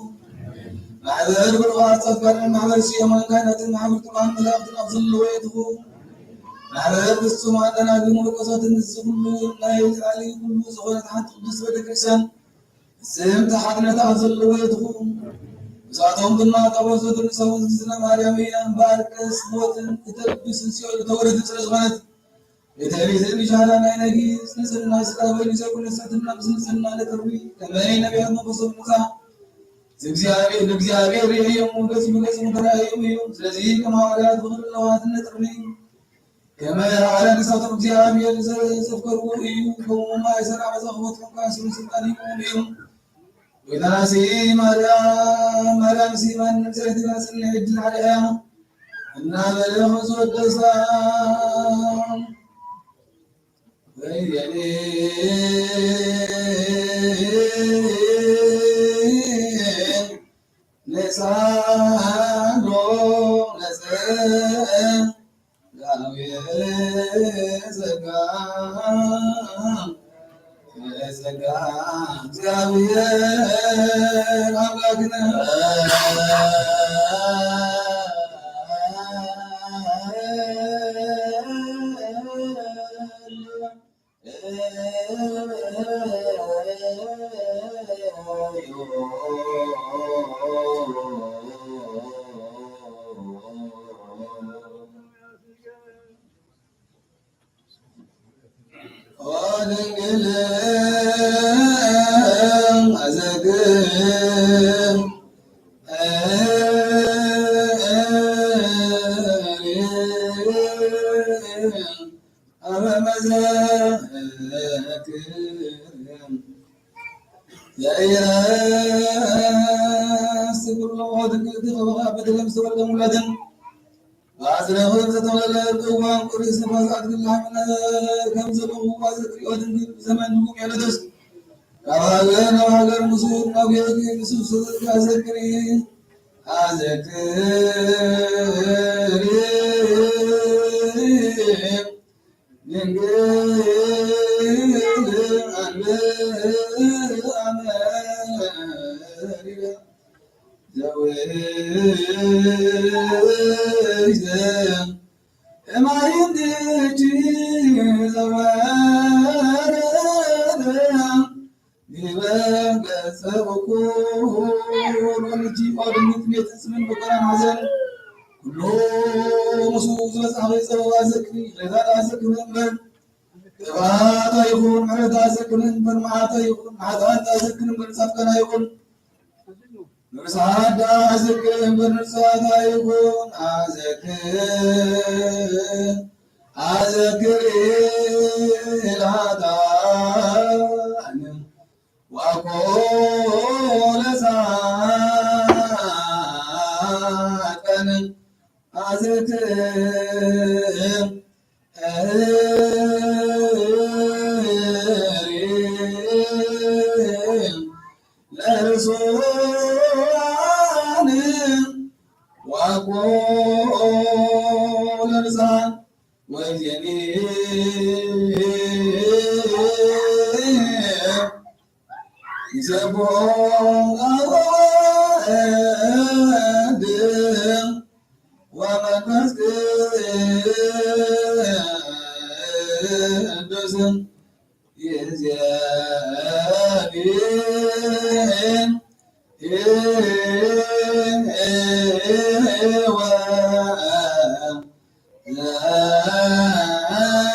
ማሕበር ብሩኻት ጻድቃንን ማሕበር ስዩማን ካህናትን ማሕበር ጥዑያን መላእኽትን ኣብ ዘለውዎ የእትኹም። ማሕበር ፍጹማን ደናግል መነኮሳትን፣ እዚ ኩሉ ናይ ልዕሊ ኩሉ ዝኾነት ሓንቲ ቅድስት ቤተክርስትያን ፍጽምቲ ሓድነት ኣብ ዘለውዎ የእትኹም። እሳቶም ድማ ታቦት ዘተንሳውን ዝምስለ ማርያም እያ፣ እምበኣርከስ ሞትን እተልብስን ሲኦል እተወረደት ስለ ዝኾነት፣ ቤተ ቤትን ሻራ ናይ ነጊስ ንጽህና ስጋ በይኑ ዘይኮነ ትሕትና ምስ ንጽህና ነጥሪ፣ ከመይ ነቢያት መንፈሶም ንጻ። እግዚኣብሔር፣ ንእግዚኣብሔር ርእዮም፣ ገጽ ብገጽ ተራእዮም እዮም። ስለዚህ ከም ሃዋርያት ብኽብሪ ለዋሃት ነጥሪ። ከመ ረኣየ ንሳቶም እግዚኣብሔር ዘ-፣ ዘፍቀርዎ እዩ። ከምኡ ማእሰር ዓመፃ ክፈትሑ ከኣ ስልጣን ይህብዎም እዮም። ጎይታናሲ ማርያም፣ ማርያምሲ ማንም ዘይትናስኒ ዕድል ሓደ እያ እናበለ ከም ዝወደሳ ወይኔ ንሳሎም ነጸ ዳዊት ጸጋ፣ ጸጋ እግዚአብሔር አምላክነ። ካብ ሃገር ናብ ሃገር ምሱ ናብ ገጽኪ ኣዘክሪ፣ ኣዘክሪ ድንግል ኣንብር ኣመሪረ ዘውእዘ እማይን ድጂ ዘወረደ ዲበ ገጸ በኩር ወልጂ ኦድሚት ሜት ጽምን መከራን ሐዘን ኩሉ ምስኡ ዝበጽሐ ጸበባ ዘክሪ፣ ሬዳ ዘክሪ እምበር፣ ጥፋት ኣይኹን፣ ምሕረት ኣዘክር እምበር፣ መዓት ኣይኹን፣ መዓት ኣዘክር እምበር፣ ጻድቃን ኣይኹን። ንርሳት ኣዘክር እምበር፣ ንርሳት ኣይኹን፣ ኣዘክር፣ ኣዘክር ኢላታን ዋኮ ለጻድቃን ኣዘክር ለርሱዓን ዋኮ ለርሳን ወይዜኒ ይሰብሖ ወወልድ ወመንፈስ ቅዱስ ይእዜኒ ወ والعالم العالم.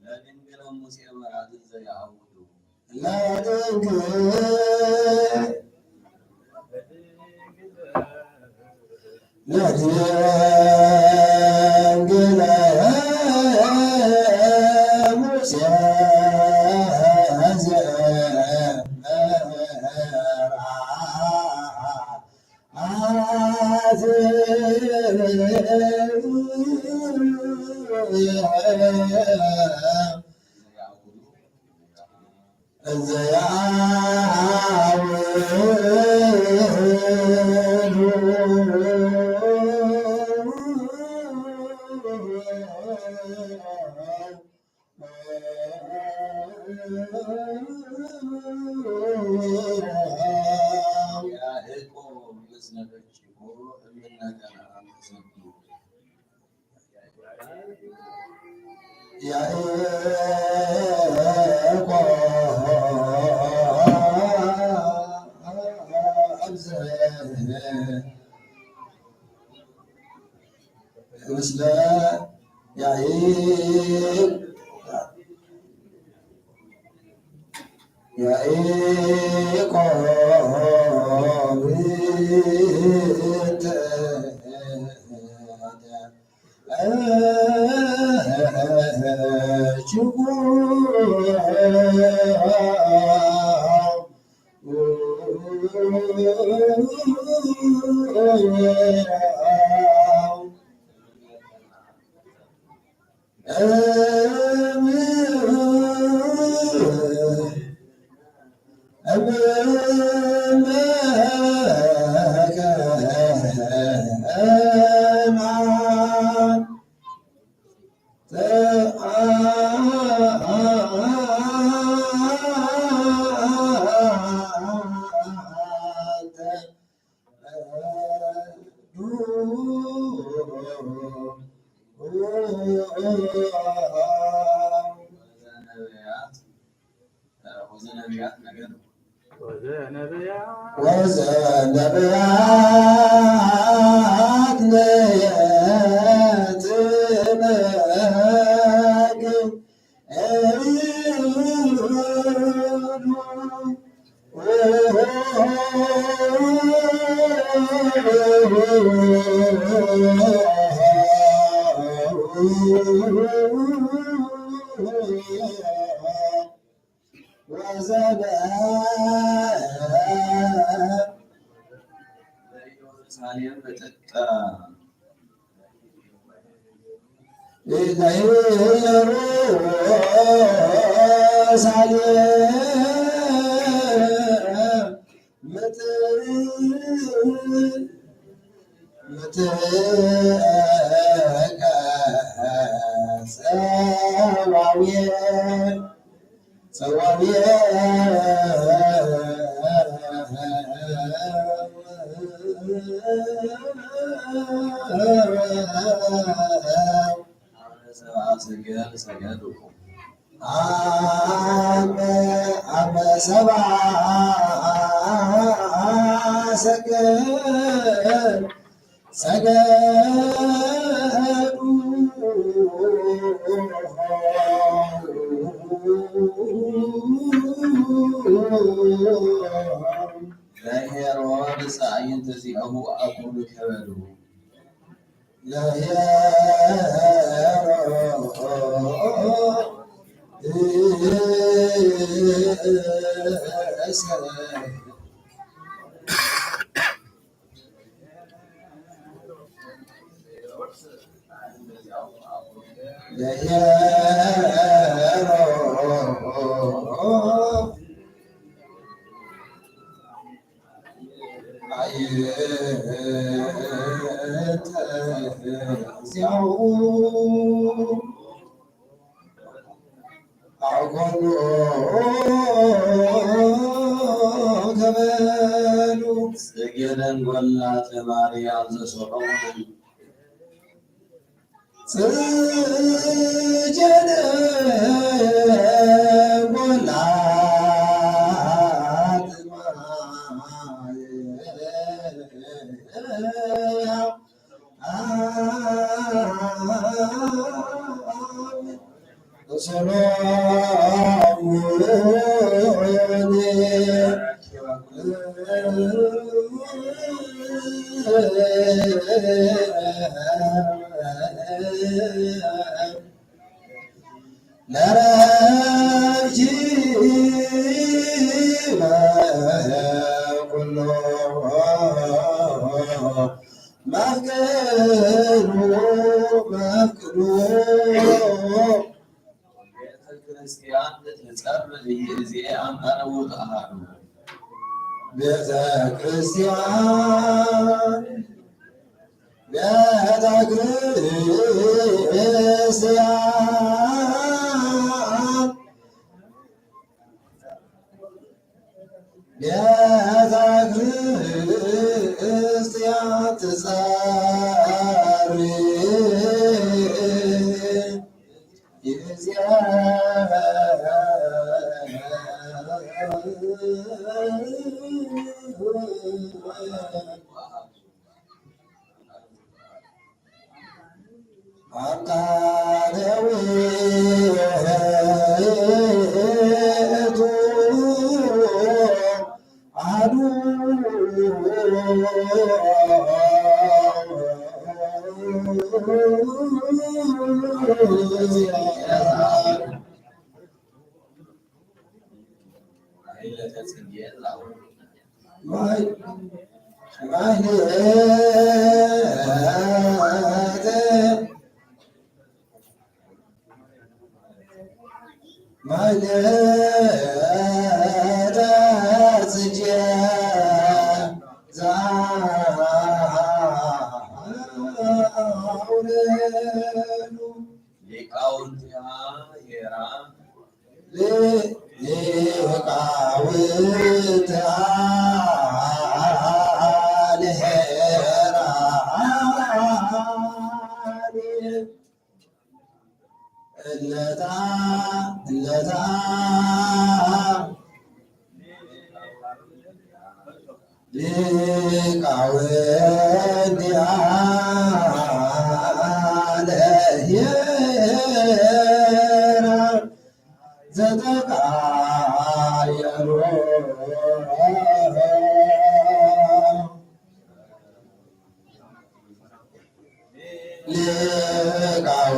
ለድንግል እሙሴ መርዓትን ዘየዐውዱ። ለድንግል ለድንግል ሙሴ ዘመርዓ ያዕቆብ ምስለ ያዕቆብ ያዕቆብ ወዘነብያት ወዘነብያት ነትመግ ወዘበ ኢየሩሳሌም በጠጣ ለኢየሩሳሌም ምጥ ምጥቀ ጸዋውየ ጸዋውየ አመ ሰብአ ሰገል ሰገዱ። አመ፣ አመ ሰብአ ሰገል ሰገዱ ለሄሮድስ አዕይንተ ዚአሁ አኩሉ ከበዱ። ጽጌ ደንጎላት ለማርያም ዘሰቀሙ ጽጌ ደንጎላት ማርያም ቤተክርስቲያን ትጸር እዜ አምጣነ ውእቱ አሐዱ። ቤተክርስቲያን፣ ቤተክርስቲያን፣ ቤተክርስቲያን ትጸር ሊቃውንቲሃ ኄራን። ሊቃውንቲሃ ኄራን። እነታ፣ እነታ ሊቃውንቲሃ ኄራን ዘተቃየሩ።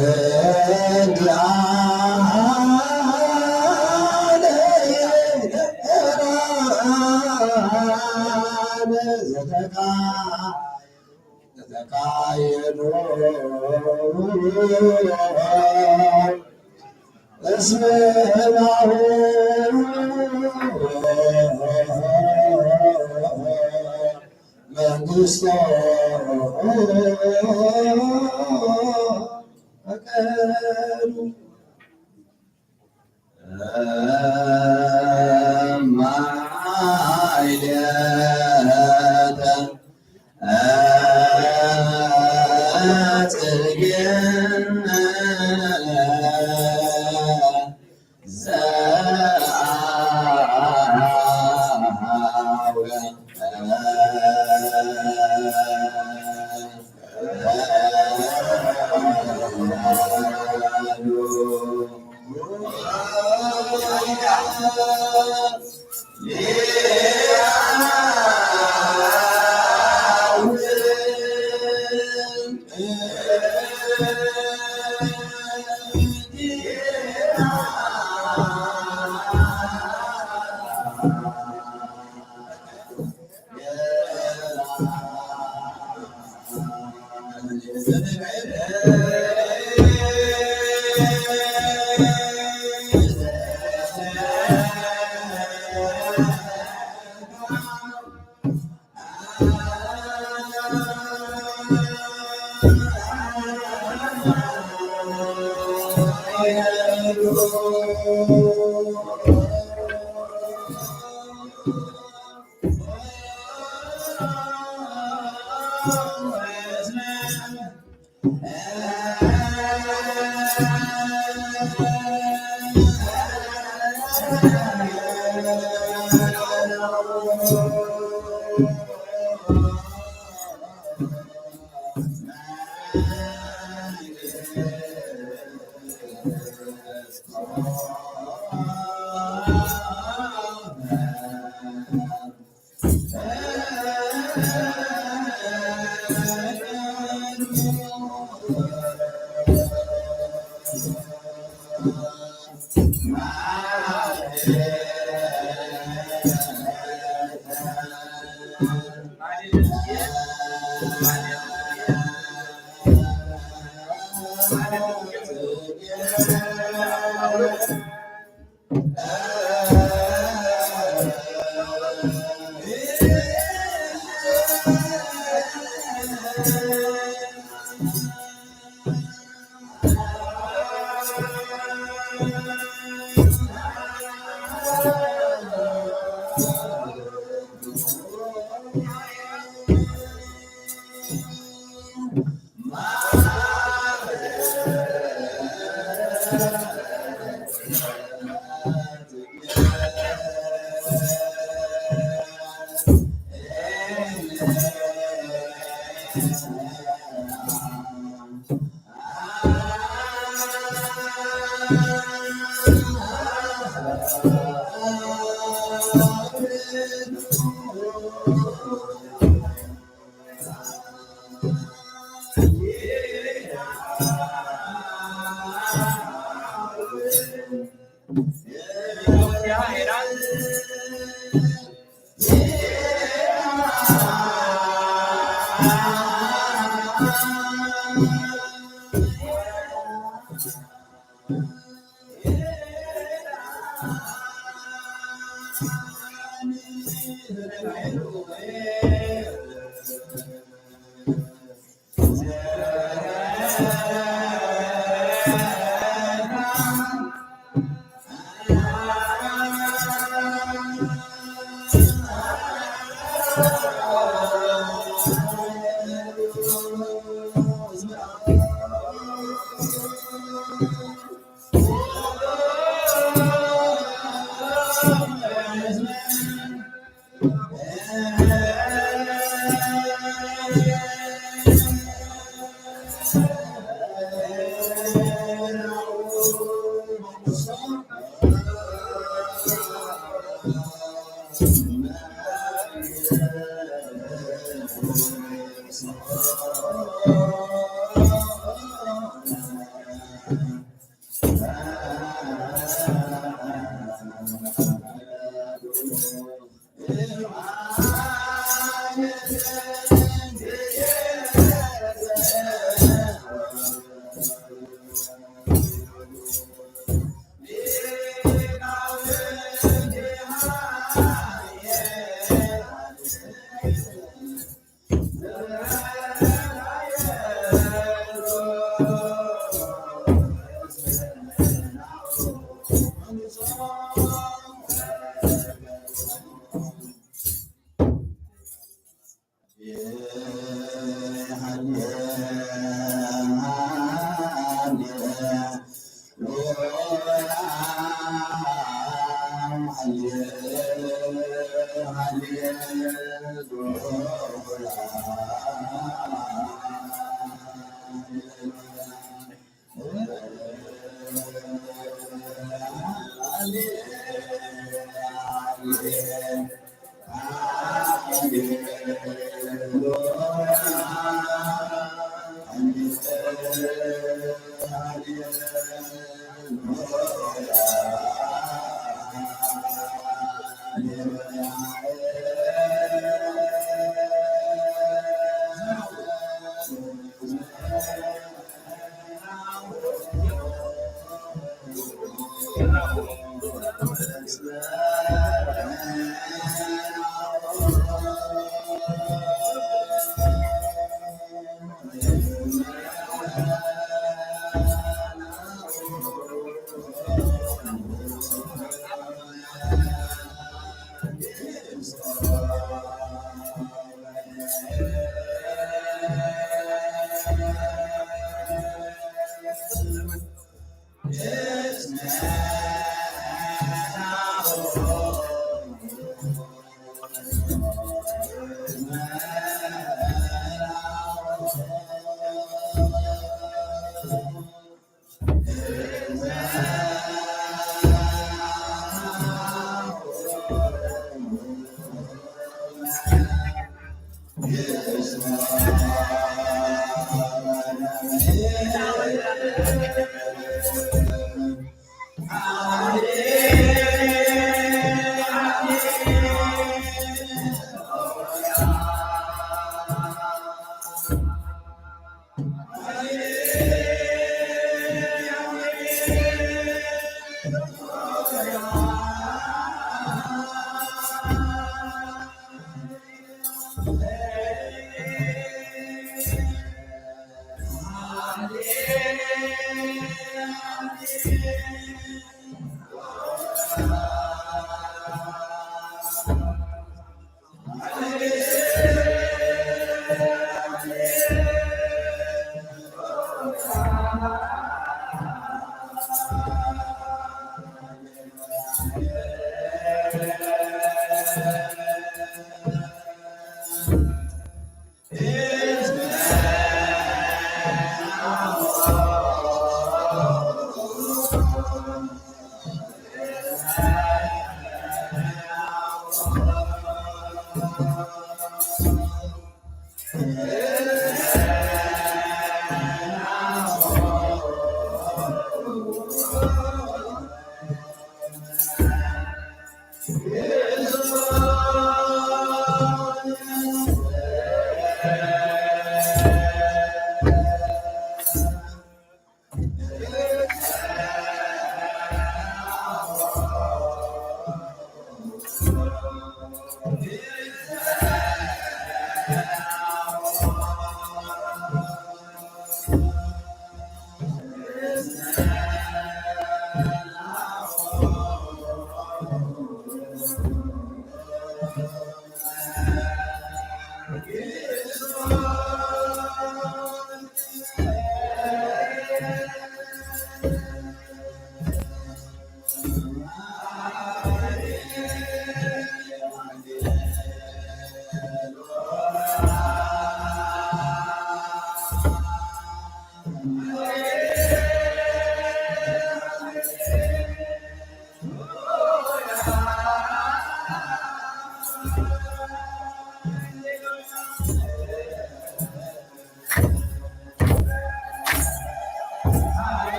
ሊቃውንቲሃ ኄራን ዘተቃ-፣ ዘተቃየሩ። እስመ ናሁ መንግስቶ ፈቀዱ። ማይሌተ ጽጌ ዘአሃወ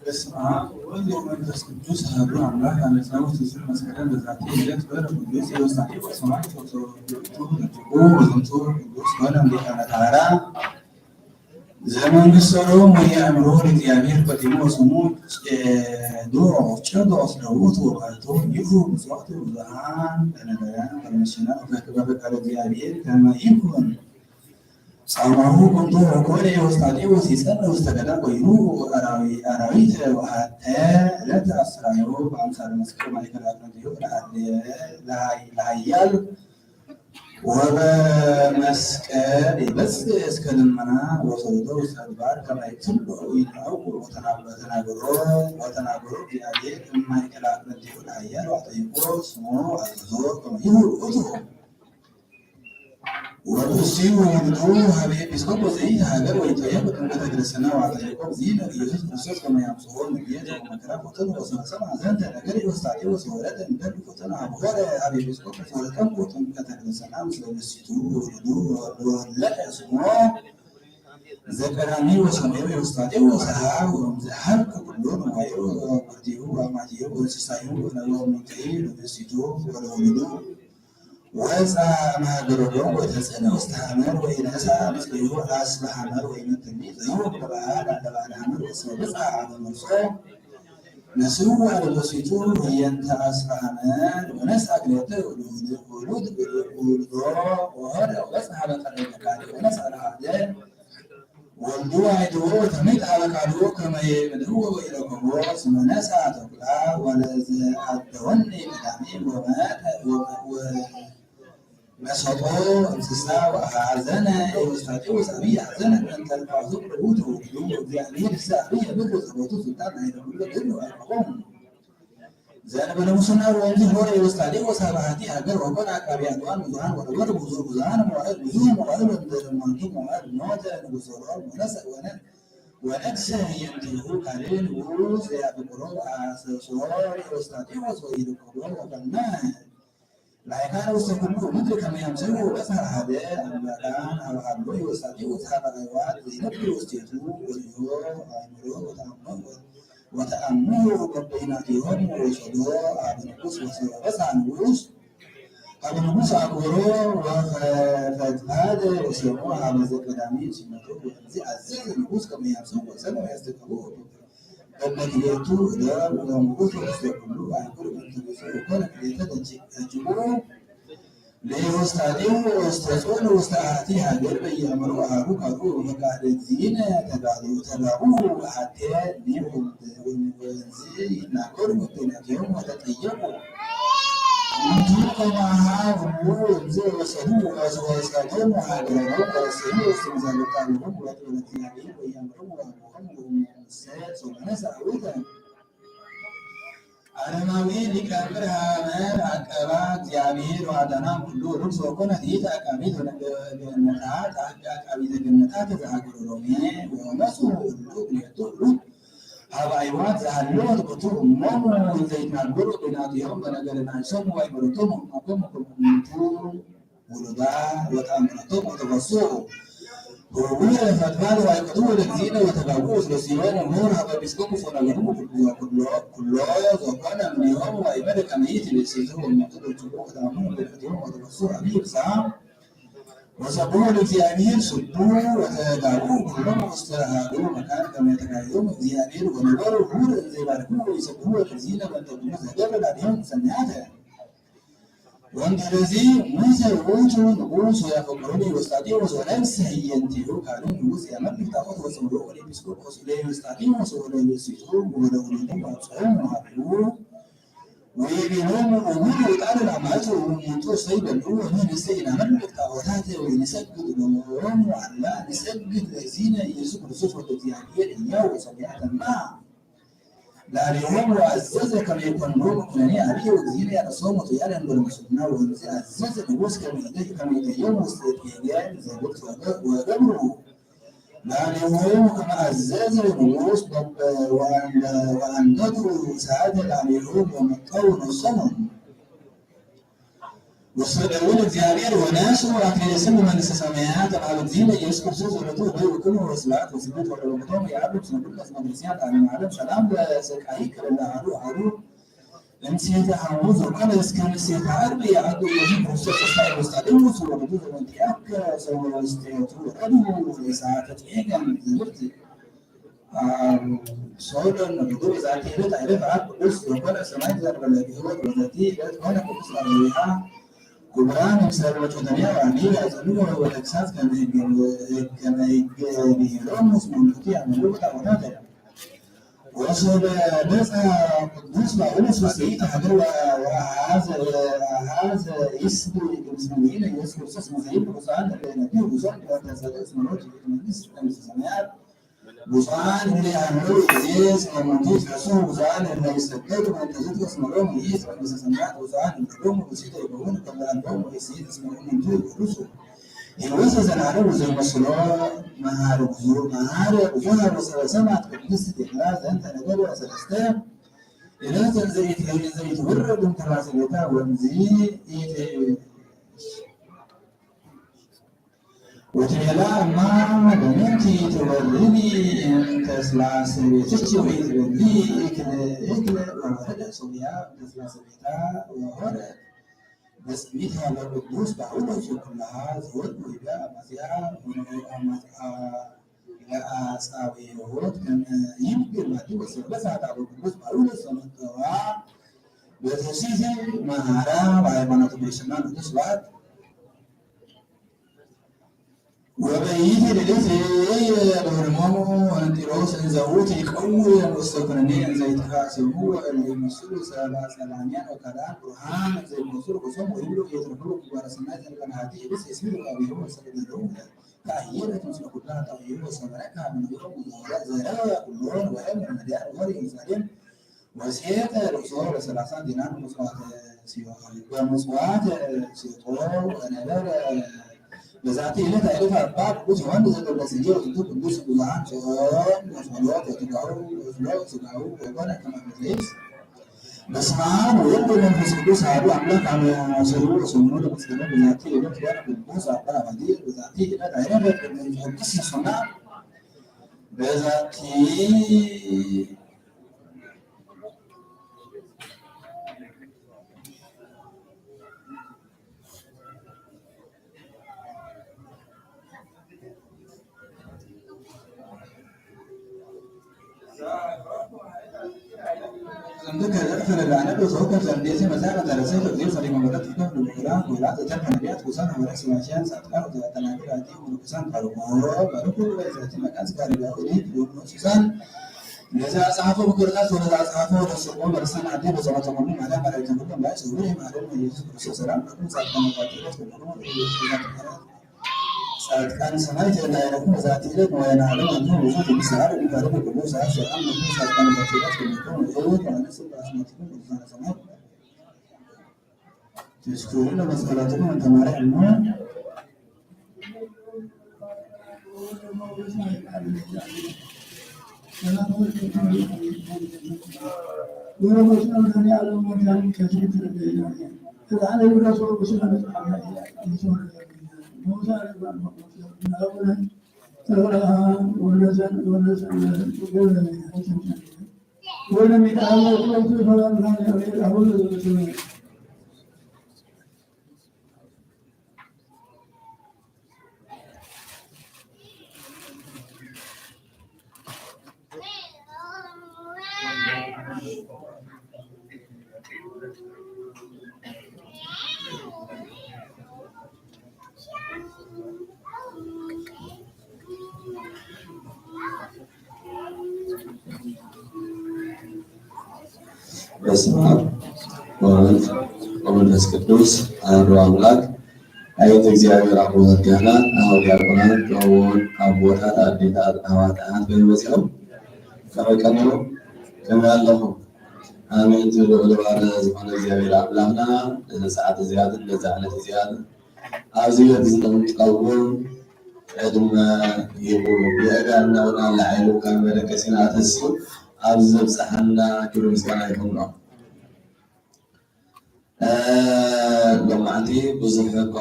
በስመ አብ ወወልድ ወመንፈስ ቅዱስ አሐዱ አምላክ። አመ ጸውዕ ትስዕ መስከረም በዛቲ ዕለት በረ ቅዱስ ኤዎስጣቴዎስ ሰማዕት ወተወልደ ለትኩ ወዘንቱ ቅዱስ ኮነ ሊቀ ነታራ ዘመንግስተ ሮም ወኢያእምሮ ለእግዚአብሔር ቀዲሞ ስሙ ቄዶስ፣ ቄዶስ ለውእቱ ወባሕቱ ይሁ ብጾቱ ብዙኃን ለነዳያን ወለምስኪናን ወከክበበ ቃለ እግዚአብሔር ከመ ይኩን ጻማሁ። ኩንቱ ወኮነ ኤዎስጣቴዎስ ይጸንዕ ውስተ ገዳም ወይኑ አራዊ-፣ አራዊተ። ወሃተ ዕለት አስራዮ በአምሳለ መስቀል ማእከለ አቅርንቲሁ ለሃ-፣ ለሃ-፣ ለሃያል ወበመስቀል ይበጽሕ እስከ ልመና ወሰውዶ ውስተ አድባር ከመ ይቅትሎ ወይንአው ወተና-፣ ወተናገሮ፣ ወተናገሮ እግዚአብሔር እማእከለ አቅርንቲሁ ለሃያል ወአጠይቆ ስሞ አዘዞ ከመ ይሁ ውእቱ። ወእሲቱ ውሉዱ ሀበ ኤጲስቆጶስ ዘኢሃገር ወኢጠየቅ ጥምቀተ ክርስትና ወአጠየቆ እግዚእነ ኢየሱስ ክርስቶስ ከመ ያምጽኦ ንቤት ወመከራ ፈተኑ። ወሰምዐ ዘንተ ነገር ኤዎስጣቴዎስ ወወረደ እምደብር ፈተኑ ሀበ ሆረ ሀበ ኤጲስቆጶስ ወተጠምቆ ጥምቀተ ክርስትና ምስለ ብእሲቱ ወውሉዱ ወወለደ ስሞ ዘቀዳሚ ወሰመዮ ኤዎስጣቴዎስ። ወእምዘ ሀብከ ኩሎ ነዋዮ ወብርቲሁ ወአማቲሁ ወእንስሳሁ ወነብረ እምኔሁ ለብእሲቱ ወለውሉዱ። ወፃ እምሀገረ ሮም ወተጽዕነ ውስተ ሐመር ወኢነስአ ምስሌሁ አስበ ሐመር ወኢመትኒ ዘዩ ለበዓል አለ በዓል ሐመር ወእስመ በጽሐ ሀበ መርሶ ነስኡ ለብእሲቱ ህየንተ አስበ ሐመር ወነስአ ክልኤተ ውሉድ ውሉድ ውሉዶ ወሆረ ወበጽሐ ሀበ ቀርኒ ነጋዴ ወነስአ ለአሐደ ወልደ ܕܘܐ ܕܘܐ ܬܡܝܕ ܐܠ ܩܠܘ ܟܡܐ ܡܕܘܐ ܘܝܠܗ ܟܒܘܣ ܡܢܣܐ ܬܘܩܠܐ ܘܠܐ ܙܐ ܐܕܘܢܝ ܡܕܡܝ ܘܡܬܐ ܘ- ܘ- ܡܣܘܛܘ ܡܣܣܐ ܘܗܙܢܐ ܐܘܣܬܐܕܘܣ ܐܒܝ ܗܙܢܐ ܡܢ ܬܠܦܙܘ ܪܒܘܬܐ ܘܟܠܘ ܕܝ ܐܒܝ ܕܣܐ ܐܒܝ ܒܘܬ ܙܒܘܬܘ ܣܘܠܛܢܐ ܐܝܢܐ ܟܠܘ ܕܝܠܗ ܐܠܩܘܡ. ܙܢܒ ܠܗ ܡܘܣܢܐ ܘܐܢ ܙܐ ܗܘܪ ܐܘܣܬܐܕܘܣ ܗܒܐ ܗܕܝܐ ܗܓܪ ܘܩܢܐ ܩܒܝܐ ܕܘܢ ܘܙܢ ܘܪܒܐ ܒܘܙܘܪ ܘܙܢ ܡܘܥܕ ܒܘܙܘܪ ܡܘܥܕ ܡܢܬܘ ܡܘܥܕ ܢܘܬܐ ܢܘܣܘܪ ܘܢܣܐ ܘܢ- ܘܢܣܐ ܝܢ ܬܝܗܘ ܩܠܝܠ ܘܙܝܐ ܒܩܪܘ ܐܣܘܪ ܐܘܣܬܐܕܘܣ ܘܝܠܗ ܟܒܘܣ ܘܩܢܐ ܠܐ ܝܩܪܐ ܘܣܐ ܟܠܘ ܡܢܕܪܫ ܟܡܐ ܝܡܨܘ ܒܣ ܗܕܐ ܐܡܪܢ ܗܘ ܗܠܘ ܐܘܣܬܐܕܘܣ ܗܒܐ ܐܝܘܐ ܕܝܠܗ ܒܘܣܬܘ ܘܝܘ ܐܡܪܘ ܘܬܐܡܘ ܘܬܐܡܘ ܘܩܒܝܢܐ ܕܝܘܡ ܘܫܘܕܘ ܐܒܘ ܢܘܣ ܘܣܘܪܐ ܒܣ ܢܘܣ ܐܒܘ ܢܘܣ ܐܟܘܪܘ ܘܚܕ ܦܬܦܬܐ ܘܣܝܡܘ ܗܡܙܐ ܩܕܡܝܐ ܫܡܬܘ ܘܙܐ ܐܙܙ ܢܘܣ ܟܡܐ ܝܡܨܘ ܘܣܡܘ ܝܣܬܟܠܘ ܒܒܟܠܝܬܘ ܕܐܒܘ ܢܘܣ ܘܣܬܟܠܘ ܐܟܘܪ ܡܢܬܘ ܘܣܘܪܐ ܘܟܠ ܟܠܝܬܐ ܕܓ- ܕܓܘܪܘ ܠܐܘܣܬܐܕܘܣ ܘܣܬܐܕܘܣ ܐܬܝ ܗܓܪ ܒܝ ܐܡܪܘ ܐܗܘ ܩܪܘ ܘܩܪܐ ܕܝܢܐ ܬܒܥܘ ܬܒܥܘ ܘܐܬܐ ܢܝܘܢ ܘܢܙܝ ܢܩܪ ܘܬܢܐ ܕܝܘܡ ܘܬܛܝܩܘ ܡܢܬܘ ܩܡ ܗܘ ܘܢܙܝ ܘܣܬܘ ܘܣܬܘ ܘܣܬܘ ܘܗܓܪܘ ܘܣܬܘ ܘܣܬܘ ܘܣܬܘ ܘܣܬܘ ܘܣܬܘ ܐܪܡܘܝܐ ܠܝܟ ܐܡܪ ܗܡ ܐܩܪܐ ܕܐܡܝܪ ܘܐܕܢܐ ܟܠܘ ܪܘܣ ܘܩܢܐ ܕܝܬ ܐܩܒܝܬ ܘܢܓ- ܓܢܬܐ ܐܩܒܝܬ ܓܢܬܐ ܕܙܗܐ ܓܘܪܘܡܐ ܘܡܣܘ ܠܘ ܒܢܝܬܘ ܠܘ ܗܘܐ ܐܝܘܐ ܕܙܗܐ ܠܘ ܕܒܬܘ ܡܘܡܘ ܘܙܝܬ ܢܓܘܪ ܒܢܝܬܘ ܝܘܡ ܒܢܓܪ ܢܫܘܡ ܘܐܝ ܡܪܬܘܡ ܘܡܩܘܡ ܘܡܩܘܡ ܡܢܬܘ ܘܠܘܕܐ ܘܬܐܡܪܬܘ ܘܬܒܨܘ ܘܒܘܪܐ ܕܒܕܘ ܐܝ ܩܕܘ ܠܗ ܕܝܢܐ ܘܬܒܥܘ ܘܣܝܘܢ ܘܡܘܪ ܗܒܐ ܒܣܟܘܦܘܣ ܘܢܓܪܘ ܘܟܠܘ ܟܠܘ ܙܘܩܢܐ ܡܢ ܝܘܡ ܘܐܝ ܡܕܐ ܩܡ ܝܬܝܒ ܣܝܬܘ ܘܡܩܕܘ ܟܠܘ ܚܕ ܡܘ ܒܢܝܬܘ ܝܘܡ ܘܬܒܨܘ ܐܒܝ ܒܣ ܘܣܒܘ ܠܗ ܕܝܐܡܝܪ ܣܒܘ ܘܬܕܒܘ ܘܟܠ ܡܘܣܬܐ ܗܕܘ ܡܟܢ ܩܡ ܝܬܩܐ ܝܘܡ ܕܝܐܡܝܪ ܘܢܘܪ ܘܒܘܪܐ ܕܙܝ ܒܪܟܘ ܘܣܒܘ ܠܗ ܕܝܢܐ ܘܢܬܐ ܕܘܡܙܐ ܓܒܐ ܠܗ ܝܘܡ ܣܢܝܬܐ ܘܢܬܐ ܕܙܝ ܡܘܣܐ ܘܘܬܘ ܢܘܣ ܘܝܐ ܦܘܩܪܘܢܝ ܘܣܬܐܕܘܣ ܘܠܐ ܡܣܗܝܢ ܬܝܗܘ ܩܪܢ ܘܙܝܐ ܡܢ ܬܚܘܬ ܘܣܡܪܘ ܘܠܐ ܐܦܣܩܘܦܘܣ ܘܠܐ ܘܣܬܐܕܘܣ ܘܠܐ ܘܣܝܬܘ ܘܠܐ ܘܠܐ ܘܨܘܡ ܘܗܒܘ ܘܝܒܝ ܠܗܘܢ ܘܡܘܕܝ ܘܛܠܢ ܐܡܬܘ ܘܡܘܬܘ ܣܝܒܐ ܠܗܘܢ ܢܣܝܢܐ ܡܢ ܬܚܘܬܗ ܘܢܣܓܕ ܠܗܘܢ ܘܐܠܗ ܢܣܓܕ ܠܙܝܢܐ ܝܣܘ ܟܪܣܘܣ ܘܕܝܐܡܝܪ ܝܗܘܐ ܣܢܝܬܐ ܡܐ ܠܐ ܠܗܘܢ ܘܐܙܙܐ ܟܡܐ ܝܟܘܢ ܠܗܘܢ ܘܟܠܢܝ ܐܒܝ ܘܕܝܢܐ ܝܢܐ ܨܘܡܐ ܘܝܠܢ ܒܪܡܫܘܢܐ ܘܐܙܙܐ ܢܘܣ ܟܡܐ ܝܕܥ ܟܡܐ ܝܕܥ ܝܘܡ ܘܣܬܐܕܘܣ ܘܐܒܘ ܘܐܡܪܘ ܠܐ ܠܗܘܢ ܘܟܡܐ ܐܙܙܐ ܢܘܣ ܒ- ܘܐܢ- ܘܐܢܕܘ ܣܥܕܐ ܠܐ ܠܗܘܢ ܘܡܩܘܢ ܘܨܘܡܘܢ ܘܣܒܒ ܠܗ ܕܝܐܡܝܪ ܘܢܣܘ ܐܟܠܝ ܣܡܘ ܡܢ ܣܣܡܝܬܐ ܥܠ ܕܝܢܐ ܝܣܘ ܟܪܣܘܣ ܘܠܐ ܬܘܒ ܘܟܠ ܗܘ ܣܠܬ ܘܣܒܘܬ ܘܠܐ ܘܡܬܘܡ ܝܥܩܘܒ ܣܢܒܠ ܠܗ ܣܡܐ ܕܪܣܝܢ ܐܠܗ ܡܥܠܡ ܣܠܡ ܠܗ ܣܩܐܝܩ ܠܗ ܐܗܘ ܐܗܘ ܐܢ ܣܝܬܐ ܗܡܘܙܘ ܩܠܐ ܣܟܢ ܣܝܬܐ ܐܪܒܥܝ ܥܕܘ ܝܗܘܕܝ ܦܪܘܣܬܐ ܣܝܣܬܐ ܘܣܬܐܕܘܣ ܘܪܒܘܙܐ ܘܐܢܬܝܐܟ ܣܘܪ ܘܣܬܝܬܘ ܪܒܘ ܘܣܝܣܬܐ ܕܐܝܓܢ ܙܒܪܬܝ ܐܗ، ܣܘܪܢ ܘܪܒܘܙܐ ܐܢܬܝܐܟ ܐܪܒܥܝ ܥܕܘ ܣܘܪ ܘܩܠܐ ܣܡܝܬܐ ܙܪܒܐ ܠܗ ܓܗܘܕ ܘܙܬܝ ܠܗ ܕܩܢܐ ܦܪܘܣܬܐ ܐܪܒܥܝ ܐܗܐ ܓܘܒܪܢܐ ܡܣܠܡܐ ܓܘ ܕܘܢܝܐ ܘܐܡܝܪܐ ܙܠܘܡܐ ܘܬܟܣܬ ܟܢܐ ܗܓ- ܟܢܐ ܗܓ ܒܝܗ ܠܘܡܘܣ ܡܘܢܬܝܐ ܡܠܘܩܐ ܘܢܬܐ ܘܣܘܪ ܒܣ ܩܕܘܣ ܒܘܠܘܣ ܘܣܝܬܐ ܗܕܪ ܘܐܗܐ ܙܐ ܐܗܐ ܙܐ ܝܣܒ ܓܡܣܡܝܢܐ ܝܣܘ ܟܪܣܘܣ ܡܙܝܒ ܘܙܢ ܠܗ ܢܒܝ ܘܙܢ ܠܗ ܬܙܕ ܣܡܪܘܬ ܘܡܢܣ ܠܗ ܣܡܝܬܐ ܘܙܢ ܠܗ ܐܢܘ ܝܣ ܡܢܬܘܬ ܚܣܘ ܘܙܢ ܠܗ ܝܣ ܕܕܘ ܡܢܬܙܬ ܠܗ ܣܡܪܘ ܡܝܣ ܡܢܣ ܣܡܝܬܐ ܘܙܢ ܠܗ ܕܘܡ ܘܣܝܬܐ ܝܒܘܢ ܩܕ ܐܢܘ ܝܣ ܡܢܬܘܬ ܚܣܘ ܝܘܣ ܙܢ ܐܢܘ ܙܐ ܡܣܠܘ ܡܗܪ ܘܙܘ ܡܗܪ ܘܙܘܗܪ ܘܣܒ ܣܡܐ ܕܩܕܝܣܬܐ ܕܝܗ ܙܢܬܐ ܢܓܪܐ ܣܪܣܬܐ ܐܠܗ ܙܐ ܐܝܬ ܠܗ ܙܐ ܐܝܬ ܘܪܐ ܕܘܡ ܬܠܣܐ ܒܝܬܐ ܘܐܢ ܙܐ ܐܝܬ ܘܬܠܐ ܡܐ ܕܡܢܬܝ ܬܘܪܐ ܠܝ ܐܢ ܬܠܣܐ ܒܝܬܐ ܟܘܝܬ ܠܝ ܐܝܟ ܠܐ ܐܝܟ ܠܐ ܘܗܪ ܕܣܘܝܐ ܬܠܣܐ ܒܝܬܐ ܘܗܪ ܒܣ ܡܝܬܐ ܠܗ ܩܕܘܣ ܒܘܠܘܣ ܘܟܠܗ ܙܘܕ ܘܝܠܗ ܡܙܝܐ ܘܐܡܙܝܐ ܝܠܗ ܐܣܐܒܝ ܘܗܘܬ ܟܡܐ ܝܡܟܢ ܡܕܘܐ ܣܒܒ ܣܥܬܐ ܒܘܠܘܣ ܒܘܠܘܣ ܘܡܢܬܘܐ ܒܬܘܣܝܬܐ ܡܗܪܐ ܘܗܝܡܢܘܬܐ ܒܠܫܢܐ ܘܬܘܣܒܬ ወበይት ሌሊት ለሆርሞሙ ወንጢሮስ እንዘ ውእቱ ይቀውም ወስተኩነኔ እንዘ ይትካሰቡ ወእለ ይመስሉ ሰባ ጸላምያን ወካልአት ብሩሃን እንዘ ይመስሉ ርኩሶም ወይብሉ ኢይትረከቡ ግባረ ሰናይ ዘእንበለ ሀቲ እብስ እስሚሉ አብዮሙ ወሰገደለሁ። ተአየለት ምስለ ኩላ ተአየሉ ወሰመረ ከሀ ምንዮሙ ዘረ ኩሎን ወእም ነዲያን ወር ኢየሩሳሌም ወሴጠ ርእሶ ለሰላሳ ዲናር ምጽዋተ ሲኦል ወምጽዋተ ሴጦ ወነበረ። በዛቲ ዕለት አዕረፈ አባ ቅዱስ ዮሐንስ ዘደብረ ጽጌ ወዝንቱ ቅዱስ ብዙኃን ጾም ወጸሎት ወትጋሁ ወጽሎ ስጋሁ ወኮነ ከመ መጽሐፍ። በስመ አብ ወወልድ ወመንፈስ ቅዱስ አሐዱ አምላክ አመ አሰሩ ወሰሙኑ ለመስከረም በዛቲ ዕለት ኮነ ቅዱስ አባ አባዲ። በዛቲ ዕለት አዕረፈ ቅዱስ ዮሐንስ ሶና በዛቲ ለዘአጽሐፎ በክርታስ ወለዘአጽሐፎ ወለሰቆ በልሳን አዲ በጸሎተ ኩሉ ማርያም መራሒተ ኩሉ እምባይ ስውር ይማረን ኢየሱስ ክርስቶስ ሰላም ለኩም ጻድቃን ወጻድቃን ኩሉ ጻድቃን ሰማዕት የናይረኩም በዛቲ ዕለት ወይናለም አንተ ብዙ ትንሳኤ ይባረክ ኩሉ ሰዓት ሰላም ለኩም ጻድቃን ወጻድቃን ኩሉ ወይት ወአነስ በአስማትኩም ቅዱሳን ሰማዕት ትዝክሩ ለመጸሎትኩም እንተ ማርያም ነው። በስመ አብ ወወልድ ወመንፈስ ቅዱስ አሐዱ አምላክ። አይንት እግዚአብሔር አቦታት ካህናት፣ አበው ዲያቆናት፣ አበው አቦታት፣ አዴታት፣ አሕዋት ካህናት በይን በጺኦም ከመ ቀኒኹም ከመ ሃለኹም። አሜን። ልዑል ባርያ ዝኾነ እግዚኣብሔር ኣምላኽና፣ ነዚ ሰዓት እዚኣትን ነዚ ዕለት እዚኣትን ኣብዚ ቤት እዚ ንኽንቀውም ዕድመ ሂቡ፣ ብእጋርና እውን ኣላዒሉ ካብ መደቀሲና ኣተሲኡ ኣብዚ ዘብጽሓና ክብሪ ምስጋና ይኹኖ። እ፣ ሎማዓንቲ ብዙሕ እኳ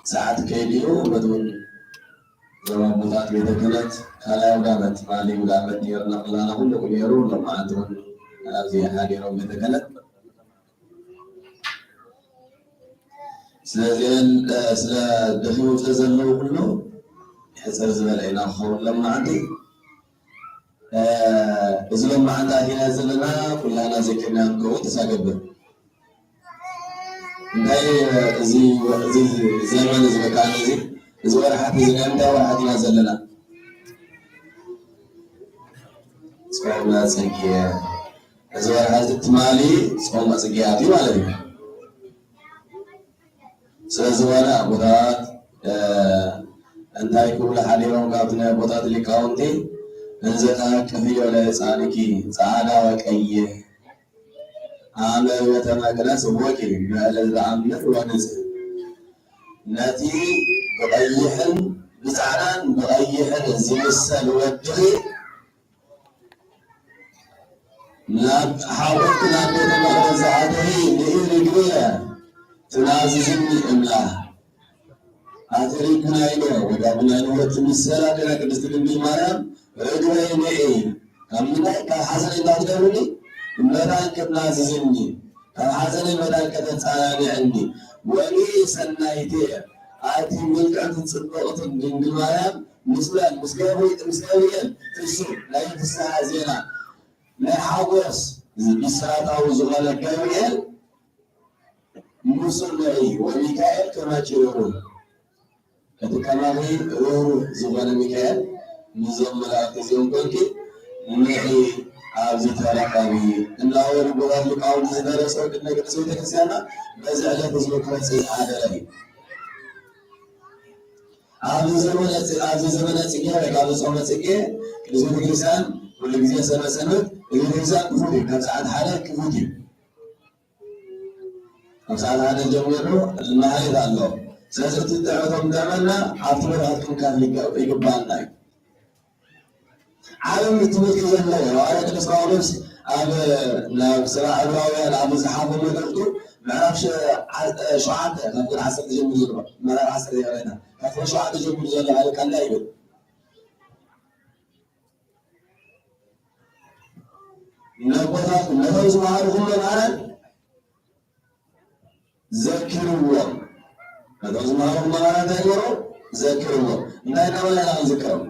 ሰዓት ከይዱ እዩ፣ በቲ እውን እዞም ኣቦታት ቤተ ክህነት ካልኣይ ኣውደ ዓመት፣ ትማሊ ኣውደ ዓመት ነይርና ኩላና፣ ኩሉ ነይሩ፣ ሎማዓንቲ እውን ኣብዚ ሓዲሮም ቤተ ክህነት። ስለዚአን፣ እ፣ ስለ ደኺሞም ስለ ዘለዉ ኩሉ ሕጽር ዝበለ ኢና ክኸውን ሎማዓንቲ። እ፣ እዚ ሎማዓንቲ ኣቲና ዘለና ኩላና ዘኪርና ክንከውን ተስፋ እገብር። እንታይ፣ እ፣ እዚ፣ እዚ ዘመን እዚ በቃ እዚ፣ እዚ ወርሓት እዚ ናይ ምንታይ ወርሓት ኢና ዘለና? ጾመ ጽጌ። እዚ ወርሓት እዚ ትማሊ ጾመ ጽጌ ኣትዩ ማለት እዩ። ስለዝኾነ ኣቦታት፣ እ፣ እንታይ ክብሉ ሓዲሮም ካብቲ ናይ ኣቦታት ሊቃውንቲ፣ እንዘ ተሃቅፍዮ ለሕጻንኪ ጸዕዳ ወቀይሕ፣ አመ ቤተ መቅደስ ቦኪ ምእለ ዘተአምር ወንጽህ፣ ነቲ ብቀይሕን ብጻዕዳን ብቀይሕን ዝምሰል ወድኺ ናብ ሓቆፍኪ ናብ ቤተ መቅደስ ዝኣተኺ ንኢ ርግብየ ትናዝዝኒ እምላ። ኣቲ ርግብና ኢለ ወደ ኣቡነ ንብረት ትምሰል ኣዴና ቅድስት ድንግል ማርያም ርግበይ ንኢ። ካብ ምንታይ? ካብ ሓዘነይ እንዳትገብርኒ መታን ክትናዝዝኒ፣ ካብ ሓዘነይ መታን ከተጸናንዕኒ። ወንኢ ሰናይትየ፣ ኣቲ ምልክዕትን ጽብቕትን ድንግል ማርያም ምስለን፣ ምስ ገብሪ-፣ ምስ ገብርኤል ፍጹም ናይ ፍስሓ ዜና፣ ናይ ሓጎስ ብስራታዊ ዝኾነ ገብርኤል ምስሉ ንኢ፣ ወሚካኤል ከመ ጭርሩ። እቲ ከማኺ ርህሩህ ዝኾነ ሚካኤል፣ ንዞም መላእኽቲ እዚኦም ኮንኪ ንዒ ኣብዚ ተራኸቢ እናበሉ ብቐር ሊቃውንቲ ዝደረሶ ቅድመ ቅድስት ቤተክርስቲያንና በዚ ዕለት እዚ ክመጽእ ዝሓደረ እዩ። ኣብዚ ዘመነ ጽ-፣ ኣብዚ ዘመነ ጽጌ ወይ ካብ ጾመ ጽጌ ቅድስት ቤተክርስቲያን ኩሉ ግዜ ሰንበት ሰንበት ቤተክርስቲያን ክፉት እዩ። ካብ ሰዓት ሓደ ክፉት እዩ። ካብ ሰዓት ሓደ ጀሚሩ ማህሌት ኣሎ። ስለዚ እቲ ትዕበቶም ደመና ኣብቲ መርሃት ክንካፍ ይገ-፣ ይግባና እዩ። ዓለም ትምህርቲ ዘለዎ ሐዋርያ ቅዱስ ጳውሎስ ኣብ፣ ናብ ስራ ዕብራውያን ኣብ ዝሓፈ መልእኽቱ ምዕራፍ ሸ-፣ ዓ-፣ ሸውዓተ ካብ ቁጥሪ ዓሰርተ ጀሚሩ ዘሎ፣ ምዕራፍ ዓሰርተ ይቕሬታ፣ ካብ ቁጥሪ ሸውዓተ ጀሚሩ ዘሎ ሓደ ቃል ይብል። ነቦታትኩም ነቶም ዝመሃሩኹም መምህራን ዘክርዎም። ነቶም ዝመሃሩኹም መምህራን እንታይ ግበሩ? ዘክርዎም። እንታይ እናበልና ኢና ንዝክሮም?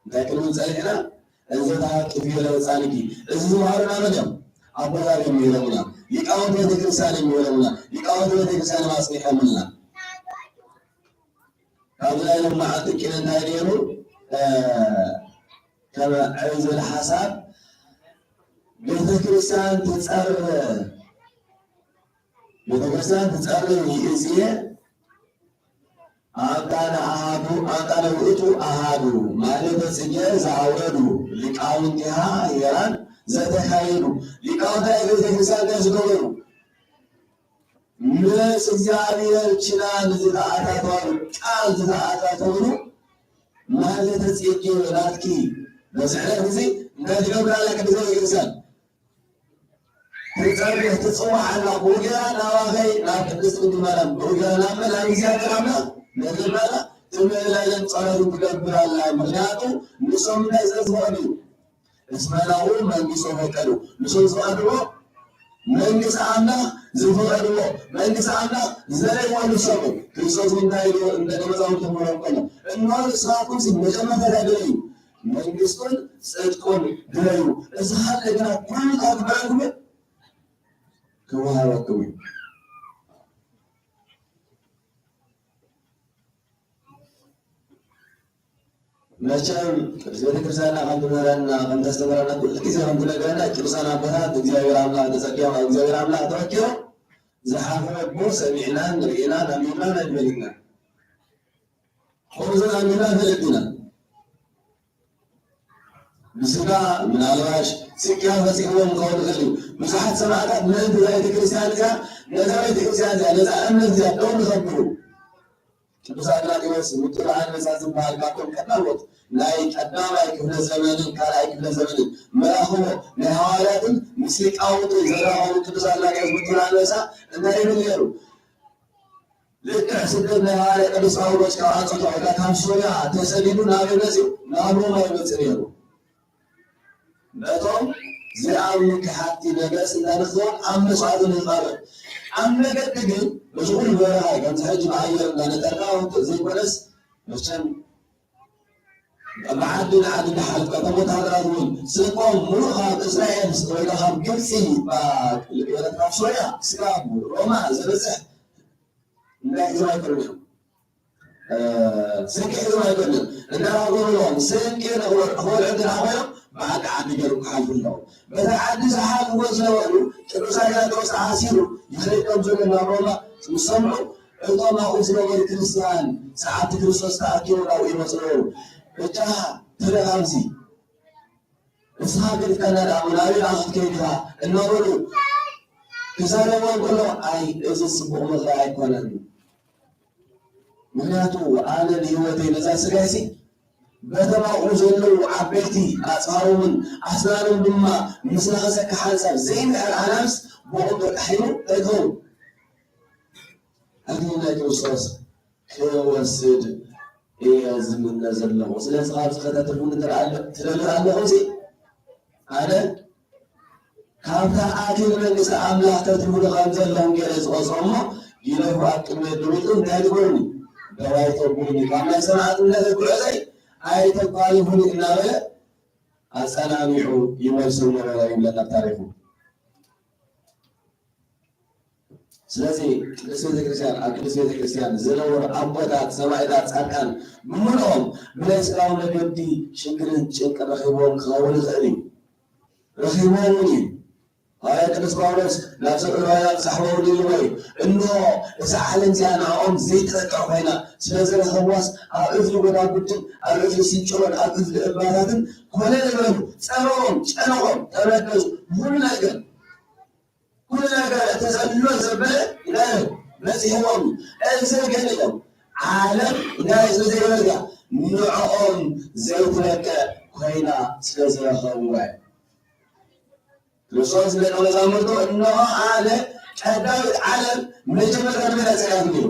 እንታይ ክንብል ጸኒሕና? እንዘ ተሃቅፍዮ ለህጻንኪ። እዚ ዝመሃሩና መን እዮም? ኣቦታት እዮም ምሂሮምና። ሊቃውንቲ ቤተክርስቲያን እዮም ምሂሮምና። ሊቃውንቲ ቤተክርስቲያን እዮም ኣጽኒሖምልና። ካብዚ ናይ ሎማዓንቲ ቂነ እንታይ ነይሩ? እ፣ ከም ዕብ ዝብል ሓሳብ ቤተክርስቲያን ትጸሪ፣ ቤተክርስቲያን ትጸሪ ይእዝየ ኣምጣነ ኣሃዱ፣ ኣምጣነ ውእቱ ኣሃዱ፣ ማህሌተ ጽጌ ዘአውረዱ ሊቃውንቲሃ ሄራን ዘተካየዱ። ሊቃውንታ ቤተክርስቲያን እንታይ ዝገበሩ? ምስ እግዚኣብሔር ኪዳን ዝተኣታተወሉ፣ ቃል ዝተኣታተወሉ ማህሌተ ጽጌ ናትኪ በዚ ዕለት እዚ እንታይ ትገብር ኣላ ቅድስት ቤተክርስቲያን? ትጸርይ ትጽዋዕ ኣላ። ብኡ ገይራ ናባኸይ ናብ ቅድስት ድንግል ማርያም፣ ብኡ ገይራ ናብ መን? ናብ እግዚኣብሔር ኣምላኽ፣ ነግርና ኣላ። ትምእላለን ጸሎትን ትገብር ኣላ። ምኽንያቱ ንሶም እንታይ ስለ ዝፈቐዱ እዩ? እስመ ናሁ መንግስቶ ፈቀዱ። ንሶም ዝፈቐድዎ መንግስቲ ኣምላኽ ዝፈቐድዎ፣ መንግስቲ ኣምላኽ ዝደለይዎ ንሶም። ክርስቶስ እንታይ ኢሉ ንደቀ መዛሙርቱ ክምህሮም ከሎ፣ እንሆ ንስኻትኩም መጀመርታ እንታይ ድለዩ? መንግስቱን ጽድቁን ድለዩ። እዚ ካልእ ግና ኩሉ ተግባርኩም ክወሃበኩም እዩ። መቸም ቅድስት ቤተክርስቲያንና ከም ትምህረና፣ ከም ተስተምረና፣ ኩሉ ግዜ ከም ትነግረና፣ ቅዱሳን ኣቦታት እግዚኣብሔር ኣምላኽ ተጸጊዖም፣ ኣብ እግዚኣብሔር ኣምላኽ ተወኪሎም፣ ዝሓፈረ እኮ ሰሚዕናን ርኢናን ኣንቢብናን ኣይንፈልጥና። ከምኡ ዝኣምንና ፈለጥና። ብስጋ ምናልባሽ ስቅያ ፈጺምዎም ክኸውን ይኽእል እዩ። ብዙሓት ሰማዕታት ምእንቲ እዛ ቤተክርስትያን እዚኣ፣ ነዛ ቤተክርስትያን እዚኣ፣ ነዛ እምነት እዚኣ ደው ንኸብሉ። ቅዱስ ኣግናጢዎስ ምጡል ኣንበሳ ዝበሃል ካብቶም ቀዳሞት ናይ ቀዳማይ ክፍለ ዘመንን ካልኣይ ክፍለ ዘመንን መራኽቦ ናይ ሃዋርያትን ምስ ሊቃውንቱ ዘራኸቡ ቅዱስ ኣግናጢዎስ ምጡል ኣንበሳ እንታይ ይብል ነይሩ? ልክዕ ስደት ናይ ሃዋርያ ቅዱስ ጳውሎስ ካብ ኣንጾኪያ ወይ ካብ ሶርያ ተሰዲዱ ናበይ መጺኡ? ናብ ሮማ ይመጽእ ነይሩ። ነቶም ዘይኣምኑ ከሓድቲ ነገስት እንዳነኽዎም ኣብ መስዋእቲ ንቐርብ። ኣብ መገዲ ግን በዚ ኩሉ በረኻ ከምዚ ሕጂ ብኣየር እንዳነጠርካ ዘይኮነስ መቸም ብዓዲ ንዓዲ እንዳሓለፍካ እቶም ወተሃደራት እውን ስንቆም ሙሉእ ካብ እስራኤል ወይ ካብ ግብጺ፣ ባ-፣ ካብ ሶርያ እስካብ ሮማ ዝበጽሕ እንታይ ሒዞም ኣይኮኑን እዮም። እ፣ ስንቂ ሒዞም ኣይኮኑን እዮም። እንዳራጎምሎም ስንቂ ንኽበል-፣ ክበልዑ እንድሕር ኮይኖም ብዓዲ ዓዲ ገይሮም ክሓልፉ ኣለዎም። በቲ ዓዲ ዝሓልፍዎ ዝነበሩ ቅዱስ ኣግናጢዎስ ተኣሲሩ ይኸይድ ከም ዘሎ ናብ ሮማ ምስ ሰምዑ፣ እቶም ኣብኡ ዝነበሩ ክርስትያን፣ ሰዓብቲ ክርስቶስ ተኣኪቦም ናብኡ ይመጹ ነበሩ። ብቻ ትረፍ ኣብዚ ንስኻ ገዲፍካና ደኣ ናበይ ደኣ ክትከይድ ኢኻ እናበሉ ክዛረብዎ እንከሎ፣ ኣይ፣ እዚ ጽቡቕ ምኽሪ ኣይኮነን። ምኽንያቱ፣ ኣነ ንህይወተይ ነዛ ስጋይሲ፣ በቶም ኣብኡ ዘለዉ ዓበይቲ ኣጽዋሮምን ኣስናኖም ድማ ምስ ነኸሰካ ሓንሳብ ዘይምሕር ኣናብስ ብቑም ተጣሒኑ እንታይ ክኸውን? ኣክሊል ናይ ክርስቶስ ክወስድ እየ ዝምነ ዘለኹ። ስለዚ ካብዚ ከተትርፉኒ ትደሊ ኣለ-፣ ትደሊ ኣለኹምሲ፣ ኣነ ካብታ ኣክሊል መንግስቲ ኣምላኽ ተትርፉኒ ከም ዘለኹም ገይረ ዝቆጽሮ እሞ፣ ግደፉ ኣብ ቅድመይ ደው ኢልኩም እንታይ ትብሉኒ? ደው ኣይተብሉኒ፣ ካብ ናይ ሰማዕትነት ጉዕዞይ ኣይተኳልፉኒ እናበለ ኣጸናኒዑ ይመልሶም ነበረ ይብለና ኣብ ታሪኹ። ስለዚ ቅድስት ቤተክርስትያን፣ ኣብ ቅድስት ቤተክርስትያን ዝነበሩ ኣቦታት፣ ሰማዕታት፣ ጻድቃን ብምልኦም ብናይ ስጋዊ መገዲ ሽግርን ጭንቅን ረኺብዎም ክኸውን ይኽእል እዩ። ረኺብዎም እውን እዩ። ሃዋርያ ቅዱስ ጳውሎስ ናብ ሰብ ዕብራውያን ዝጸሓፈሉ ይብሎ እዩ፣ እንሆ እዛ ዓለም እዚኣ ንዕኦም ዘይትበቅዕ ኮይና ስለ ዝረኸብዋስ፣ ኣብ እፍኒ ጎዳጉድን ኣብ እፍኒ ስንጭሮን ኣብ እፍኒ እምባታትን ኮለል በሉ፣ ጸበቦም፣ ጨነቖም፣ ተበደሱ፣ ኩሉ ነገር ኩሉ ነገር እቲ ዘሎ ዘበለ ይላል በጺሕዎም። እዚ ግን ኢሎም ዓለም ናይ እዚ ዘይበለ ንዕኦም ዘይትበቅዕ ኮይና ስለ ዝረኸብዋ እዩ። ክርስቶስ ንደቀ መዛሙርቱ እንሆ ኣነ ቀዳመት ዓለም መጀመርያ ንመን እያ ጸሊኣትኒ ኢሉ።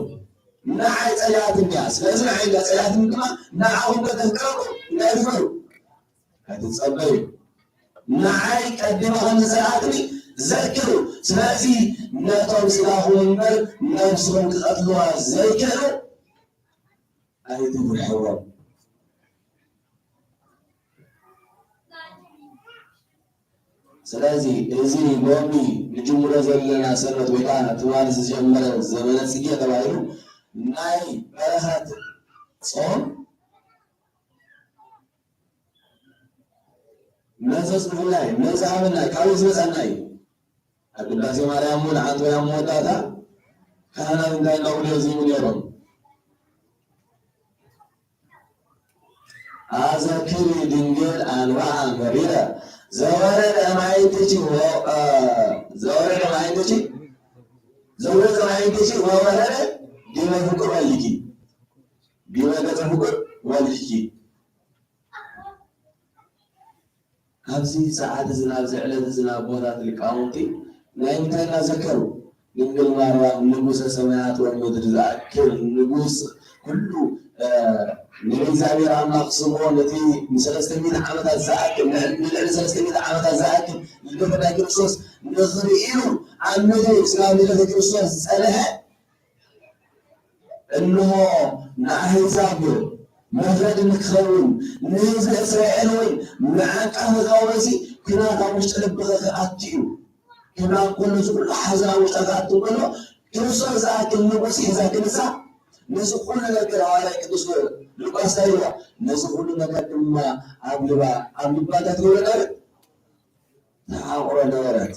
ንዓይ ጸሊኣትኒ እያ። ስለዚ ንዓይ እንዳ ጸሊኣትኒ ድማ ንዓኹም ከተፍቅረኩም እንታይ ግበሩ። ኣይትጸበዩ። ንዓይ ቀዲማ ከም ዝጸልኣትኒ ዘክሩ። ስለዚ ነቶም ስጋኹም እምበር ነብስኹም ክቐትልዋ ዘይክእሉ ኣይትፍርሕዎም። ስለዚ እዚ ሎሚ ንጅምሮ ዘለና ሰንበት ወይ ከዓ ትማሊ ዝጀመረ ዘመነ ጽጌ ተባሂሉ ናይ በረኸት ጾም መን ዘጽንሑልና እዩ? መን ዝሃበና እዩ? ካበይ ዝመጻና እዩ? ኣብ ቅዳሴ ማርያም እውን ሓንቲ ወይ ኣብ መወዳእታ ካህናት እንታይ እናበሉ የዝይሙ ነይሮም? ኣዘክሪ ድንግል ኣንብዓ መሪረ ዘወረደ እምአይንትኪ ወ-፣ እ፣ ዘወረደ እምአይንትኪ፣ ዘወረደ እምአይንትኪ ወወረደ ዲበ ፍቁር ወልድኪ፣ ዲበ ገጸ ፍቁር ወልድኪ። ኣብዚ ሰዓት እዚ፣ ኣብዚ ዕለት እዚ ኣቦታት ሊቃውንቲ ናይ ምንታይ እናዘከሩ? ድንግል ማርያም ንጉሰ ሰማያት ወምድር ዝኣክል ንጉስ ኩሉ፣ እ፣ ንእግዚኣብሔር ኣምላኽ ስምዖ ነቲ ንሰለስተ ሚእቲ ዓመታት ዝኣክል፣ ንልዕሊ ሰለስተ ሚእቲ ዓመታት ዝኣክል ልደት ናይ ክርስቶስ ንኽርኢ ኢሉ ኣብ ምድሪ ስጋብ ልደተ ክርስቶስ ዝጸንሐ እንሆ ንኣህዛብ መፍረዲ ንክኸውን፣ ንህዝቢ እስራኤል እውን መዓንጣ ክኸውን፣ እዚ ኲናት ኣብ ውሽጢ ልብኺ ክኣቱ እዩ። ኲናት ከሎ፣ እዚ ኩሉ ሓዘን ኣብ ውሽጥኻ ክኣቱ ከሎ፣ ክርስቶስ ዝኣክል ንጉስ ሒዛ ክንሳ፣ ነዚ ኩሉ ነገር ሃዋርያ ቅዱስ ሉቃስ እንታይ ይብሎ? ነዚ ኩሉ ነገር ድማ ኣብ ልባ፣ ኣብ ልባ እንታይ ትገብሮ ነበረት? ተዓቑሮ ነበረት።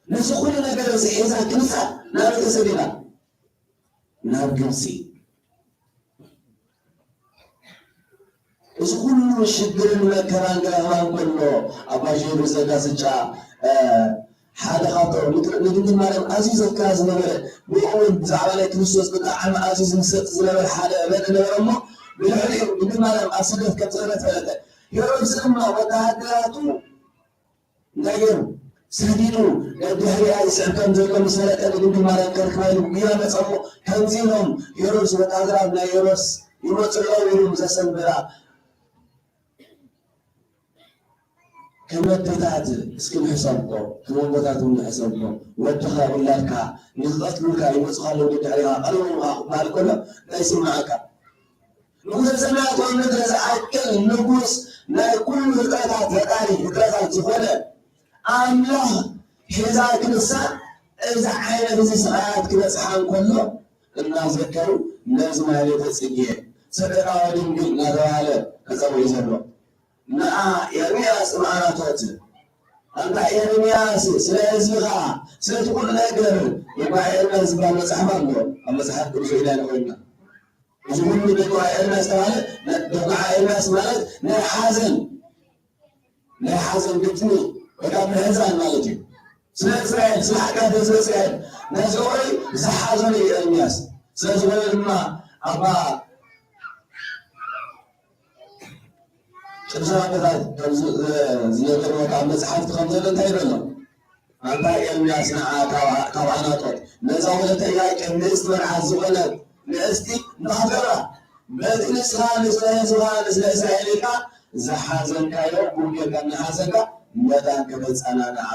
ነዚ ኩሉ ነገር እዚ ሒዛ ክንሳ ናበይ ተሰዲዳ? ናብ ግብጺ። እዚ ኩሉ ሽግርን መከራን ክረኽባ እንከሎ ኣባ ጊዮርጊስ ዘጋስጫ፣ እ፣ ሓደ ካብቶም ንግ-፣ ንድንግል ማርያም ኣዝዩ ዘፍቅራ ዝነበረ፣ ብኡ እውን ብዛዕባ ናይ ክርስቶስ ብጣዕሚ ኣዝዩ ዝምሰጥ ዝነበረ ሓደ መን ነበረ እሞ፣ ብልዕሊኡ ድንግል ማርያም ኣብ ስደት ከም ዝኸደት ፈለጠ። ሄሮድስ ድማ ወተሃደራቱ እንታይ ገይሩ? ሰዲዱ፣ ደድሕሪኣ ይስዕብ ከም ዘሎ ምስ ፈለጠ፣ ንድንግል ማርያም ከርክባ ኢሉ ጉያ መጸ እሞ፣ ከምዚ ኢሎም ሄሮድስ ወተሃደራት ናይ ሄሮድስ ይመጹ ኣለዉ ኢሉ ምስ ኣስተንበራ፣ ከም ኣዴታት እስኪ ንሕሰብኮ፣ ከም ኣቦታት እውን ንሕሰብኮ፣ ወድኻ ውላድካ ንክቐትሉልካ ይመጹኻ ኣለዉ ደድሕሪኻ፣ ቀልቦም ኢኻ ክበሃል ከሎ እንታይ ይስምዓካ? ንጉሰ ሰማያት ወምድር ዝኣክል ንጉስ ናይ ኩሉ ፍጥረታት ፈጣሪ ፍጥረታት ዝኾነ ኣምላኽ ሒዛ ክንሳ እዚ ዓይነት እዚ ስቓያት ክበጽሓ እንከሎ እናዘከሩ ነዚ ማሕሌተ ጽጌ ሰደቃወ ድንግል እናተባህለ ተጸዊዑ ዘሎ። ንኣ ኤርምያስ እምኣናቶት፣ ኣንታ ኤርምያስ ስለ ህዝብኻ፣ ስለቲ ኩሉ ነገር፣ ደጉዓ ኤርምያስ ዝበሃል መጽሓፍ ኣሎ ኣብ መጽሓፍ ቅዱስ ኢና ኮይንና። እዚ ኩሉ ደጉዓ ኤርምያስ ተባለ። ደጉዓ ኤርምያስ ማለት ናይ ሓዘን፣ ናይ ሓዘን ግጥሚ ወይ ከዓ ምሕዛን ማለት እዩ። ስለ እስራኤል፣ ስለ ሓጢኣት ህዝቢ እስራኤል፣ ነዚ እዋን ዝሓዘነ እዩ ኤርምያስ። ስለ ዝኾነ ድማ ኣባ ቅዱሳን ኣቦታት ከም ዝ-፣ ዝ-፣ ዝነገርዎ ካብ መጽሓፍቲ ከም ዘሎ እንታይ ይብሎ? ኣንታ ኤርምያስ ንዓ ካብ፣ ካብ ኣናጦት፣ ነዛ ወለተ ኢያቄም ንእስቲ መርዓት ዝኾነት ንእስቲ ንኽትገብራ፣ በቲ ንስኻ ንስለ ህዝብኻ ንስለ እስራኤል ኢልካ ዝሓዘንካዮ ብኡ ጌርካ እናሓዘንካ መታን ከተጸናንዓ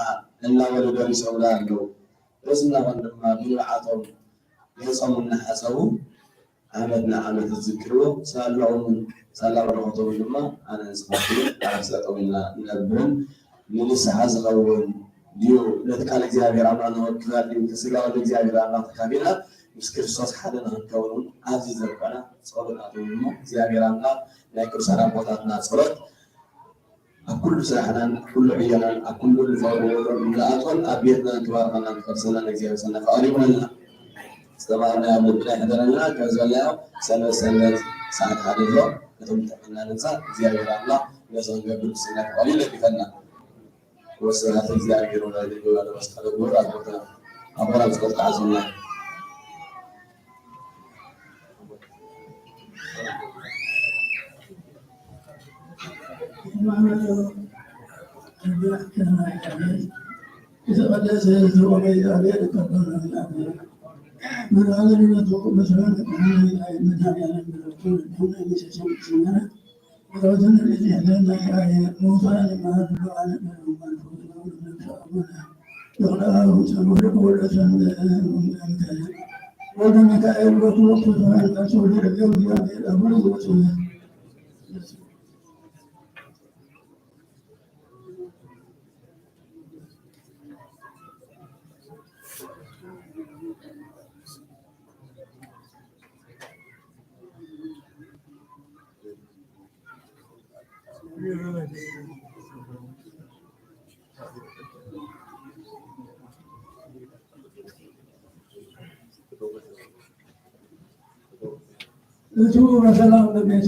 እናበሉ ደሪሶምላ ኣለዉ። በዚ እናኾነ ድማ ብንብዓቶም ገጾም እናሓጸቡ ዓመት ንዓመት ዝዝክርዎ ሳላኦምን ሳላ በረኸቶምን ድማ ኣነን ንስኻትኩምን ኣብ ጠጠው ኢልና ንነብርን ንንስሓ ዝኸውን ዲዩ ለትቃል እግዚአብሔር አምላክ ንወክል ዲዩ፣ ተስጋ ወልደ እግዚአብሔር አምላክ ተካቢና ምስ ክርስቶስ ሓደ ንክንከውን እውን አዚዘ ልቦና ጸሎት ናቱ እሞ፣ እግዚአብሔር አምላክ ናይ ቅዱሳን አቦታትና ጸሎት ኣብ ኩሉ ስራሕናን፣ ኣብ ኩሉ ዕዮናን፣ ኣብ ኩሉ ንፈርዶ ንኣቶን ኣብ ቤትናን ክባርኸናን ክቐድሰናን እግዚኣብሔር ሰናይ ፍቓዱ ይኹነልና። ዝተማህርናዮ ኣብ ልብና ይሕደረልና። ከም ዝበልናዮ ሰንበት ሰንበት ሰዓት ሓደ ኣሎ። ነቶም ጥዕና ነምጻእ እግዚኣብሔር ኣምላኽ ነዚ ክንገብር ብሰናይ ፍቓዱ ይደግፈና። ወስብሐት ለእግዚአብሔር ወለወላዲቱ ድንግል ወለመስቀሉ ክቡር። ኣቦና፣ ኣቦና ብጸሎት ክሓዙና። እቱ በሰላም ለቤቱ።